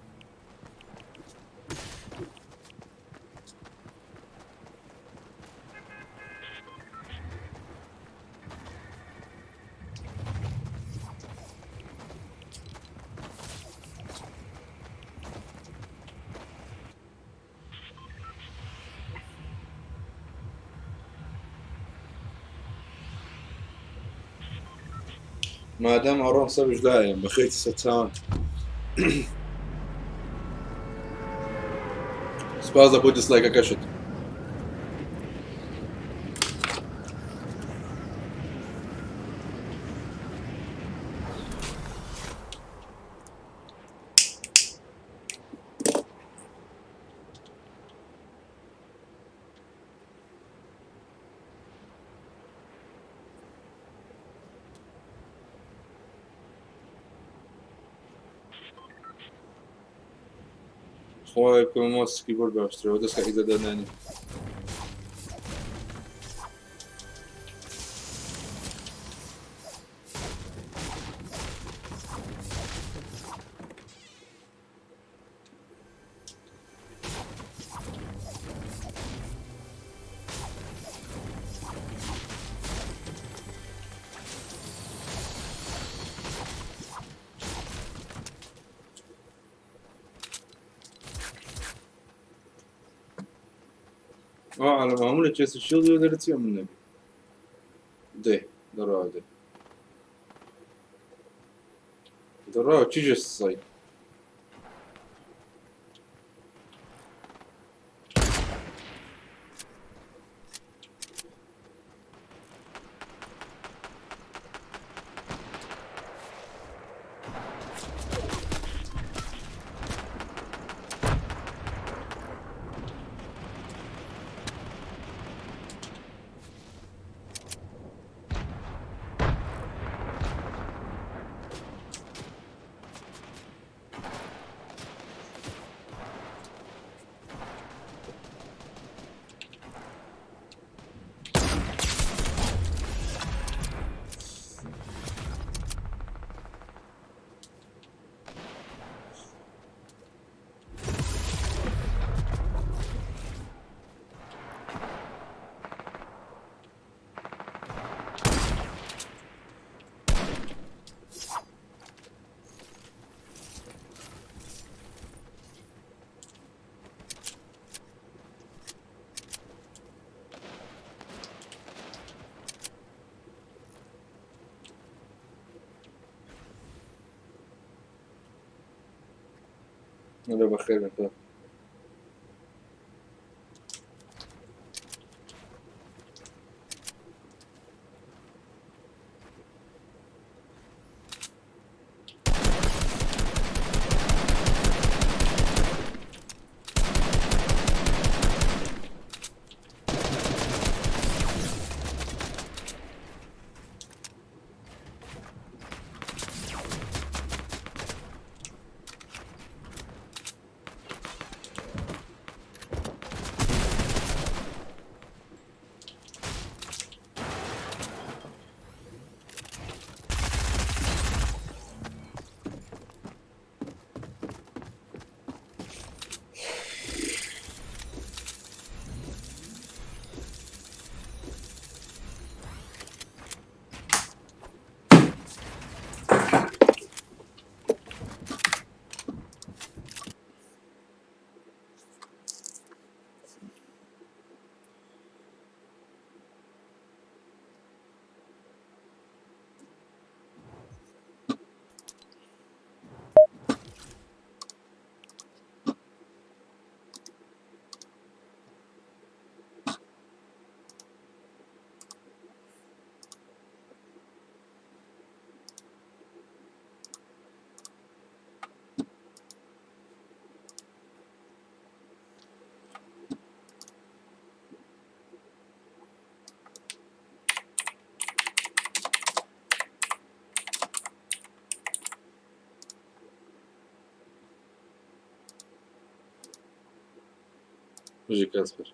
مادام ئەڕۆم سەبش دایم بەخێتی سەچاوان. سپاس بۆ دیسلایکەکەشت. خۆی بکەم مۆسکی کیبۆرد باشترەوە دەستکە ئیزە دەنانی. على معمولة تشيس الشيلد ودرتي من النبي ده دراو ده دراو تيجي الصيد. لە بەخێر بێن. بژی کاسپەر.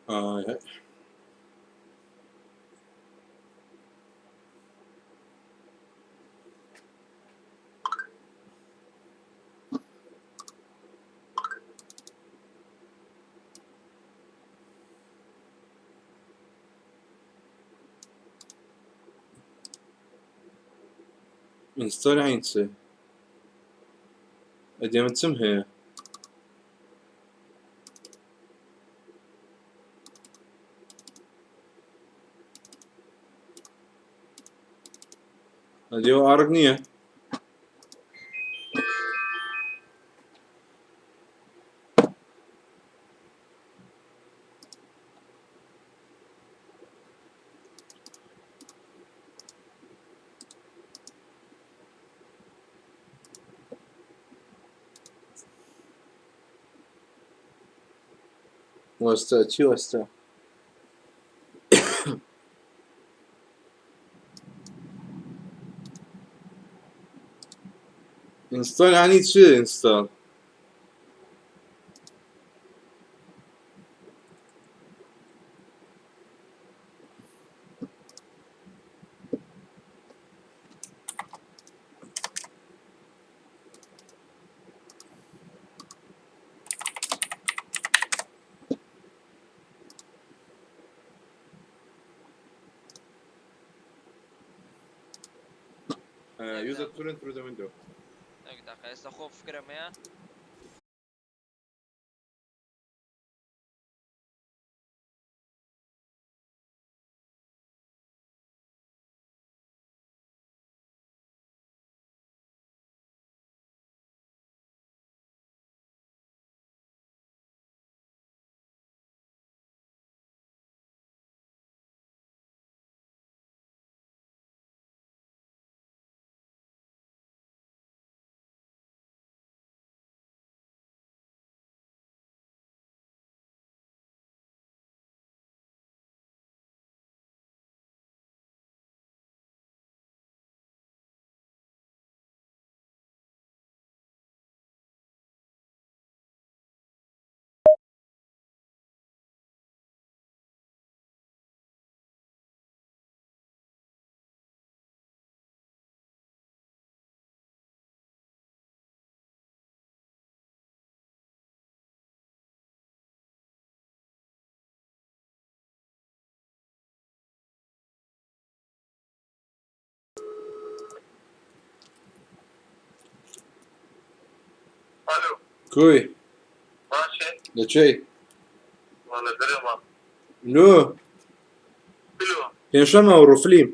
ئای هەی. ئینستۆل عین چ ئەدی من چم هەیە؟ ئەدی ئەو ئارگ نییە؟ وەستا چی وەستا؟ Install یانی چ install؟ Use a turret through the window. یەک دەقە ئێستا خۆ فکرم هەیە. کوی لە چێی لۆ پێنجشەممە ئەوڕۆ فلیم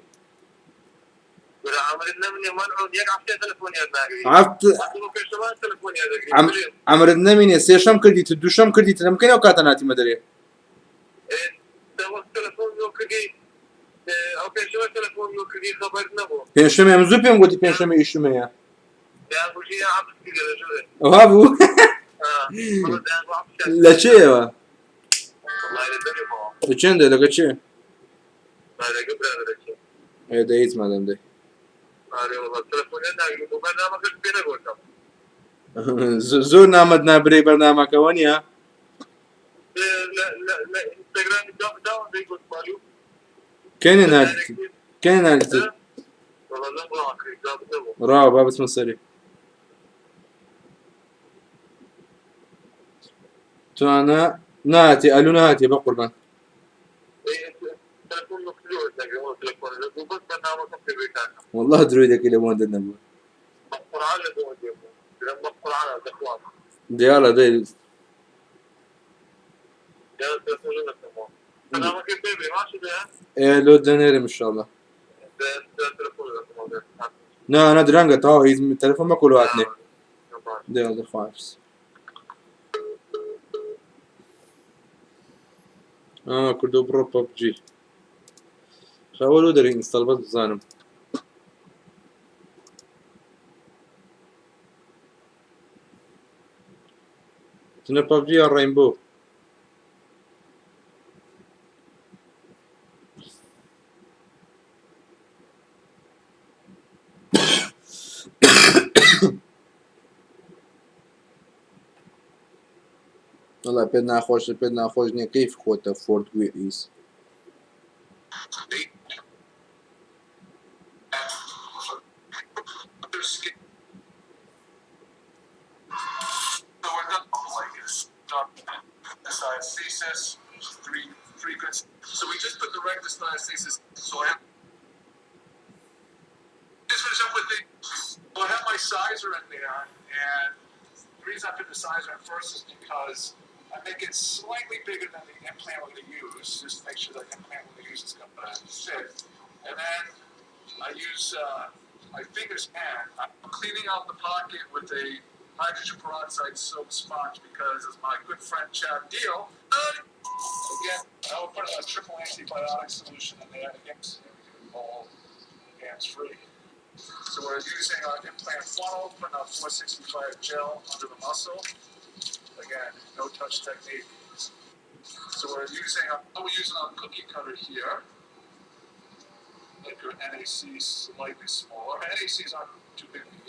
عەمرت نەمینێ سێشەم کردیت دووشەم کردیت لەم کەی ئەو کاتە ناتیمە دەرێ پێنجشەمێ ئەم زوو پێم گوتی پێنجشەمێ ئیشم هەیە ئەوها بوو لە چێەوە لە چێندە لەگە چێ ئێ دە هیچ مادەم دەی زۆر نامەت نابرەی بەرنامەکەەوە نییە کەێ ناردیت کەێ ناردیت ڕاوە با بچمە سەری توانە ناتی ئەلو ناتی بە قوربان والله درۆی دەکەی لە بۆن نەبوو دیالە دەی ئێ لۆ دەنێرم انشاءالله نا نا درەنگە تەواو هیچ تەلەفۆن مەکۆ لۆ هاتنێ دێڵ خواحافظ ئا کوردۆ بڕۆ پەبجی خەوە لۆ دەرێ ئینستاڵ بەس بزانم تنە پەبجی یا ڕەینبۆ وەڵا پێت ناخۆشە پێت ناخۆش نییە کەیف خۆتە فۆرد گوێ ئیس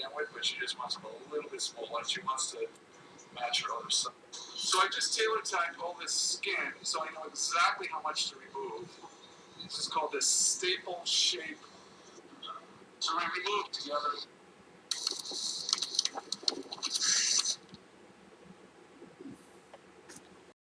begin with, but she just wants them a little bit smaller. She wants to match her other side. So I just tailor tacked all this skin so I know exactly how much to remove. This is called the staple shape. So we remove together.